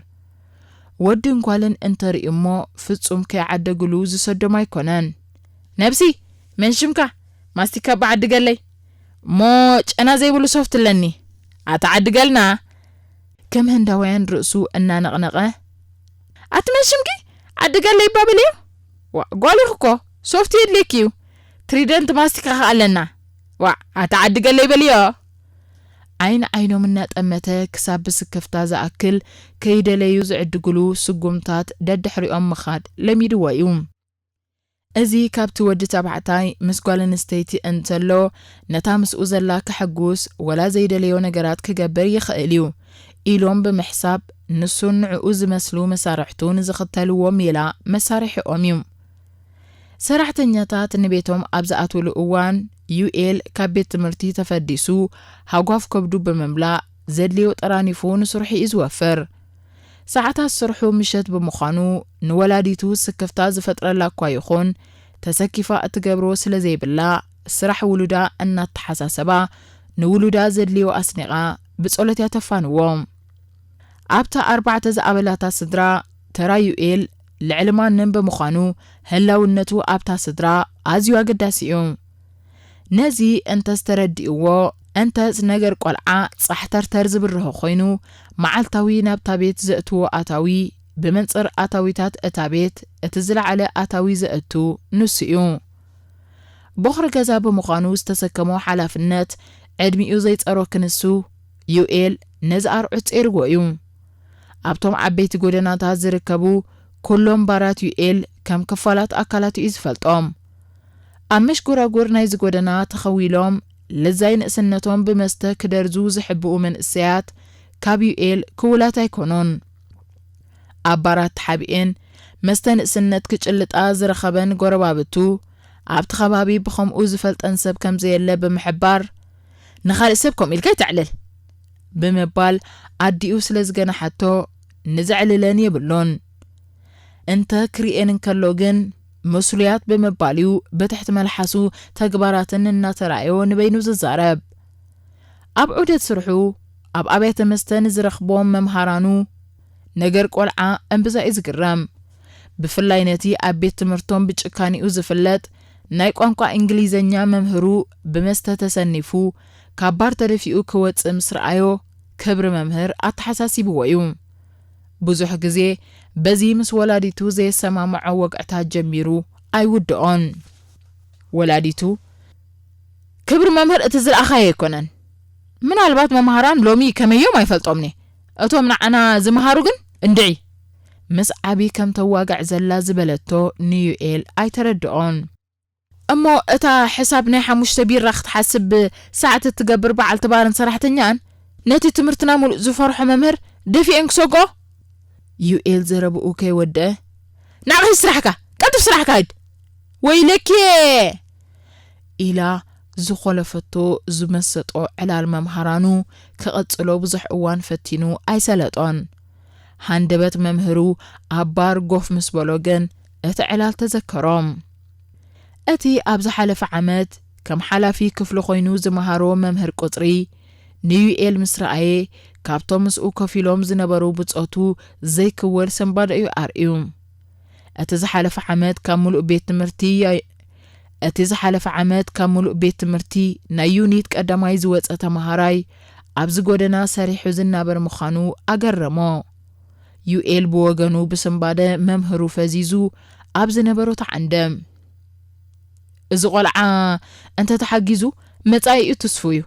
ወድን ጓልን እንተርእዩ እሞ ፍጹም ከይዓደግሉ ዝሰዶም ኣይኮነን። "ነብሲ፣ መን ሽምካ? ማስቲካ እባ ዓድገለይ። እሞ ጨና ዘይብሉ ሶፍት ኣለኒ። ኣታ ዓድገልና!" ከም ህንዳውያን ርእሱ እናነቕነቐ፣ "ኣቲ መን ሽምኪ? ዓድገለይ እባ በልዮ። ዋ፣ ጓል ኢኺ እኮ፣ ሶፍት የድልየኪ እዩ። ትሪደንት ማስቲካ ከኣ ኣለና። ዋ፣ ኣታ ዓድገለይ በልዮ!" ዓይኒ ዓይኖም እናጠመተ ክሳብ ብስክፍታ ዝኣክል ከይደለዩ ዝዕድግሉ ስጉምታት ደድሕሪኦም ምኻድ ለሚድዎ እዩ። እዚ ካብቲ ወዲ ተባዕታይ ምስ ጓል ኣንስተይቲ እንተሎ ነታ ምስኡ ዘላ ከሐጉስ ወላ ዘይደለዮ ነገራት ክገብር ይኽእል እዩ ኢሎም ብምሕሳብ፣ ንሱን ንዕኡ ዝመስሉ መሳርሕቱን ዝኽተልዎ ሜላ መሳርሒኦም እዩ። ሰራሕተኛታት ንቤቶም ኣብ ዝኣትውሉ እዋን፣ ዩኤል ካብ ቤት ትምህርቲ ተፈዲሱ፣ ሃጓፍ ከብዱ ብምምላእ፣ ዘድልዮ ጠራኒፉ ንስርሑ እዩ ዝወፍር። ሰዓታት ስርሑ ምሸት ብምዃኑ፣ ንወላዲቱ ስክፍታ ዝፈጥረላ እኳ ይኹን፣ ተሰኪፋ እትገብሮ ስለ ዘይብላ፣ ስራሕ ውሉዳ እናተሓሳሰባ፣ ንውሉዳ ዘድልዮ ኣስኒቓ ብጸሎት እያ ተፋንዎ። ኣብታ ኣርባዕተ ዝኣበላታ ስድራ፣ ተራ ዩኤል ልዕሊ ማንም ብምዃኑ፣ ህላውነቱ ኣብታ ስድራ ኣዝዩ ኣገዳሲ እዩ። ነዚ እንተዝተረዲእዎ፣ እንተስ ነገር ቆልዓ ጻሕተርተር ዝብርሆ ኮይኑ፣ መዓልታዊ ናብታ ቤት ዘእትዎ ኣታዊ፣ ብመንጽር ኣታዊታት እታ ቤት እቲ ዝለዓለ ኣታዊ ዘእቱ ንሱ እዩ። ቦኽሪ ገዛ ብምዃኑ ዝተሰከሞ ሓላፍነት ዕድሚኡ ዘይጸሮ ክንሱ፣ ዩኤል ነዚ ኣርዑት ጸይርዎ እዩ። ኣብቶም ዓበይቲ ጎደናታት ዝርከቡ ኩሎም ባራት ዩኤል ከም ክፋላት ኣካላቱ እዩ ዝፈልጦም። ኣብ መሽጎራጉር ናይዚ ጎደና ተኸዊሎም፣ ለዛይ ንእስነቶም ብመስተ ክደርዙ ዝሕብኡ መንእሰያት ካብ ዩኤል ክውላት ኣይኮኑን። ኣብ ባራት ተሓቢኤን መስተ ንእስነት ክጭልጣ ዝረኸበን ጎረባብቱ፣ ኣብቲ ከባቢ ብኸምኡ ዝፈልጠን ሰብ ከም ዘየለ ብምሕባር፣ "ንኻልእ ሰብ ከምኡ ኢልካ ኣይተዕልል" ብምባል ኣዲኡ ስለ ዝገናሓቶ፣ ንዘዕልለን የብሉን። እንተ ክርእየን እንከሎ ግን፣ ምስሉያት ብምባል እዩ ብትሕቲ መልሓሱ ተግባራተን እናተራእዮ ንበይኑ ዝዛረብ። ኣብ ዑደት ስርሑ፣ ኣብ ኣብያተ መስተ ንዝረኽቦም መምሃራኑ፣ ነገር ቆልዓ እምብዛ እዩ ዝግረም። ብፍላይ ነቲ ኣብ ቤት ትምህርቶም ብጭካኒኡ ዝፍለጥ ናይ ቋንቋ እንግሊዘኛ መምህሩ፣ ብመስተ ተሰኒፉ ካብ ባር ተደፊኡ ክወጽእ ምስ ረኣዮ፣ ክብሪ መምህር ኣተሓሳሲብዎ እዩ። ብዙሕ ግዜ በዚ ምስ ወላዲቱ ዘየሰማምዖ ወግዕታት ጀሚሩ ኣይውድኦን። ወላዲቱ፣ "ክብሪ መምህር እቲ ዝረኣኻዮ ኣይኮነን። ምናልባት መምሃራን ሎሚ ከመዮም ኣይፈልጦምኒ። እቶም ንዓና ዝመሃሩ ግን እንድዒ" ምስ ዓቢ ከም ተዋግዕ ዘላ ዝበለቶ ንዩኤል ኣይተረድኦን። "እሞ እታ ሕሳብ ናይ ሓሙሽተ ቢራ ክትሓስብ ሰዓት እትገብር በዓልቲ ባርን ሰራሕተኛን፣ ነቲ ትምህርትና ሙሉእ ዝፈርሖ መምህር ደፊኤን ክሰግኦ?" ዩኤል ዘረብኡ ከይወደአ፣ "ንዕኺ ስራሕካ፣ ቀልጥፍ ስራሕካ ሂድ! ወይለኪ!" ኢላ ዝኾለፈቶ ዝመሰጦ ዕላል መምሃራኑ ክቕጽሎ ብዙሕ እዋን ፈቲኑ ኣይሰለጦን። ሃንደበት መምህሩ ኣብ ባር ጎፍ ምስ በሎ ግን እቲ ዕላል ተዘከሮ። እቲ ኣብ ዝሓለፈ ዓመት ከም ሓላፊ ክፍሊ ኮይኑ ዝመሃሮ መምህር ቁጽሪ ንዩኤል ምስ ረኣየ፣ ካብቶም ምስኡ ኮፍ ኢሎም ዝነበሩ ብጾቱ ዘይክወል ሰንባደ እዩ ኣርእዩ። እቲ ዝሓለፈ ዓመት ካብ ምሉእ ቤት ትምህርቲ ያ-፣ እቲ ዝሓለፈ ዓመት ካብ ምሉእ ቤት ትምህርቲ ናይ ዩኒት ቀዳማይ ዝወጸ ተመሃራይ ኣብዚ ጎደና ሰሪሑ ዝናበር ምዃኑ ኣገረሞ። ዩኤል ብወገኑ ብስንባደ መምህሩ ፈዚዙ ኣብ ዝነበሮ ተዓንደ። "እዚ ቆልዓ እንተ ተሓጊዙ መጻኢኡ ትስፉ እዩ።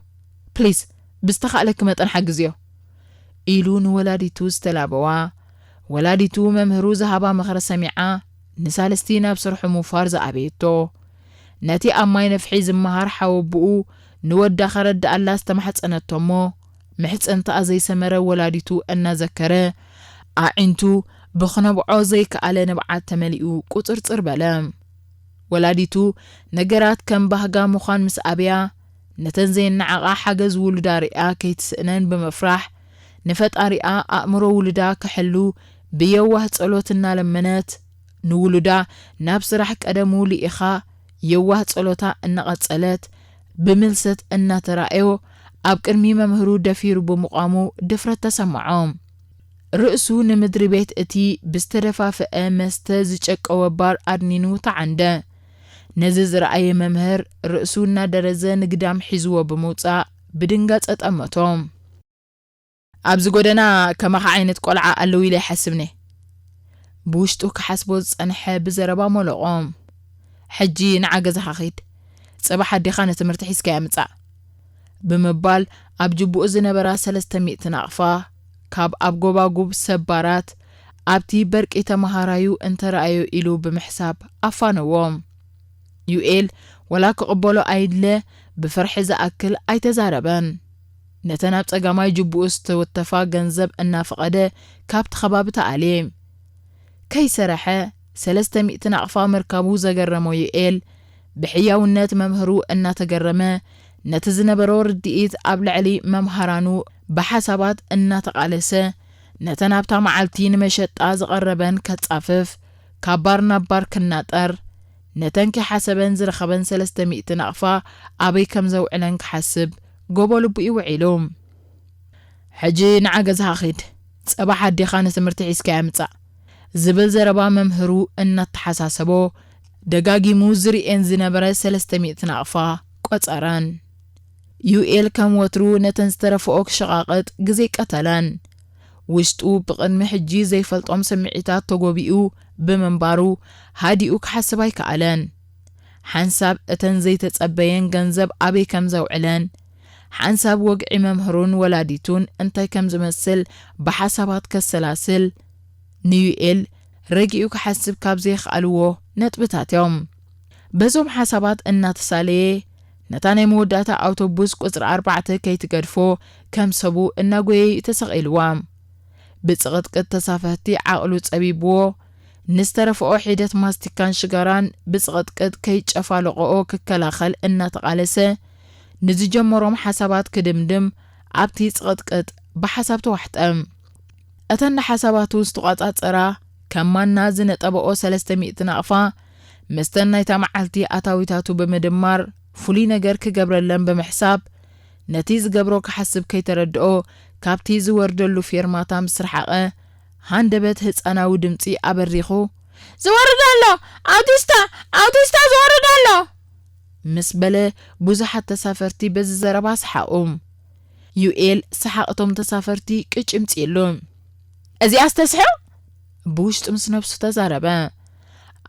ፕሊዝ፣ ብዝተኻእለኪ መጠን ሓግዝዮ" ኢሉ ንወላዲቱ ዝተላበዋ። ወላዲቱ መምህሩ ዝሃባ ምኽሪ ሰሚዓ ንሳልስቲ ናብ ስርሑ ምውፋር ዝኣበየቶ። ነቲ ኣብ ማይ ነፍሒ ዝመሃር ሓወቦኡ ንወዳ ከረድኣላ ዝተማሕጸነቶ እሞ፣ ምሕጽንታኣ ዘይሰመረ ወላዲቱ እናዘከረ፣ ኣዒንቱ ብኽነብዖ ዘይከኣለ ንብዓት ተመሊኡ ቁጽርጽር በለ። ወላዲቱ ነገራት ከም ባህጋ ምዃን ምስ ኣብያ፣ ነተን ዘየነዓቓ ሓገዝ ውሉዳ ሪኣ ከይትስእነን ብምፍራሕ፣ ንፈጣሪኣ ኣእምሮ ውሉዳ ክሕሉ ብየዋህ ጸሎት እናለመነት፣ ንውሉዳ ናብ ስራሕ ቀደሙ ልኢኻ፣ የዋህ ጸሎታ እናቐጸለት፣ ብምልሰት እናተራእዮ፣ ኣብ ቅድሚ መምህሩ ደፊሩ ብምቋሙ ድፍረት ተሰማዖ። ርእሱ ንምድሪ ቤት እቲ ብዝተደፋፍአ መስተ ዝጨቀወ ባር ኣድኒኑ ተዓንደ። ነዚ ዝረኣየ መምህር ርእሱ እናደረዘ ንግዳም ሒዝዎ ብምውጻእ ብድንጋጸ ጠመቶ። ኣብዚ ጎደና ከማኻ ዓይነት ቆልዓ ኣለዉ ኢለ ኣይሓስብን እየ። ብውሽጡ ክሓስቦ ዝጸንሐ ብዘረባ ሞለቖ። ሕጂ ንዓ ገዛኻ ኺድ። ጽባሕ ኣዴኻ ንትምህርቲ ሒዝካያ ምጻእ። ብምባል ኣብ ጅቡኡ ዝነበራ ሰለስተ ሚእቲ ናቕፋ ካብ ኣብ ጎባጉብ ሰባራት ኣብቲ በርቂ ተመሃራዩ እንተረኣዮ ኢሉ ብምሕሳብ ኣፋነዎ። ዩኤል ወላ ክቕበሎ ኣይድለ ብፍርሒ ዝኣክል ኣይተዛረበን። ነተን ኣብ ጸጋማይ ጅቡኡ ዝተወተፋ ገንዘብ እናፈቐደ ካብቲ ከባቢ ተኣልየ። ከይሰረሐ ሰለስተ ሚእቲ ናቕፋ ምርካቡ ዘገረሞ ዩኤል ብሕያውነት መምህሩ እናተገረመ ነቲ ዝነበሮ ርድኢት ኣብ ልዕሊ መምሃራኑ ብሓሳባት እናተቓለሰ ነተን ኣብታ መዓልቲ ንመሸጣ ዝቐረበን ከጻፍፍ ካብ ባር ናብ ባር ክናጠር ነተን ከይሓሰበን ዝረኸበን ሰለስተ ሚእቲ ናቕፋ ኣበይ ከም ዘውዕለን ክሓስብ ጎቦ ልቡ እዩ ውዒሉ። ሕጂ ንዓ ገዛኻ ኺድ፣ ጸባሕ ኣዴኻ ንትምህርቲ ሒዝካያ ምጻእ ዝብል ዘረባ መምህሩ እናተሓሳሰቦ ደጋጊሙ ዝርእየን ዝነበረ ሰለስተ ሚእቲ ናቕፋ ቆጸረን። ዩኤል ከም ወትሩ ነተን ዝተረፍኦ ክሸቓቕጥ ግዜ ቀተለን። ውሽጡ ብቕድሚ ሕጂ ዘይፈልጦም ስምዒታት ተጎቢኡ ብምንባሩ ሃዲኡ ክሓስብ ኣይከኣለን። ሓንሳብ እተን ዘይተጸበየን ገንዘብ ኣበይ ከም ዘውዕለን፣ ሓንሳብ ወግዒ መምህሩን ወላዲቱን እንታይ ከም ዝመስል ብሓሳባት ከሰላስል ንዩኤል ረጊኡ ክሓስብ ካብ ዘይከኣልዎ ነጥብታት እዮም። በዞም ሓሳባት እናተሳለየ ነታ ናይ መወዳእታ ኣውቶቡስ ቁጽሪ ኣርባዕተ ከይትገድፎ ከም ሰቡ እናጎየ እዩ ተሰቒልዋ። ብጽቕጥቅጥ ተሳፈርቲ ዓቕሉ ጸቢብዎ ንዝተረፍኦ ሒደት ማስቲካን ሽጋራን ብጽቕጥቅጥ ከይጨፋለቖኦ ክከላኸል እናተቓለሰ ንዝጀመሮም ሓሳባት ክድምድም ኣብቲ ጽቕጥቅጥ ብሓሳብ ተዋሕጠ። እተን ንሓሳባቱ ዝተቋጻጸራ ከም ማና ዝነጠበኦ ሰለስተ ሚእቲ ናቕፋ ምስተን ናይታ መዓልቲ ኣታዊታቱ ብምድማር ፍሉይ ነገር ክገብረለን ብምሕሳብ ነቲ ዝገብሮ ክሓስብ ከይተረድኦ ካብቲ ዝወርደሉ ፌርማታ ምስ ረሓቐ ሃንደበት ህጻናዊ ድምጺ ኣበሪኹ ዝወርድ ኣሎ! ኣውቲስታ! ኣውቲስታ ዝወርድ ኣሎ! ምስ በለ ብዙሓት ተሳፈርቲ በዚ ዘረባ ሰሓቑ። ዩኤል ሰሓቕ እቶም ተሳፈርቲ ቅጭምጺ ኢሉ። እዚኣስ ተስሕቕ? ብውሽጡ ምስ ነብሱ ተዛረበ።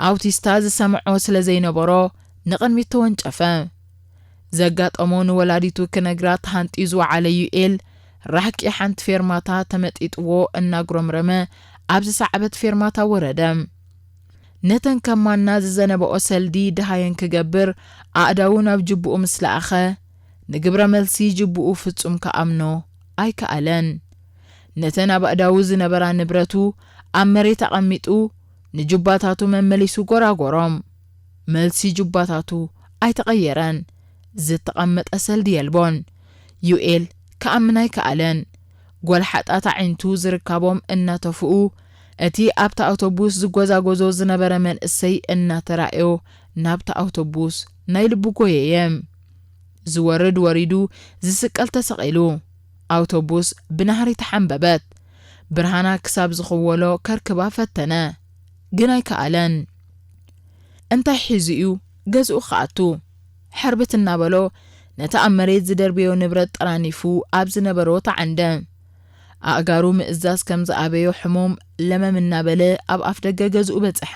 ኣውቲስታ ዝሰምዖ ስለ ዘይነበሮ ንቕድሚት ተወንጨፈ። ዘጋጠሞ ንወላዲቱ ክነግራ ተሃንጥዩ ዝወዓለ ዩኤል ራሕቂ ሓንቲ ፌርማታ ተመጢጥዎ እናጉረምረመ ኣብ ዝሰዓበት ፌርማታ ወረደ። ነተን ከማና ዝዘነበኦ ሰልዲ ደሃየን ክገብር ኣእዳዉ ናብ ጅብኡ ምስ ለኣኸ፣ ንግብረ መልሲ ጅብኡ ፍጹም ክኣምኖ ኣይከኣለን። ነተን ኣብ ኣእዳዉ ዝነበራ ንብረቱ ኣብ መሬት ኣቐሚጡ ንጁባታቱ መመሊሱ ጎራጎሮም። መልሲ ጁባታቱ ኣይተቐየረን። ዝተቐመጠ ሰልዲ የልቦን። ዩኤል ክኣምን ኣይከኣለን። ጎልሓጣት ኣዒንቱ ዝርካቦም እናተፍኡ፣ እቲ ኣብታ ኣውቶቡስ ዝጎዛጎዞ ዝነበረ መንእሰይ እናተራእዮ ናብታ ኣውቶቡስ ናይ ልቡ ጎየየ። ዝወርድ ወሪዱ፣ ዝስቀል ተሰቒሉ። ኣውቶቡስ ብናህሪ ተሓንበበት። ብርሃና ክሳብ ዝኽወሎ ከርክባ ፈተነ፣ ግን ኣይከኣለን። እንታይ ሒዙ እዩ ገዝኡ ክኣቱ? ሕርብት እናበሎ ነቲ ኣብ መሬት ዝደርበዮ ንብረት ጠራኒፉ ኣብ ዝነበሮ ተዓንደ። ኣእጋሩ ምእዛዝ ከም ዝኣበዮ ሕሙም ለመም እናበለ ኣብ ኣፍደገ ገዝኡ በጽሐ።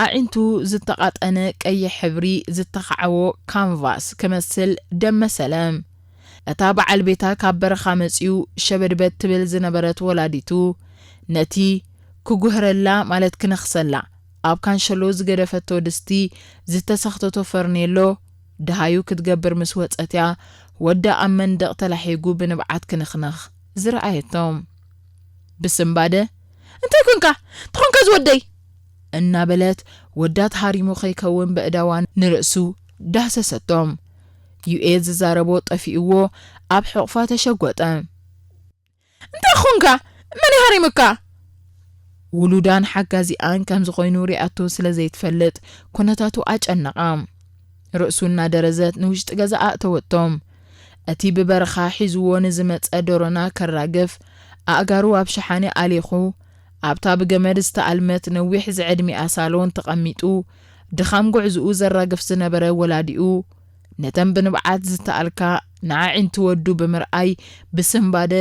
ኣዒንቱ ዝተቓጠነ ቀይሕ ሕብሪ ዝተኻዕዎ ካንቫስ ክመስል ደም መሰለ። እታ በዓል ቤታ ካብ በረኻ መጺኡ ሸበድበድ ትብል ዝነበረት ወላዲቱ ነቲ ክጉህረላ ማለት ክነኽሰላ ኣብ ካንሸሎ ዝገደፈቶ ድስቲ ዝተሰኽተቶ ፈርኔሎ ደሃዩ ክትገብር ምስ ወጸትያ ወዳ ኣብ መንደቕ ተላሒጉ ብንብዓት ክንኽንኽ ዝረኣየቶ። ብስምባደ እንታይ ኮንካ? ተኾንካ ዝወደይ? እናበለት ወዳ ተሃሪሙ ከይከውን በእዳዋን ንርእሱ ዳህሰሰቶም። ዩኤል ዝዛረቦ ጠፊእዎ ኣብ ሕቕፋ ተሸጎጠ። እንታይ ኾንካ? መን ይሃሪምካ? ውሉዳን ሓጋዚኣን ከም ዝኾይኑ ሪኣቶ ስለ ዘይትፈልጥ ኩነታቱ ኣጨነቓ። ርእሱ እናደረዘት ንውሽጢ ገዛ ኣእተወቶም። እቲ ብበረኻ ሒዝዎ ንዝመጸ ዶሮና ከራግፍ ኣእጋሩ ኣብ ሸሓኒ ኣሊኹ ኣብታ ብገመድ ዝተኣልመት ነዊሕ ዝዕድሚኣ ሳሎን ተቐሚጡ ድኻም ጉዕዝኡ ዘራግፍ ዝነበረ ወላዲኡ ነተን ብንብዓት ዝተኣልካ ንኣዒንቲ ወዱ ብምርኣይ ብስንባደ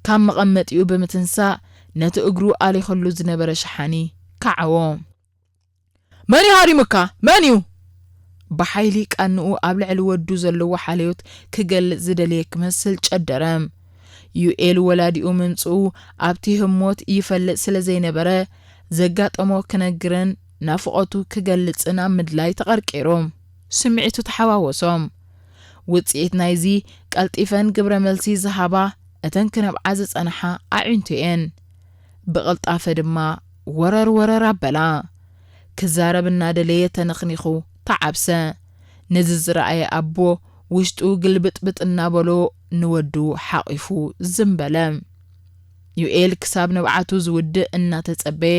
ካብ መቐመጢኡ ብምትንሳእ ነቲ እግሩ ኣሊኸሉ ዝነበረ ሸሓኒ ከዓዎ። መን እዩ ሃሪሙካ? መን እዩ? ብሓይሊ ቃንኡ ኣብ ልዕሊ ወዱ ዘለዎ ሓልዮት ክገልጽ ዝደለየ ክመስል ጨደረ። ዩኤል ወላዲኡ ምምጽኡ ኣብቲ ህሞት ይፈልጥ ስለ ዘይነበረ ዘጋጠሞ ክነግርን ናፍቖቱ ክገልጽን ኣብ ምድላይ ተቐርቂሩ። ስምዒቱ ተሓዋወሶም። ውጽኢት ናይዚ ቀልጢፈን ግብረ መልሲ ዝሃባ እተን ክነብዓ ዝጸንሓ ኣዒንቱ እየን። ብቕልጣፈ ድማ ወረር ወረር ኣበላ። ክዛረብ እናደለየ ተነኽኒኹ ተዓብሰ። ነዚ ዝረኣየ ኣቦ ውሽጡ ግልብጥብጥ እናበሎ ንወዱ ሓቒፉ ዝም በለ። ዩኤል ክሳብ ንብዓቱ ዝውድእ እናተጸበየ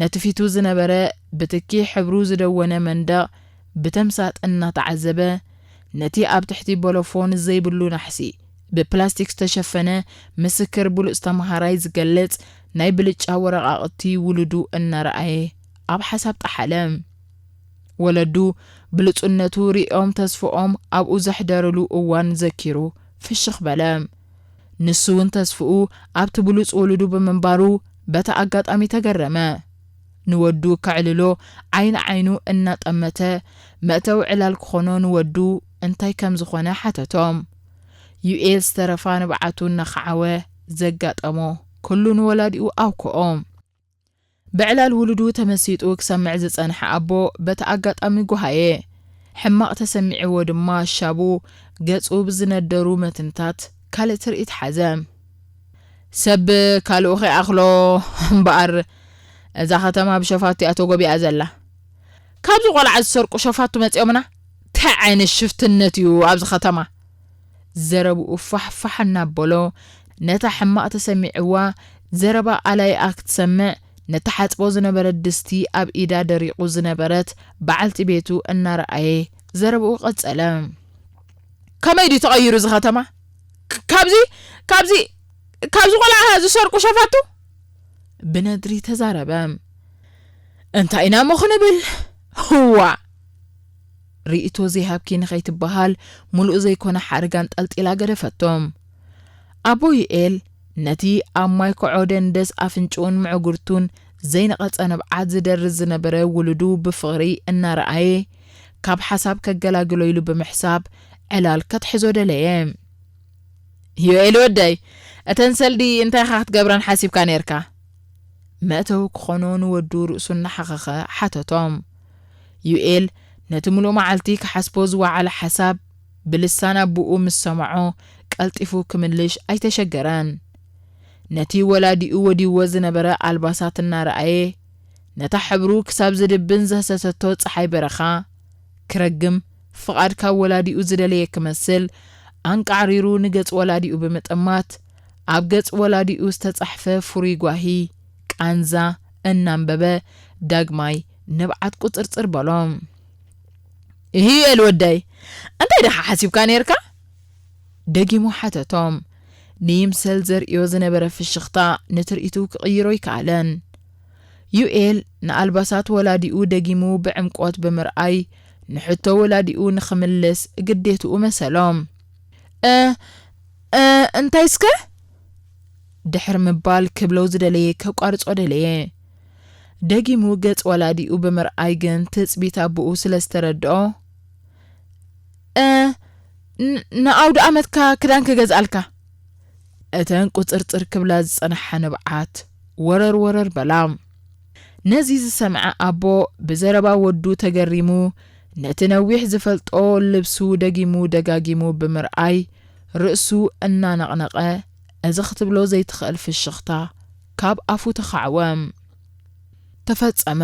ነቲ ፊቱ ዝነበረ ብትኪ ሕብሩ ዝደወነ መንደቕ ብተምሳጥ እናተዓዘበ ነቲ ኣብ ትሕቲ ቦሎፎን ዘይብሉ ናሕሲ ብፕላስቲክ ዝተሸፈነ ምስክር ብሉጽ ተመሃራይ ዝገልጽ ናይ ብልጫ ወረቓቕቲ ውሉዱ እናረኣየ ኣብ ሓሳብ ጠሓለ። ወለዱ ብሉጽነቱ ሪኦም ተስፍኦም ኣብኡ ዘሕደርሉ እዋን ዘኪሩ ፍሽኽ በለ። ንሱ እውን ተስፍኡ ኣብቲ ብሉጽ ውሉዱ ብምንባሩ በቲ ኣጋጣሚ ተገረመ። ንወዱ ከዕልሎ ዓይኒ ዓይኑ እናጠመተ መእተዊ ዕላል ክኾኖ ንወዱ እንታይ ከም ዝኾነ ሓተቶ። ዩኤል ዝተረፋ ንብዓቱ እናኸዓወ ዘጋጠሞ ኩሉ ንወላዲኡ ኣውክኦ። ብዕላል ውሉዱ ተመሲጡ ክሰምዕ ዝጸንሐ ኣቦ በቲ ኣጋጣሚ ጎሃየ። ሕማቕ ተሰሚዕዎ ድማ ሻቡ ገጹ ብዝነደሩ መትንታት ካልእ ትርኢት ሓዘ። ሰብ ካልኡ ከይኣኽሎ እምበኣር እዛ ከተማ ብሸፋቱ እያ ተጎቢኣ ዘላ። ካብዚ ቆልዓ ዝሰርቁ ሸፋቱ መጺኦምና? እንታይ ዓይነት ሽፍትነት እዩ ኣብዚ ከተማ? ዘረብኡ ፋሕፋሕ እናበሎ ነታ ሕማቕ ተሰሚዕዋ ዘረባ ኣላይኣ ክትሰምዕ ነታ ሓጽቦ ዝነበረት ድስቲ ኣብ ኢዳ ደሪቑ ዝነበረት በዓልቲ ቤቱ እናረኣየ ዘረብኡ ቀጸለ። ከመይ ድዩ ተቐይሩ እዚ ከተማ? ክ-፣ ካብዚ፣ ካብዚ፣ ካብዚ ቆልዓ ዝሰርቁ ሸፋቱ? ብነድሪ ተዛረበ። እንታይ ኢና እሞ ክንብል? ህዋ! ርእይቶ ዘይሃብኪ ንኸይትበሃል፣ ምሉእ ዘይኮነ ሓረግ ኣንጠልጢላ ገደፈቶ። ኣቦ ዩኤል ነቲ ኣብ ማይ ክዖ ደንደስ ኣፍንጭኡን ምዕጉርቱን ዘይነቐጸ ንብዓት ዝደርዝ ዝነበረ ውሉዱ ብፍቕሪ እናረኣየ፣ ካብ ሓሳብ ከገላግሎ ኢሉ ብምሕሳብ ዕላል ከትሕዞ ደለየ። ዮኤል ወደይ፣ እተን ሰልዲ እንታይ ኢኻ ክትገብረን ሓሲብካ ነይርካ? መእተዊ ክኾኖ ንወዱ ርእሱ እናሓኸኸ ሓተቶም። ዩኤል ነቲ ምሉእ መዓልቲ ክሓስቦ ዝወዓለ ሓሳብ ብልሳን ኣቦኡ ምስ ሰምዖ ቀልጢፉ ክምልሽ ኣይተሸገረን። ነቲ ወላዲኡ ወዲዎ ዝነበረ ኣልባሳት እናረኣየ፣ ነታ ሕብሩ ክሳብ ዝድብን ዘህሰሰቶ ጸሓይ በረኻ ክረግም ፍቓድ ካብ ወላዲኡ ዝደለየ ክመስል፣ ኣንቃዕሪሩ ንገጽ ወላዲኡ ብምጥማት፣ ኣብ ገጽ ወላዲኡ ዝተጻሕፈ ፍሩይ ጓሂ፣ ቃንዛ፣ እናንበበ ዳግማይ ንብዓት ቁጽርጽር በሎ። "እሂ ኤል ወደይ፣ እንታይ ደኻ ሓሲብካ ነይርካ?" ደጊሙ ሓተቶም። ንይምሰል ዘርእዮ ዝነበረ ፍሽኽታ ንትርኢቱ ክቕይሮ ኣይከኣለን። ዩኤል ንኣልባሳት ወላዲኡ ደጊሙ ብዕምቆት ብምርኣይ፣ ንሕቶ ወላዲኡ ንኽምልስ ግዴትኡ መሰሎም። "እ፣ እ፣ እንታይ እስከ?" ድሕሪ ምባል ክብሎ ዝደለየ ከቋርጾ ደለየ። ደጊሙ ገጽ ወላዲኡ ብምርኣይ ግን ትጽቢት ኣቦኡ ስለ ዝተረድኦ፣ "እ፣ ን-፣ ንኣውደ ኣመትካ ክዳን ክገዝኣልካ?" እተን ቁጽርጽር ክብላ ዝጸንሓ ንብዓት ወረር ወረር በላ። ነዚ ዝሰምዐ ኣቦ ብዘረባ ወዱ ተገሪሙ፣ ነቲ ነዊሕ ዝፈልጦ ልብሱ ደጊሙ ደጋጊሙ ብምርኣይ፣ ርእሱ እናነቕነቐ፣ እዚ ክትብሎ ዘይትኽእል ፍሽኽታ ካብ ኣፉ ተኻዕወ። ተፈጸመ።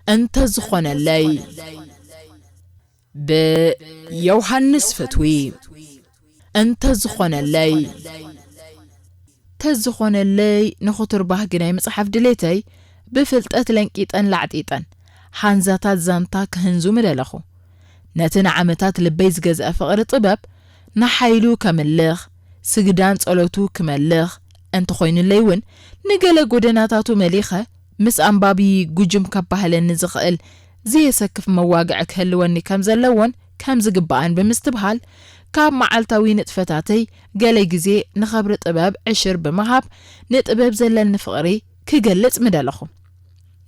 እንተዝኾነለይ። ብዮሃንስ ፍትዊ። እንተዝኾነለይ። ተዝኾነለይ፣ ንኽቱር ባህጊ ናይ ምጽሓፍ ድሌተይ ብፍልጠት ለንቂጠን ላዕጢጠን፣ ሓንዛታት ዛንታ ክህንዙ ምደለኹ። ነቲ ንዓመታት ልበይ ዝገዝአ ፍቕሪ ጥበብ ንሓይሉ ከምልኽ፣ ስግዳን ጸሎቱ ክመልኽ፣ እንተኾይኑለይ እውን፣ ንገለ ጎደናታቱ መሊኸ፣ ምስ ኣንባቢ ጉጅም ከባህለኒ ዝኽእል ዘየሰክፍ መዋግዒ ክህልወኒ ከም ዘለዎን ከም ዝግባእን ብምስትብሃል፣ ካብ መዓልታዊ ንጥፈታተይ ገለ ግዜ ንኸብሪ ጥበብ ዕሽር ብምሃብ፣ ንጥበብ ዘለኒ ፍቕሪ ክገልጽ ምደለኹ።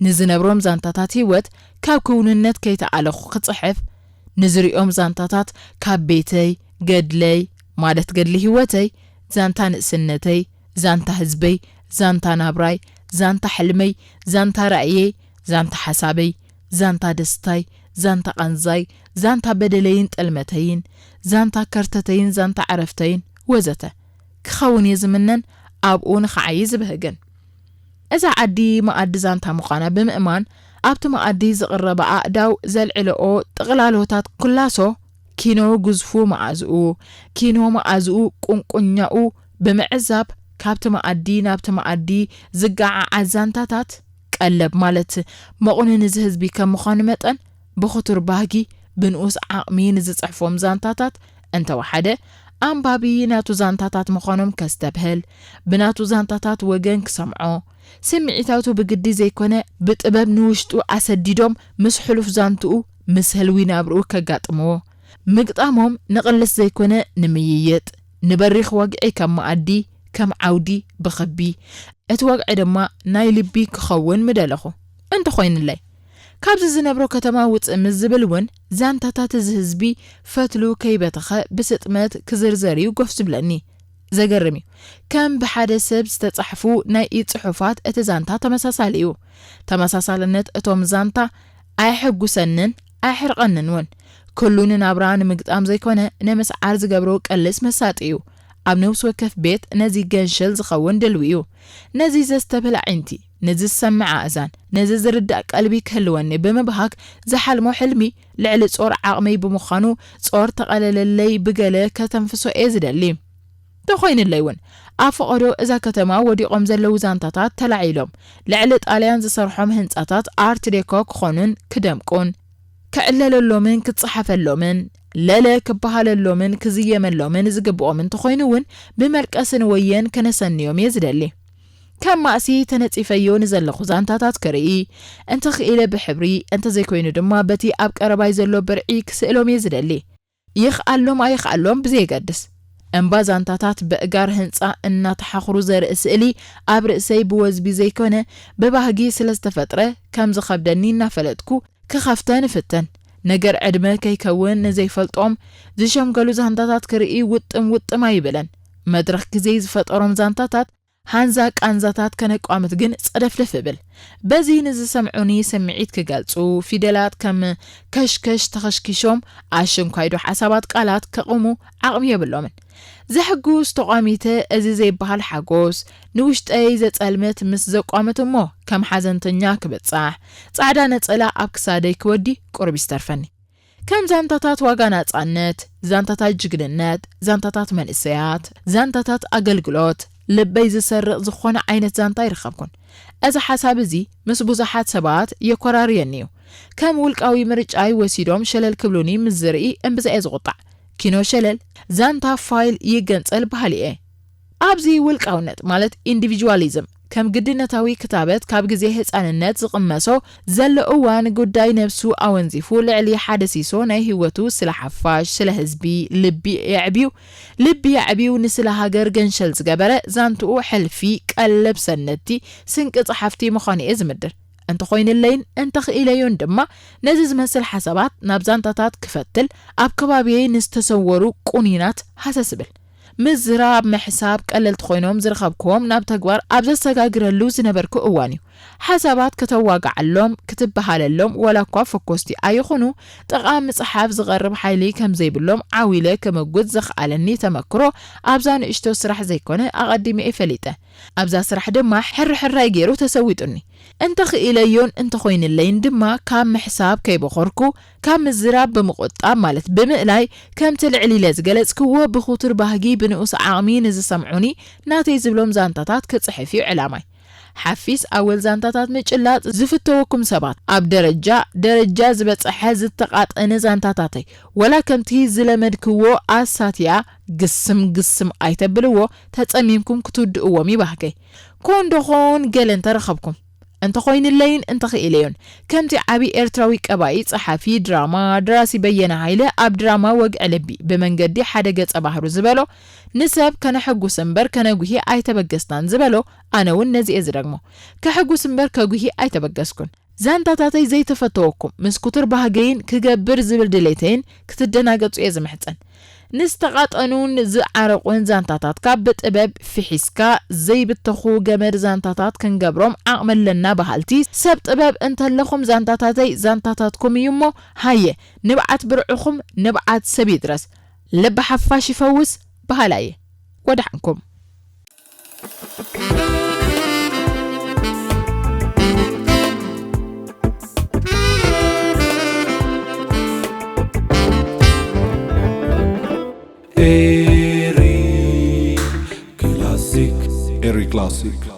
ንዝነብሮም ዛንታታት ህይወት ካብ ክውንነት ከይተኣለኹ ክጽሕፍ፣ ንዝሪኦም ዛንታታት ካብ ቤተይ፣ ገድለይ፣ ማለት ገድሊ ህይወተይ፣ ዛንታ ንእስነተይ፣ ዛንታ ህዝበይ፣ ዛንታ ናብራይ፣ ዛንታ ሕልመይ፣ ዛንታ ራእየይ፣ ዛንታ ሓሳበይ፣ ዛንታ ደስታይ፣ ዛንታ ቃንዛይ፣ ዛንታ በደለይን ጠልመተይን፣ ዛንታ ከርተተይን ዛንታ ዕረፍተይን ወዘተ ክኸውን እየ ዝምነን ኣብኡ ንኽዓዪ ዝብህግን። እዛ ዓዲ መኣዲ ዛንታ ምዃና ብምእማን፣ ኣብቲ መኣዲ ዝቕረባ ኣእዳው ዘልዕለኦ ጥቕላሎታት ኩላሶ፣ ኪኖ ግዝፉ መኣዝኡ፣ ኪኖ መኣዝኡ ቁንቁኛኡ ብምዕዛብ፣ ካብቲ መኣዲ ናብቲ መኣዲ ዝገዓዓዝ ዛንታታት፣ ቀለብ ማለት መቑነኒ እዚ ህዝቢ ከም ምዃኑ መጠን፣ ብኽቱር ባህጊ፣ ብንኡስ ዓቕሚ ንዝጽሕፎም ዛንታታት እንተወሓደ፣ ኣንባቢ ናቱ ዛንታታት ምዃኖም ከስተብህል፣ ብናቱ ዛንታታት ወገን ክሰምዖ፣ ስምዒታቱ ብግዲ ዘይኮነ ብጥበብ ንውሽጡ ኣሰዲዶም ምስ ሕሉፍ ዛንትኡ፣ ምስ ህልዊ ናብርኡ ከጋጥምዎ፣ ምግጣሞም ንቕልስ ዘይኮነ ንምይይጥ፣ ንበሪኽ ወግዒ ከም መኣዲ፣ ከም ዓውዲ ብኽቢ፣ እቲ ወግዒ ድማ ናይ ልቢ ክኸውን ምደለኹ። እንተኾይኑለይ፣ ካብዚ ዝነብሮ ከተማ ውጽእ ምስ ዝብል እውን ዛንታታት እዚ ህዝቢ ፈትሉ ከይበተኸ ብስጥመት ክዝርዘር እዩ ጎፍ ዝብለኒ። ዘገርም እዩ። ከም ብሓደ ሰብ ዝተጻሕፉ ናይ ኢድ ጽሑፋት እቲ ዛንታ ተመሳሳሊ እዩ። ተመሳሳልነት እቶም ዛንታ ኣየሐጉሰንን ኣየሕርቐንን እውን። ኩሉ ንናብራ ንምግጣም ዘይኮነ ንምስዓር ዝገብሮ ቅልስ መሳጢ እዩ። ኣብ ነፍሲ ወከፍ ቤት ነዚ ገንሸል ዝኸውን ድልዊ እዩ። ነዚ ዘስተብህል ኣዒንቲ፣ ነዚ ዝሰምዕ ኣእዛን፣ ነዚ ዝርዳእ ቀልቢ ክህልወኒ ብምብሃግ ዝሓልሞ ሕልሚ ልዕሊ ጾር ዓቕመይ ብምዃኑ፣ ጾር ተቐለለለይ ብገለ ከተንፍሶ እየ ዝደሊ። እንተኾይኑለይ እውን፣ ኣብ ፈቐዶ እዛ ከተማ ወዲቖም ዘለዉ ዛንታታት ተላዒሎም፣ ልዕሊ ጣልያን ዝሰርሖም ህንጻታት ኣርት ዴኮ ክኾኑን ክደምቁን፣ ክዕለለሎምን ክጸሓፈሎምን፣ ለለ ክበሃለሎምን ክዝየመሎምን ዝግብኦም እንተኾይኑ እውን፣ ብመልቀስን ወየን ከነሰንዮም እየ ዝደሊ። ከም ማእሲ ተነጺፈዮ ንዘለኹ ዛንታታት ክርኢ፣ እንተኽኢለ ብሕብሪ፣ እንተዘይኮይኑ ድማ በቲ ኣብ ቀረባይ ዘሎ ብርዒ ክስእሎም እየ ዝደሊ። ይኽኣሎም ኣይኽኣሎም ብዘየገድስ፣ እምባ ዛንታታት በእጋር ህንጻ እናተሓኽሩ ዘርኢ ስእሊ ኣብ ርእሰይ ብወዝቢ ዘይኮነ ብባህጊ ስለ ዝተፈጥረ ከም ዝኸብደኒ እናፈለጥኩ ክኸፍተ ንፍትን። ነገር ዕድመ ከይከውን ንዘይፈልጦም ዝሸምገሉ ዛንታታት ክርኢ ውጥም ውጥም ኣይብልን። መድረኽ ግዜይ ዝፈጠሮም ዛንታታት ሃንዛ ቃንዛታት ከነቋምት ግን ጸደፍደፍ እብል። በዚ ንዝሰምዑኒ ስምዒት ክገልጹ፣ ፊደላት ከም ከሽከሽ ተኸሽኪሾም ኣሽንኳይዶ ሓሳባት ቃላት ከቑሙ ዓቕሚ የብሎምን። ዘሕጉስ ተቋሚተ እዚ ዘይበሃል ሓጎስ፣ ንውሽጠይ ዘጸልምት ምስ ዘቋምት እሞ ከም ሓዘንተኛ ክብጻሕ፣ ጻዕዳ ነጸላ ኣብ ክሳደይ ክወዲ ቁሩብ ይስተርፈኒ። ከም ዛንታታት ዋጋ ናጻነት፣ ዛንታታት ጅግንነት፣ ዛንታታት መንእሰያት፣ ዛንታታት ኣገልግሎት፣ ልበይ ዝሰርቕ ዝኾነ ዓይነት ዛንታ ኣይረኸብኩን። እዚ ሓሳብ እዚ ምስ ብዙሓት ሰባት የኮራርየኒ እዩ። ከም ውልቃዊ ምርጫይ ወሲዶም ሸለል ክብሉኒ ምስ ዝርኢ እምብዛ እየ ዝቑጣዕ። ኪኖ ሸለል፣ ዛንታ ፋይል ይገንጸል በሃሊ እየ። ኣብዚ ውልቃውነት ማለት ኢንዲቪጁዋሊዝም ከም ግድነታዊ ክታበት ካብ ግዜ ህጻንነት ዝቕመሶ ዘሎ እዋን ጉዳይ ነብሱ ኣወንዚፉ ልዕሊ ሓደ ሲሶ ናይ ህይወቱ ስለ ሓፋሽ፣ ስለ ህዝቢ፣ ልቢ የዕብዩ፣ ልቢ የዕብዩ ንስለ ሃገር ገንሸል ዝገበረ ዛንትኡ ሕልፊ ቀለብ ሰነድቲ ስንቂ ጸሓፍቲ ምዃኑ እየ ዝምድር። እንተኾይንለይን እንተኽኢለዮን ድማ ነዚ ዝመስል ሓሳባት ናብ ዛንታታት ክፈትል ኣብ ከባቢየይ ንዝተሰወሩ ቁኒናት ሃሰስ እብል። ምዝራብ፣ ምሕሳብ ቀለልቲ ኮይኖም ዝረኸብክዎም ናብ ተግባር ኣብ ዘሰጋግረሉ ዝነበርኩ እዋን እዩ። ሓሳባት ከተዋግዓሎም፣ ክትበሃለሎም፣ ዋላ እኳ ፈኮስቲ ኣይኹኑ፣ ጥቓ ምጽሓፍ ዝቐርብ ሓይሊ ከም ዘይብሎም ዓው ኢለ ክምጉት ዘኽኣለኒ ተመክሮ ኣብዛ ንእሽቶ ስራሕ ዘይኮነ ኣቐዲመ እየ ፈሊጠ። ኣብዛ ስራሕ ድማ ሕርሕራይ ገይሩ ተሰዊጡኒ። እንተኽኢለዮን እንተኾይንለይን ድማ ካብ ምሕሳብ ከይበኾርኩ፣ ካብ ምዝራብ ብምቑጣብ ማለት ብምእላይ፣ ከምቲ ልዕል ኢለ ዝገለጽክዎ ብኽቱር ባህጊ ብንኡስ ዓቕሚ ንዝሰምዑኒ ናተይ ዝብሎም ዛንታታት ክጽሕፍ እዩ ዕላማይ። ሓፊስ ኣወል ዛንታታት ምጭላጥ ዝፍተወኩም ሰባት ኣብ ደረጃ ደረጃ ዝበጸሐ ዝተቓጠነ ዛንታታተይ ወላ ከምቲ ዝለመድክዎ ኣሳትያ ግስም ግስም ኣይተብልዎ ተጸሚምኩም ክትውድእዎም ይባህገይ። ኮን ዶኾን ገለ እንተረኸብኩም እንተኾይንለይን እንተኽኢለዮን ከምቲ ዓቢ ኤርትራዊ ቀባኢ ጸሓፊ ድራማ ደራሲ በየነ ሃይለ ኣብ ድራማ ወግዒ ልቢ ብመንገዲ ሓደ ገጸ ባህሩ ዝበሎ ንሰብ ከነሐጉስ እምበር ከነጉሂ ኣይተበገስናን ዝበሎ ኣነ እውን ነዚ እየ ዝደግሞ። ከሐጉስ እምበር ከጉሂ ኣይተበገስኩን። ዛንታታተይ ዘይተፈተወኩም ምስ ኩቱር ባህገይን ክገብር ዝብል ድሌተይን ክትደናገጹ እየ ዝምሕጸን። ንዝተቓጠኑን ዝዓረቑን ዛንታታትካ ብጥበብ ፊሒስካ ዘይብተኹ ገመድ ዛንታታት ክንገብሮም ዓቕሚ ኣለና በሃልቲ ሰብ ጥበብ እንተለኹም ዛንታታተይ ዛንታታትኩም እዩ እሞ ሃየ ንብዓት ብርዕኹም ንብዓት ሰብ ይድረስ ልቢ ሓፋሽ ይፈውስ በሃላይ እየ። ወድሓንኩም። Eri Classic. Eri Classic.